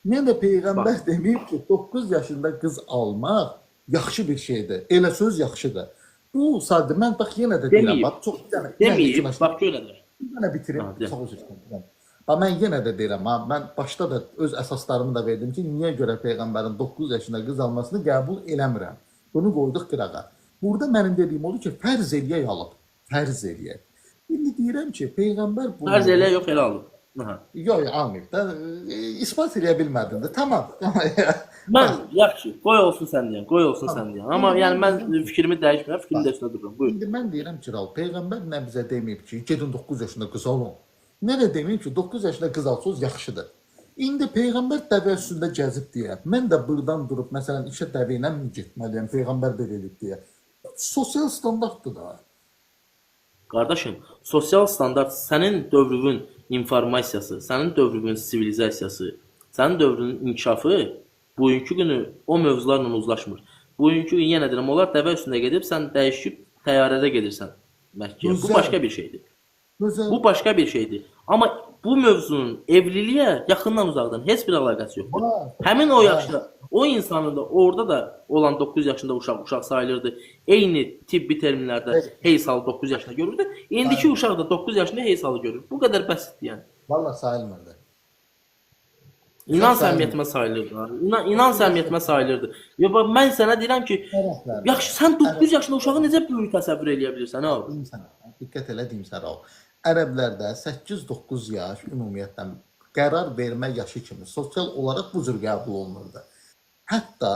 Nə də peyğəmbər Bax, deməyib ki, 9 yaşında qız almaq yaxşı bir şeydir. Elə söz yaxşıdır. Bu sadə mən bax yenə də deyirəm, deməyib, bax çox bir dənə deməyib, yekunlaşdır. bax gör nədir. Bir dənə bitirim, Ha, de. çox üzr istəyirəm. Bax mən yenə də deyirəm, ha, mən başda da öz əsaslarımı da verdim ki, niyə görə peyğəmbərin 9 yaşında qız almasını qəbul eləmirəm. Bunu qoyduq qırağa. Burada mənim dediyim odur ki, fərz eləyək alıb, fərz eləyək. İndi deyirəm ki, peyğəmbər Fərz bunu elə yox, elə alıb. Aha. yox, yox, almayıb da, isbat eləyə bilmədim də. Tamam. Mən Bax, yaxşı, qoy olsun sən deyən, qoy olsun tamam. sən deyən. Amma İndi yəni mən mən deyirəm ki, fikrimi dəyişmirəm, fikrimin bax, də üstünə dururam. Buyur. İndi mən deyirəm ki, Raul, peyğəmbər nə bizə deməyib ki, gedin 9 yaşında qız alın. Nə də deməyib ki, 9 yaşında qız alsınız yaxşıdır. İndi peyğəmbər dəvə üstündə gəzib deyə, mən də burdan durub məsələn işə dəvə ilə mi getməliyəm, peyğəmbər belə eləyib deyə. Sosial standartdır da. Qardaşım, sosial standart sənin dövrünün informasiyası, sənin dövrünün sivilizasiyası, sənin dövrünün inkişafı bugünkü günü o mövzularla uzlaşmır. Bugünkü gün yenə deyirəm, onlar dəvə üstündə gedib, sən dəyişib təyyarədə gedirsən Məkkəyə. Bu Gözəl, başqa bir şeydir. gözəl. Bu başqa bir şeydir. Amma bu mövzunun evliliyə yaxından uzaqdan heç bir əlaqəsi yoxdur. Var, Həmin o var. yaşda o insanın da orada da olan 9 yaşında uşaq sayılırdı. Eyni tibbi terminlərdə Evet, hey salı 9 yaşında görürdü. İndiki sayılmır. uşaq da 9 yaşında hey salı görür. Bu qədər bəsitdir yəni. Vallahi sayılmırdı. İnan Uşaq sayılmır. səmiyyətimə sayılırdı. Ha. İnan səmiyyətimə sayılırdı. Ya bax mən sənə deyirəm ki, Ərəblərdə. yaxşı sən 9 Ərəb yaşında uşağı necə böyük təsəvvür eləyə bilirsən ha? deyim sənə, diqqət elə deyim sənə Raul. Ərəblərdə 8-9 yaş ümumiyyətlə qərar vermə yaşı kimi sosial olaraq bu cür qəbul olunurdu. Hətta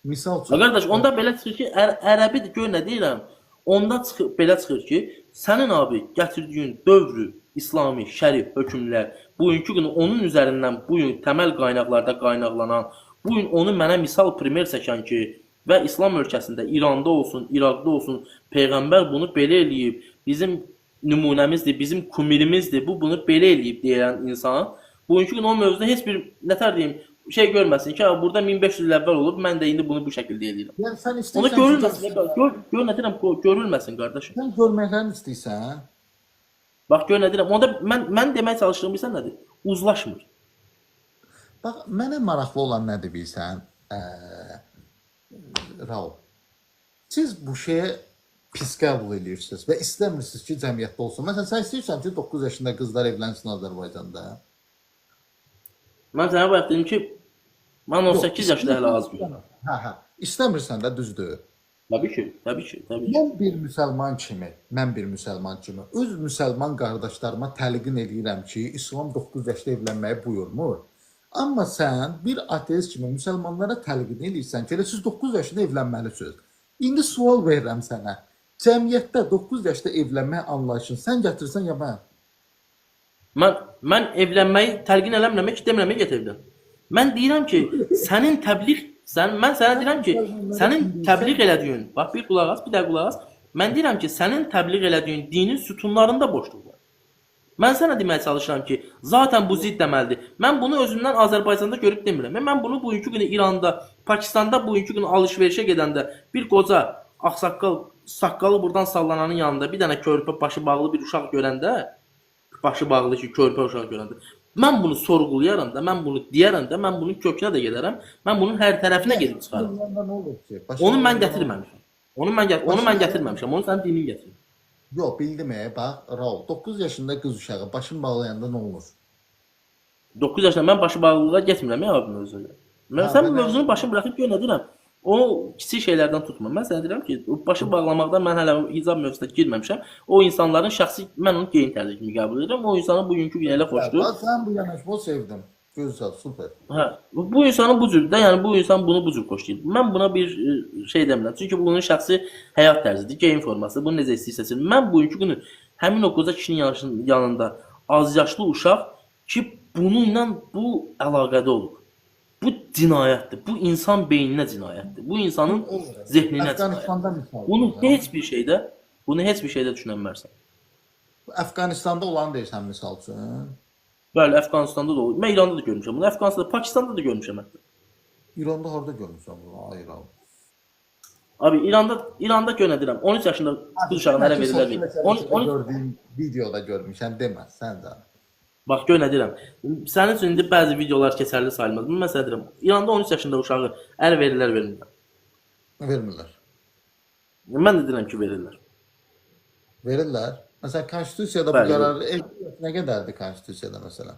misal Ha üçün qardaş, onda belə çıxır ki, ərəbi gör nə deyirəm. Onda çıxır, belə çıxır ki, sənin abi gətirdiyin dövrü İslami, şəri hökmlər, bugünkü gün onun üzərindən bu gün təməl qaynaqlarda qaynaqlanan, bu gün onu mənə misal primer çəkən ki, və İslam ölkəsində İranda olsun, İraqda olsun, peyğəmbər bunu belə eləyib, bizim nümunəmizdir, bizim kumirimizdir, bu bunu belə eləyib deyən insan, bugünkü gün o mövzuda heç bir nətər deyim, şey görməsin ki, ha, burada 1500 il əvvəl olub, mən də indi bunu bu şəkildə eləyirəm. Yəni sən Ona istəyirsən ki, görülməsin, görsün. gör nə deyirəm, görülməsin qardaşım. Sən görməklərini istəyirsən. Bax gör nə deyirəm. Onda mən demək çalışdığım bilirsən nədir? Uzlaşmır. Bax, mənə maraqlı olan nədir bilirsən? Raul, siz bu şeyə pis qəbul edirsiniz və istəmirsiniz ki, cəmiyyətdə olsun. Məsələn, sən istəyirsən ki, 9 yaşında qızlar evlənsin Azərbaycanda. Mən sənə bayaq dedim ki, mən Yox, 18 yaşda hələ az görürəm. Hə, hə. İstəmirsən də, düzdür. Təbii ki, təbii ki, təbii ki. Mən bir müsəlman kimi öz müsəlman qardaşlarıma təlqin eləyirəm ki, İslam 9 yaşda evlənməyi buyurmur. Amma sən bir ateist kimi müsəlmanlara təlqin eləyirsən ki, elə siz 9 yaşında evlənməlisiniz. İndi sual verirəm sənə. Cəmiyyətdə 9 yaşda evlənmək anlayışını sən gətirsən ya mən? Mən evlənməyi təlqin eləmirəm ki, demirəm ki, get evlən. Mən deyirəm ki, sənin təbliğ, mən sənə deyirəm ki, sənin təbliğ elədiyin, bax bir qulaq as, bir də qulaq as. Mən deyirəm ki, sənin təbliğ elədiyin dinin sütunlarında boşluq var. Mən sənə deməyə çalışıram ki, zaten bu zidd əməldir. Mən bunu özümdən Azərbaycanda görüb demirəm. Mən bunu bugünkü günü İranda, Pakistanda bugünkü gün alış-verişə gedəndə bir qoca ağsaqqal, saqqalı buradan sallananın yanında bir dənə körpə başı bağlı bir uşaq görəndə, başı bağlı ki, körpə uşaq görəndə, mən bunu sorğulayaram da, mən bunu deyərəm də, mən bunun kökünə də gedərəm, mən bunun hər tərəfinə gedib çıxaram. Onu mən gətirməmişəm. Onu mən gətirməmişəm. Onu sənin dinin gətirir. Yox, bildim, bax, Raul, 9 yaşında qız uşağı başın bağlayanda nə olur? 9 yaşında mən başı bağlılığa getmirəm ya abi mövzuya. Mən sən mövzunun başını bıraxıb gör nə deyirəm. Onu kiçik şeylərdən tutma. Mən sənə deyirəm ki, başı bağlamaqda mən hələ hicab mövzusuna girməmişəm. O insanların şəxsi, mən onu geyim tərzi kimi qəbul edirəm. O insanın bugünkü gün elə xoşdur. Sən bu yanaşma sevdim. Gözəl, super. Hə, bu insanın bu cür də, yəni bu insan bunu bu cür xoşlayır. Mən buna bir şey demirəm. Çünki bunun şəxsi həyat tərzidir, geyim forması, bunu necə istəyirsə. Mən bugünkü günü həmin o qoca kişinin yanında az yaşlı uşaq ki, bununla bu əlaqədə olub. Bu cinayətdir. Bu insan beyninə cinayətdir. Bu insanın zehninə cinayətdir. Bunu heç bir şeydə, bunu heç bir şeydə düşünə bilmərsən. Əfqanistanda olanı deyirsən misal üçün. Bəli, Əfqanistanda da olur. Mən İranda da görmüşəm bunu. Əfqanistanda, Pakistanda da görmüşəm hətta. İranda harda görmüsən bunu? Ay Raul. Abi İranda gör nə deyirəm. 13 yaşında qız uşağına ərə verirlər. 13 gördüyüm videoda görmüşəm demə sən də. Bax gör nə deyirəm. Sənin üçün indi bəzi videolar keçərli sayılmaz. Mən sənə deyirəm. İranda 13 yaşında uşağı ər verirlər, vermirlər. Vermirlər. Mən də deyirəm ki, verirlər. Verirlər. Məsələn, konstitusiyada bu qərar nə qədərdir konstitusiyada məsələn?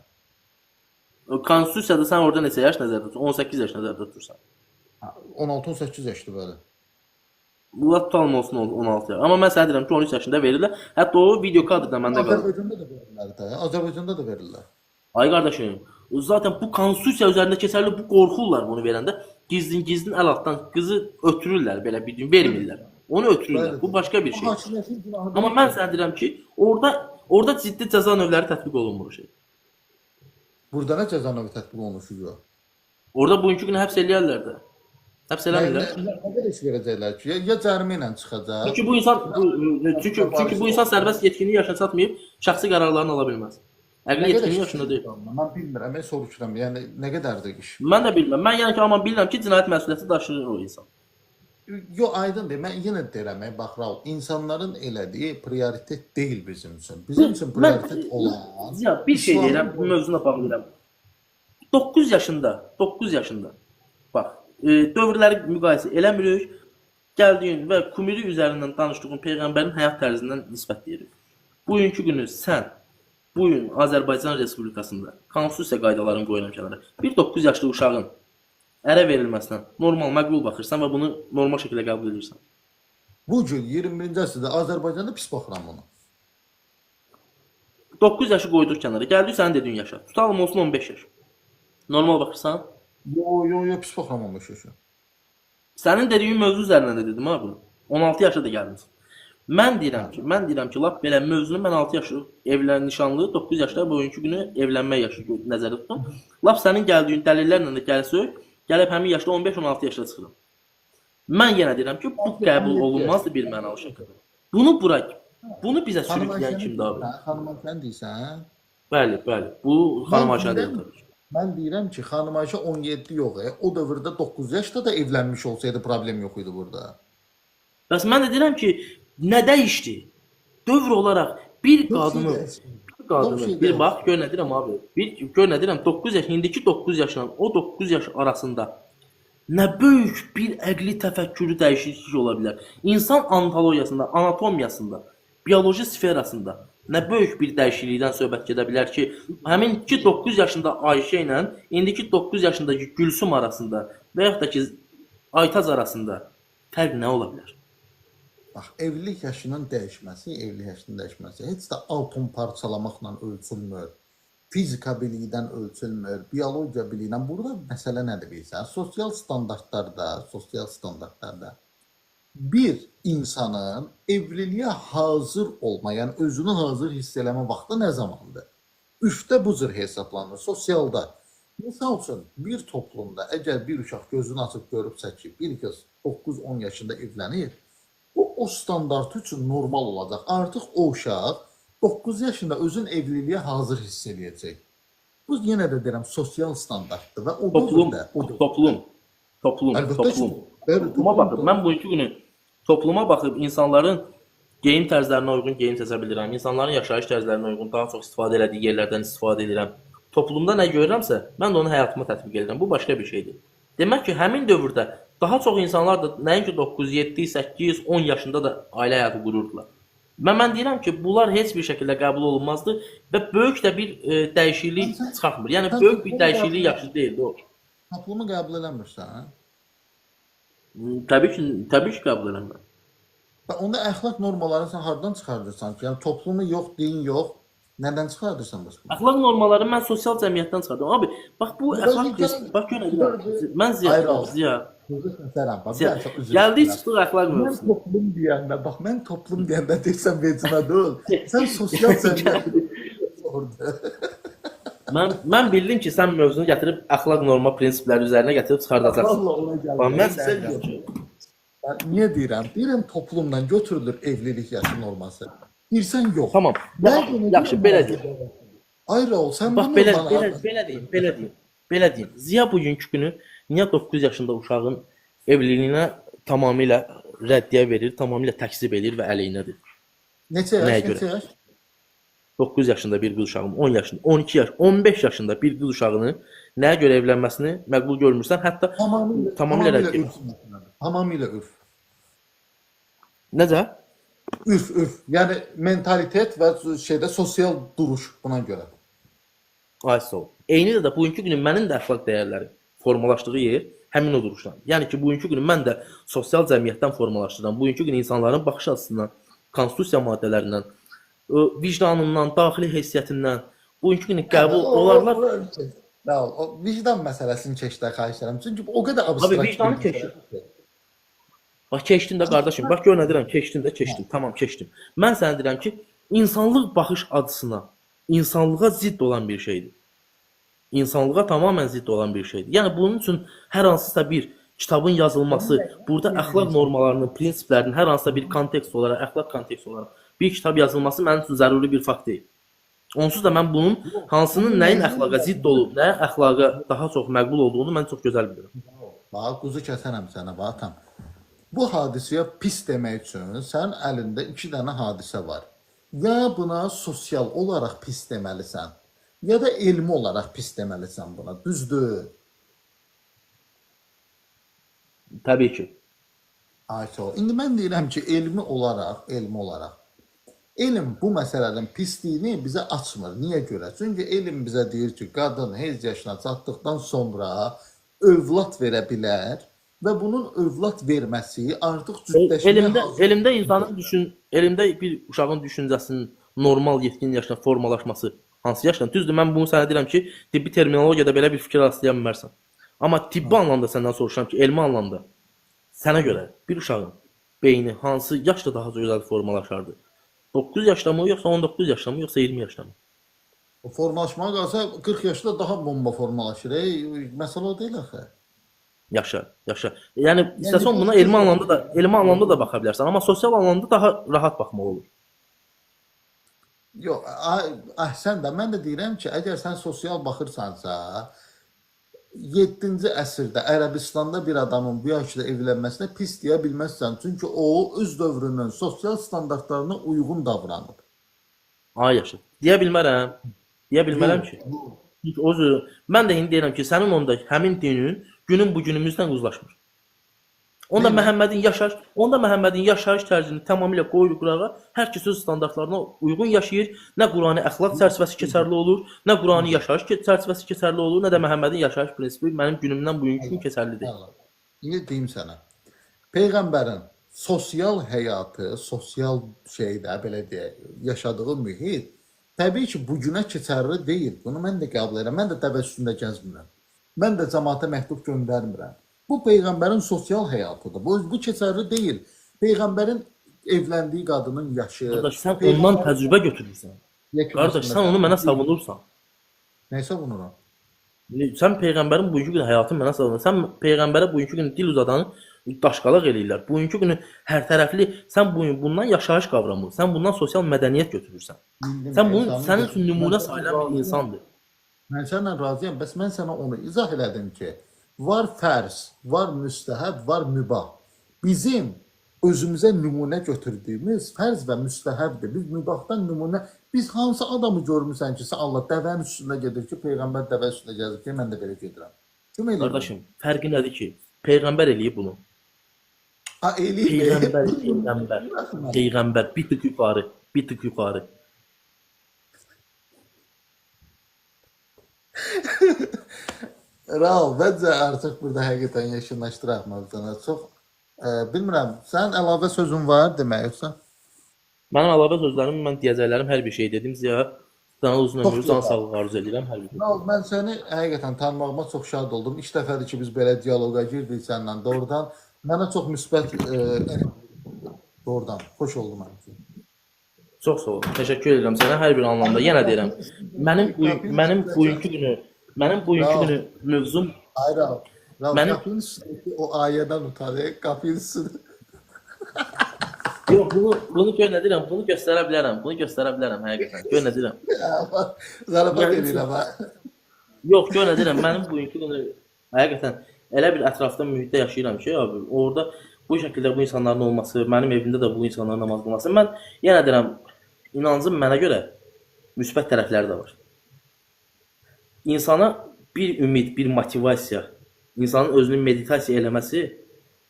Konstitusiyada sən orada neçə yaş nəzərdə tutursan? 18 yaş nəzərdə tutursan. 16-18 yaşdır bəli. Bunlar tutalım olsun 16 yaş. Amma mən sənə deyirəm ki, 13 yaşında verirlər. Hətta o video kadrda məndə qalır. Azərbaycanda da verirlər də. Azərbaycanda da verirlər. Ay qardaşım, zaten bu konstitusiya üzərində keçərli, bu qorxurlar bunu verəndə. Gizlin-gizlin əl altdan qızı ötürürlər, belə bir gün vermirlər. Onu ötürürlər. Bu başqa bir şey. Amma mən sənə deyirəm ki, orada ciddi cəza növləri tətbiq olunmur o şey. Burada nə cəza növü tətbiq olunur yox? Orada bugünkü günü həbs eləyərlər də. Həbs eləmirlər. Nə qədər iş verəcəklər ki? Ya cərimə ilə çıxacaq. Çünki bu insan çünki bu insan sərbəst yetkinlik yaşına çatmayıb, şəxsi qərarlarını ala bilməz. Əqli yetkinlik yaşında deyil. Mən bilmirəm, mən soruşuram. Yəni nə qədərdir iş? Mən də bilmirəm. Mən yəni ki, amma bilirəm ki, cinayət məsuliyyəti daşıyır o insan. Yox, aydındır. Mən yenə deyirəm, bax Raul, insanların elədiyi prioritet deyil bizim üçün. Bizim üçün prioritet olan. Ya bir şey deyirəm, bu mövzuna bağlayıram. 9 yaşında, 9 yaşında. Bax, dövrləri müqayisə eləmirik. Gəldiyin və kumiri üzərindən danışdığın peyğəmbərin həyat tərzindən nisbət deyirik. Bugünkü günü sən bu gün Azərbaycan Respublikasında konstitusiya qaydalarını qoyuram kənara. Bir 9 yaşlı uşağın ərə verilməsinə normal, məqbul baxırsan və bunu normal şəkildə qəbul edirsən. Bu gün 21-ci əsrdə Azərbaycanda pis baxıram bunu. 9 yaşı qoyduq kənara. Gəldik sənin dediyin yaşa. Tutalım olsun 15 yaş. Normal baxırsan? Yo, yo, yo, pis baxıram 15 yaşa. Sənin dediyin mövzu üzərindən də dedim ha bunu. 16 yaşa da gəlmisən. Mən deyirəm ki, lap belə mövzunu mən 6 yaşı evlən nişanlı, 9 yaşda bugünkü günü evlənmə yaşı nəzərdə tutdum. Lap sənin gəldiyin dəlillərlə də gəlsək, gəlib həmin yaşda 15-16 yaşda çıxıram. Mən yenə deyirəm ki, bu qəbul olunmazdı bir mənalı şəkildə. Bunu bura, bunu bizə sürükləyən kimdir abi? Xanım Ayşəni deyirsən? Bəli, bəli. Bu Xanım Ayşəni deyirəm təbii ki. Mən deyirəm ki, Xanım Ayşə 17 yox, o dövrdə 9 yaşda da evlənmiş olsaydı problem yox idi burada. Bəs mən də deyirəm ki, nə dəyişdi? Dövr olaraq bir qadını, bir bax, gör nə deyirəm abi, bir gör nə deyirəm, 9 yaş, indiki 9 yaşla o 9 yaş arasında nə böyük bir əqli təfəkkürü dəyişiklik ola bilər. İnsan antologiyasında, anatomiyasında, bioloji sferasında nə böyük bir dəyişiklikdən söhbət gedə bilər ki, həmin ki 9 yaşında Ayşə ilə indiki 9 yaşındakı Gülsüm arasında və yaxud da ki Aytaz arasında fərq nə ola bilər? Bax, evlilik yaşının dəyişməsi, heç də atom parçalamaqla ölçülmür. Fizika biliyindən ölçülmür, biologiya biliyindən. Burada məsələ nədir bilirsən? Sosial standartlarda bir insanın evliliyə hazır olma, yəni özünü hazır hiss eləmə vaxtı nə zamandır? Ürfdə bu cür hesablanır, sosialda. Misal üçün, bir toplumda əgər bir uşaq gözünü açıb görübsə ki, bir qız 9-10 yaşında evlənir, bu o standart üçün normal olacaq. Artıq o uşaq 9 yaşında özünü evliliyə hazır hiss eləyəcək. Bu yenə də deyirəm, sosial standartdır və o Toplum, dövrdə, o dövrdə. toplum, toplum, Əlbəttə ki, toplum. bəli, Topluma toplum, baxıb, mən bugünkü günü topluma baxıb insanların geyim tərzlərinə uyğun geyim seçə bilirəm. İnsanların yaşayış tərzlərinə uyğun daha çox istifadə elədiyi yerlərdən istifadə edirəm. Toplumda nə görürəmsə, mən də onu həyatıma tətbiq edirəm. Bu başqa bir şeydir. Demək ki, həmin dövrdə daha çox insanlar da nəinki 9, 7, 8, 10 yaşında da ailə həyatı qururdular. Mən deyirəm ki, bunlar heç bir şəkildə qəbul olunmazdı və böyük də bir dəyişiklik çıxartmır. Yəni Sən böyük bir toplumu dəyişiklik qəbul yaxşı deyildi o. Toplumu qəbul eləmirsən? Hə? Təbii ki, təbii ki qəbul eləmirəm. Və onda əxlaq normalarını sən hardan çıxardırsan ki? Yəni toplumu yox, din yox, nədən çıxardırsan bəs bunu? Əxlaq normaları mən sosial cəmiyyətdən çıxardım. Abi, bax bu əxlaq prinsip, bax gör nə deyirəm. Mən Ziya, Hayır, al. Ziya, Sözü kəsərəm, bax, Ziya. bir çox üzr Gəldik istəyirəm. çıxdıq əxlaq Mən mövzusuna. toplum deyəndə, bax mən toplum deyəndə deyirsən vecinə deyil. Sən sosial cəmiyyəti sordu. Mən bildim ki, sən mövzunu gətirib əxlaq norma prinsipləri üzərinə gətirib çıxardacaqsan. Vallahi ona gəldim. Bax mən Sən sənə deyirəm ki, Ben niyə deyirəm? Deyirəm toplumdan götürülür evlilik yaşı norması. Deyirsən yox. Tamam. Mən bunu Yaxşı, deyirəm, belə hazır deyim. Ay Raul, sən Bax bu belə normanı belə hardan belə deyim, belə deyim. Belə deyim. Ziya bugünkü günü niyə 9 yaşında uşağın evliliyinə tamamilə rəddiyə verir, tamamilə təkzib eləyir və əleyhinədir? Neçə yaş, Nəyə görə? neçə yaş? 9 yaşında bir qız uşağım, 10 yaşında, 12 yaş, 15 yaşında bir qız uşağını nəyə görə evlənməsini məqbul görmürsən? Hətta Tamamilə, tamamilə tamamilə rədd edirəm. ürf məsələdir. Tamamilə ürf. Necə? Ürf, ürf. Yəni mentalitet və şeydə sosial duruş buna görə. Ay sağ ol. Eyni də bugünkü günün mənim də əxlaq dəyərləri formalaşdığı yer həmin o duruşdan. Yəni ki, bugünkü günü mən də sosial cəmiyyətdən formalaşdıram. Bugünkü gün insanların baxış açısından, konstitusiya maddələrindən, vicdanından, daxili heysiyyətindən, bugünkü günü qəbul olarlar. Raul, o vicdan məsələsini keç də xahiş edirəm. Çünki o qədər abstrakt. Abi vicdanı bir keçir. məsələdir ki. Bax keçdim də qardaşım. Bax gör nə deyirəm, keçdim də, keçdim. Tamam, keçdim. Mən sənə deyirəm ki, insanlıq baxış açısına insanlığa zidd olan bir şeydir. İnsanlığa tamamilə zidd olan bir şeydir. Yəni bunun üçün hər hansısa bir kitabın yazılması, burada əxlaq normalarının, prinsiplərinin hər hansısa bir kontekst olaraq, əxlaq kontekst olaraq bir kitab yazılması mənim üçün zəruri bir fakt deyil. Onsuz da mən bunun hansının nəyin əxlaqa zidd olub, nəyin əxlaqa daha çox məqbul olduğunu mən çox gözəl bilirəm. Bax, quzu kəsərəm sənə, bax atam. Bu hadisəyə pis demək üçün sənin əlində 2 dənə hadisə var. Ya buna sosial olaraq pis deməlisən, ya da elmi olaraq pis deməlisən buna. Düzdür? Təbii ki. Ay sağ ol. İndi mən deyirəm ki, elmi olaraq elm bu məsələnin pisliyini bizə açmır. Niyə görə? Çünki elm bizə deyir ki, qadın heyz yaşına çatdıqdan sonra övlad verə bilər və bunun övlad verməsi artıq cütləşməyə Elmdə hazır. elmdə insanın elmdə bir uşağın düşüncəsinin normal yetkin yaşına formalaşması hansı yaşdan? Düzdür, mən bunu sənə deyirəm ki, tibbi terminologiyada belə bir fikir rastlaya bilmərsən. Amma tibbi anlamda səndən soruşuram ki, elmi anlamda sənə görə bir uşağın beyni hansı yaşda daha gözəl formalaşardı? 9 yaşda mı, yoxsa 19 yaşda mı, yoxsa 20 yaşda mı? O formalaşmağa qalsa 40 yaşda daha bomba formalaşır. Ey, məsələ o deyil axı. Yaşa, yaşa. Yəni istəsən buna elmi anlamda da baxa bilərsən, amma sosial anlamda daha rahat baxmaq olur. Yox, əhsən də mən də deyirəm ki, əgər sən sosial baxırsansa, 7-ci əsrdə Ərəbistanda bir adamın bu yaşda evlənməsinə pis deyə bilməzsən. Çünki o öz dövrünün sosial standartlarına uyğun davranıb. Ay yaşa. Deyə bilmərəm. Deyə bilmərəm ki. Çünki o mən də indi deyirəm ki, sənin onda həmin dinin günün bu günümüzdən uzlaşmır. Onda Məhəmmədin yaşayış tərzini tamamilə qoyur qırağa, hər kəs öz standartlarına uyğun yaşayır. Nə Qurani əxlaq çərçivəsi keçərli olur, nə Qurani yaşayış çərçivəsi keçərli olur, nə də Məhəmmədin yaşayış prinsipi mənim günümdən bugünkü gün keçərlidir. İndi deyim sənə. Peyğəmbərin sosial həyatı, sosial şeydə belə deyək, yaşadığı mühit Təbii ki, bu günə keçərli deyil. Bunu mən də qəbul edirəm. Mən də dəvə üstündə gəzmirəm. Mən də cəmaata məktub göndərmirəm. Bu peyğəmbərin sosial həyatıdır. Bu keçərli deyil. Peyğəmbərin evləndiyi qadının yaşı, Qardaş, sən ondan təcrübə götürürsən. Qardaş, sən onu mənə savunursan. Nəyi savunuram? Sən peyğəmbərin bugünkü gün həyatını mənə savunursan. Sən peyğəmbərə bugünkü gün dil uzadanı daşqalaq eləyirlər. Bugünkü günü hər tərəfli sən bu gün bundan yaşayış qavramı, sən bundan sosial mədəniyyət götürürsən. Bildim, Sən bunun sənin üçün nümunə sayılan bir insandır. Mən səninlə razıyam. Bəs mən sənə onu izah elədim ki, var fərz, var müstəhəb, var mübah. Bizim özümüzə nümunə götürdüyümüz fərz və müstəhəbdir. Biz mübahdan nümunə, biz hansı adamı görmüsən ki, sən Allah dəvənin üstündə gedir ki, peyğəmbər dəvə üstündə gəzir ki, mən də belə gedirəm. Kim eləyir? Qardaşım, fərqi nədir ki? Peyğəmbər eləyib bunu. Ha, eləyib. Peyğəmbər, peyğəmbər, peyğəmbər bir tık yuxarı, bir tık yuxarı. Raul, bəncə artıq burada həqiqətən yekunlaşdıraq mövzunu. Çox bilmirəm, sənin əlavə sözün var demək yoxsa? Mənim əlavə sözlərim, mən deyəcəklərim hər bir şey dedim. Ziya, sənə uzun ömür, can sağlığı arzu edirəm hər bir şey. Raul, mən səni həqiqətən tanımağıma çox şad oldum. İlk dəfədir ki, biz belə dialoqa girdik səninlə doğrudan. Mənə çox müsbət doğrudan xoş oldu mənim üçün. Çox sağ ol. Təşəkkür edirəm sənə hər bir anlamda. Yenə deyirəm, mənim bugünkü günü, mənim bugünkü günü mövzum. Hayır, Raul, mənim qapının üstündəki o ayədən utanır, qapının üstündə. Yox, bunu gör nə deyirəm, bunu göstərə bilərəm, bunu göstərə bilərəm həqiqətən. Gör nə deyirəm. Zarafat edirəm ha. Yox, gör nə deyirəm, mənim bugünkü günü həqiqətən elə bir ətrafda mühitdə yaşayıram ki, abi, orada bu şəkildə bu insanların olması, mənim evimdə də bu insanların namaz qılması, mən yenə deyirəm, inancım mənə görə müsbət tərəfləri də var. İnsana bir ümid, bir motivasiya, insanın özünü meditasiya eləməsi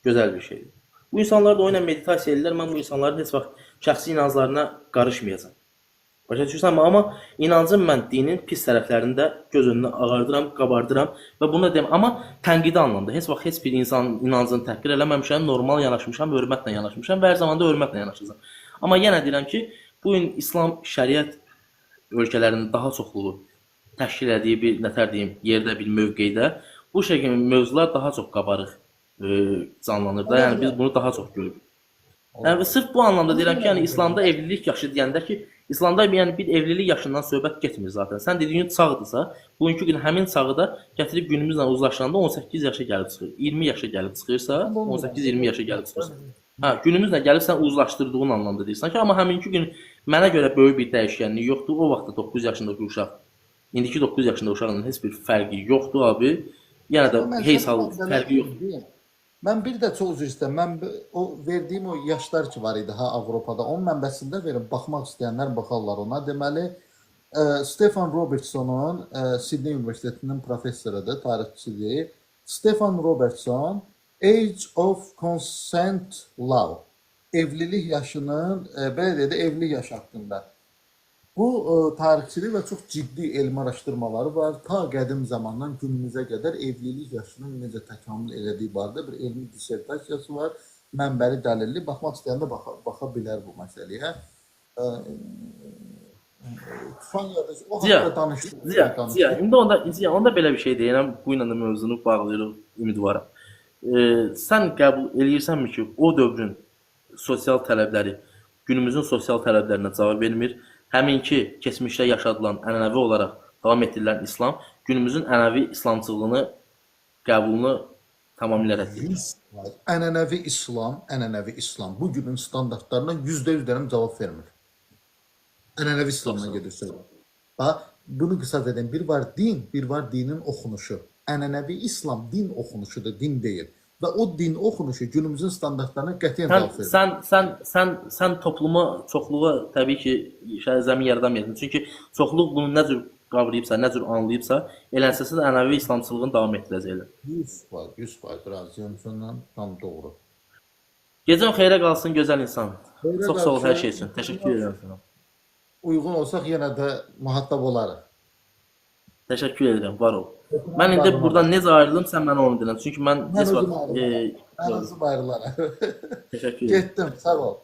gözəl bir şeydir. Bu insanlar da o ilə meditasiya eləyirlər, mən bu insanların heç vaxt şəxsi inanclarına qarışmayacağam. Başa düşürsənmi? Amma inancım mən dinin pis tərəflərini də göz önünə ağardıram, qabardıram və bunu da deyim. Amma tənqidi anlamda heç vaxt heç bir insanın inancını təhqir eləməmişəm, normal yanaşmışam, hörmətlə yanaşmışam və hər zaman da hörmətlə yanaşacağam. Amma yenə deyirəm ki, bu gün İslam şəriət ölkələrinin daha çoxluğu təşkil elədiyi bir nətər deyim, yerdə bir mövqedə bu şəkildə mövzular daha çox qabarıq canlanır da. Yəni biz bunu daha çox görürük. Yəni sırf bu anlamda deyirəm ki, yəni İslamda evlilik yaşı deyəndə ki, İslamda yəni bir evlilik yaşından söhbət getmir zaten. Sən dediyin çağdırsa, bugünkü gün həmin çağı da gətirib günümüzlə uzlaşanda 18 yaşa gəlib çıxır. 20 yaşa gəlib çıxırsa, 18-20 yaşa gəlib çıxırsa. Hə, günümüzlə gəlib sən uzlaşdırdığın anlamda deyirsən ki, amma həminki gün mənə görə böyük bir dəyişkənlik yoxdur. O vaxtda 9 yaşındakı uşaq, indiki 9 yaşında uşaqla heç bir fərqi yoxdur abi. Yenə də heç hal fərqi yoxdur. Mən bir də çox üzr istəyirəm. Mən o verdiyim o yaşlar ki var idi ha Avropada, onun mənbəsini də verim. Baxmaq istəyənlər baxarlar ona. Deməli, Stefan Robertsonun Sydney Universitetinin professorudur, tarixçisidir. Stefan Robertson Age of Consent Law, evlilik yaşının, belə deyək də, evlilik yaşı haqqında. Bu tarixçilik və çox ciddi elmi araşdırmaları var. Ta qədim zamandan günümüzə qədər evlilik yaşının necə təkamül elədiyi barədə bir elmi dissertasiyası var. Mənbəli, dəlilli. Baxmaq istəyən də baxa bilər bu məsələyə. Tufan qardaş, o haqda danışdıq. Ziya, indi onda belə bir şey deyirəm, bu ilə də mövzunu bağlayırıq, ümidvaram. Sən qəbul eləyirsənmi ki, o dövrün sosial tələbləri günümüzün sosial tələblərinə cavab vermir? Həminki keçmişdə yaşadılan ənənəvi olaraq davam etdirilən İslam günümüzün ənənəvi İslamçılığını qəbulunu tamamilə rədd edir. 100% ənənəvi İslam, ənənəvi İslam bu günün standartlarına %100 dərəm cavab vermir. Ənənəvi İslamdan gedir söhbət. Bax, bunu qısa dedim. Bir var din, bir var dinin oxunuşu. Ənənəvi İslam din oxunuşudur, din deyil. Və o din oxunuşu günümüzün standartlarına qətiyyən cavab vermir. Sən topluma, çoxluğa təbii ki, zəmin yaradamayasın. Çünki çoxluq bunu nə cür qavrayıbsa, nə cür anlayıbsa, elənsəsə də ənənəvi İslamçılığını davam etdirəcəklər. 100%, 100% razıyam səndən, tam doğru. Gecən xeyrə qalsın, gözəl insan. Xeyrə Çox sağ ol hər qalsın. şey üçün. Təşəkkür edirəm sənə. Uyğun olsaq yenə də muhattab olarıq. Təşəkkür edirəm, var ol. Mən indi buradan necə ayrılım, sən mənə onu deyirəm. Çünki mən Mən heç özüm vaxt ayrılaram. Mən özüm ayrılaram. Təşəkkür edirəm. Getdim, sağ ol.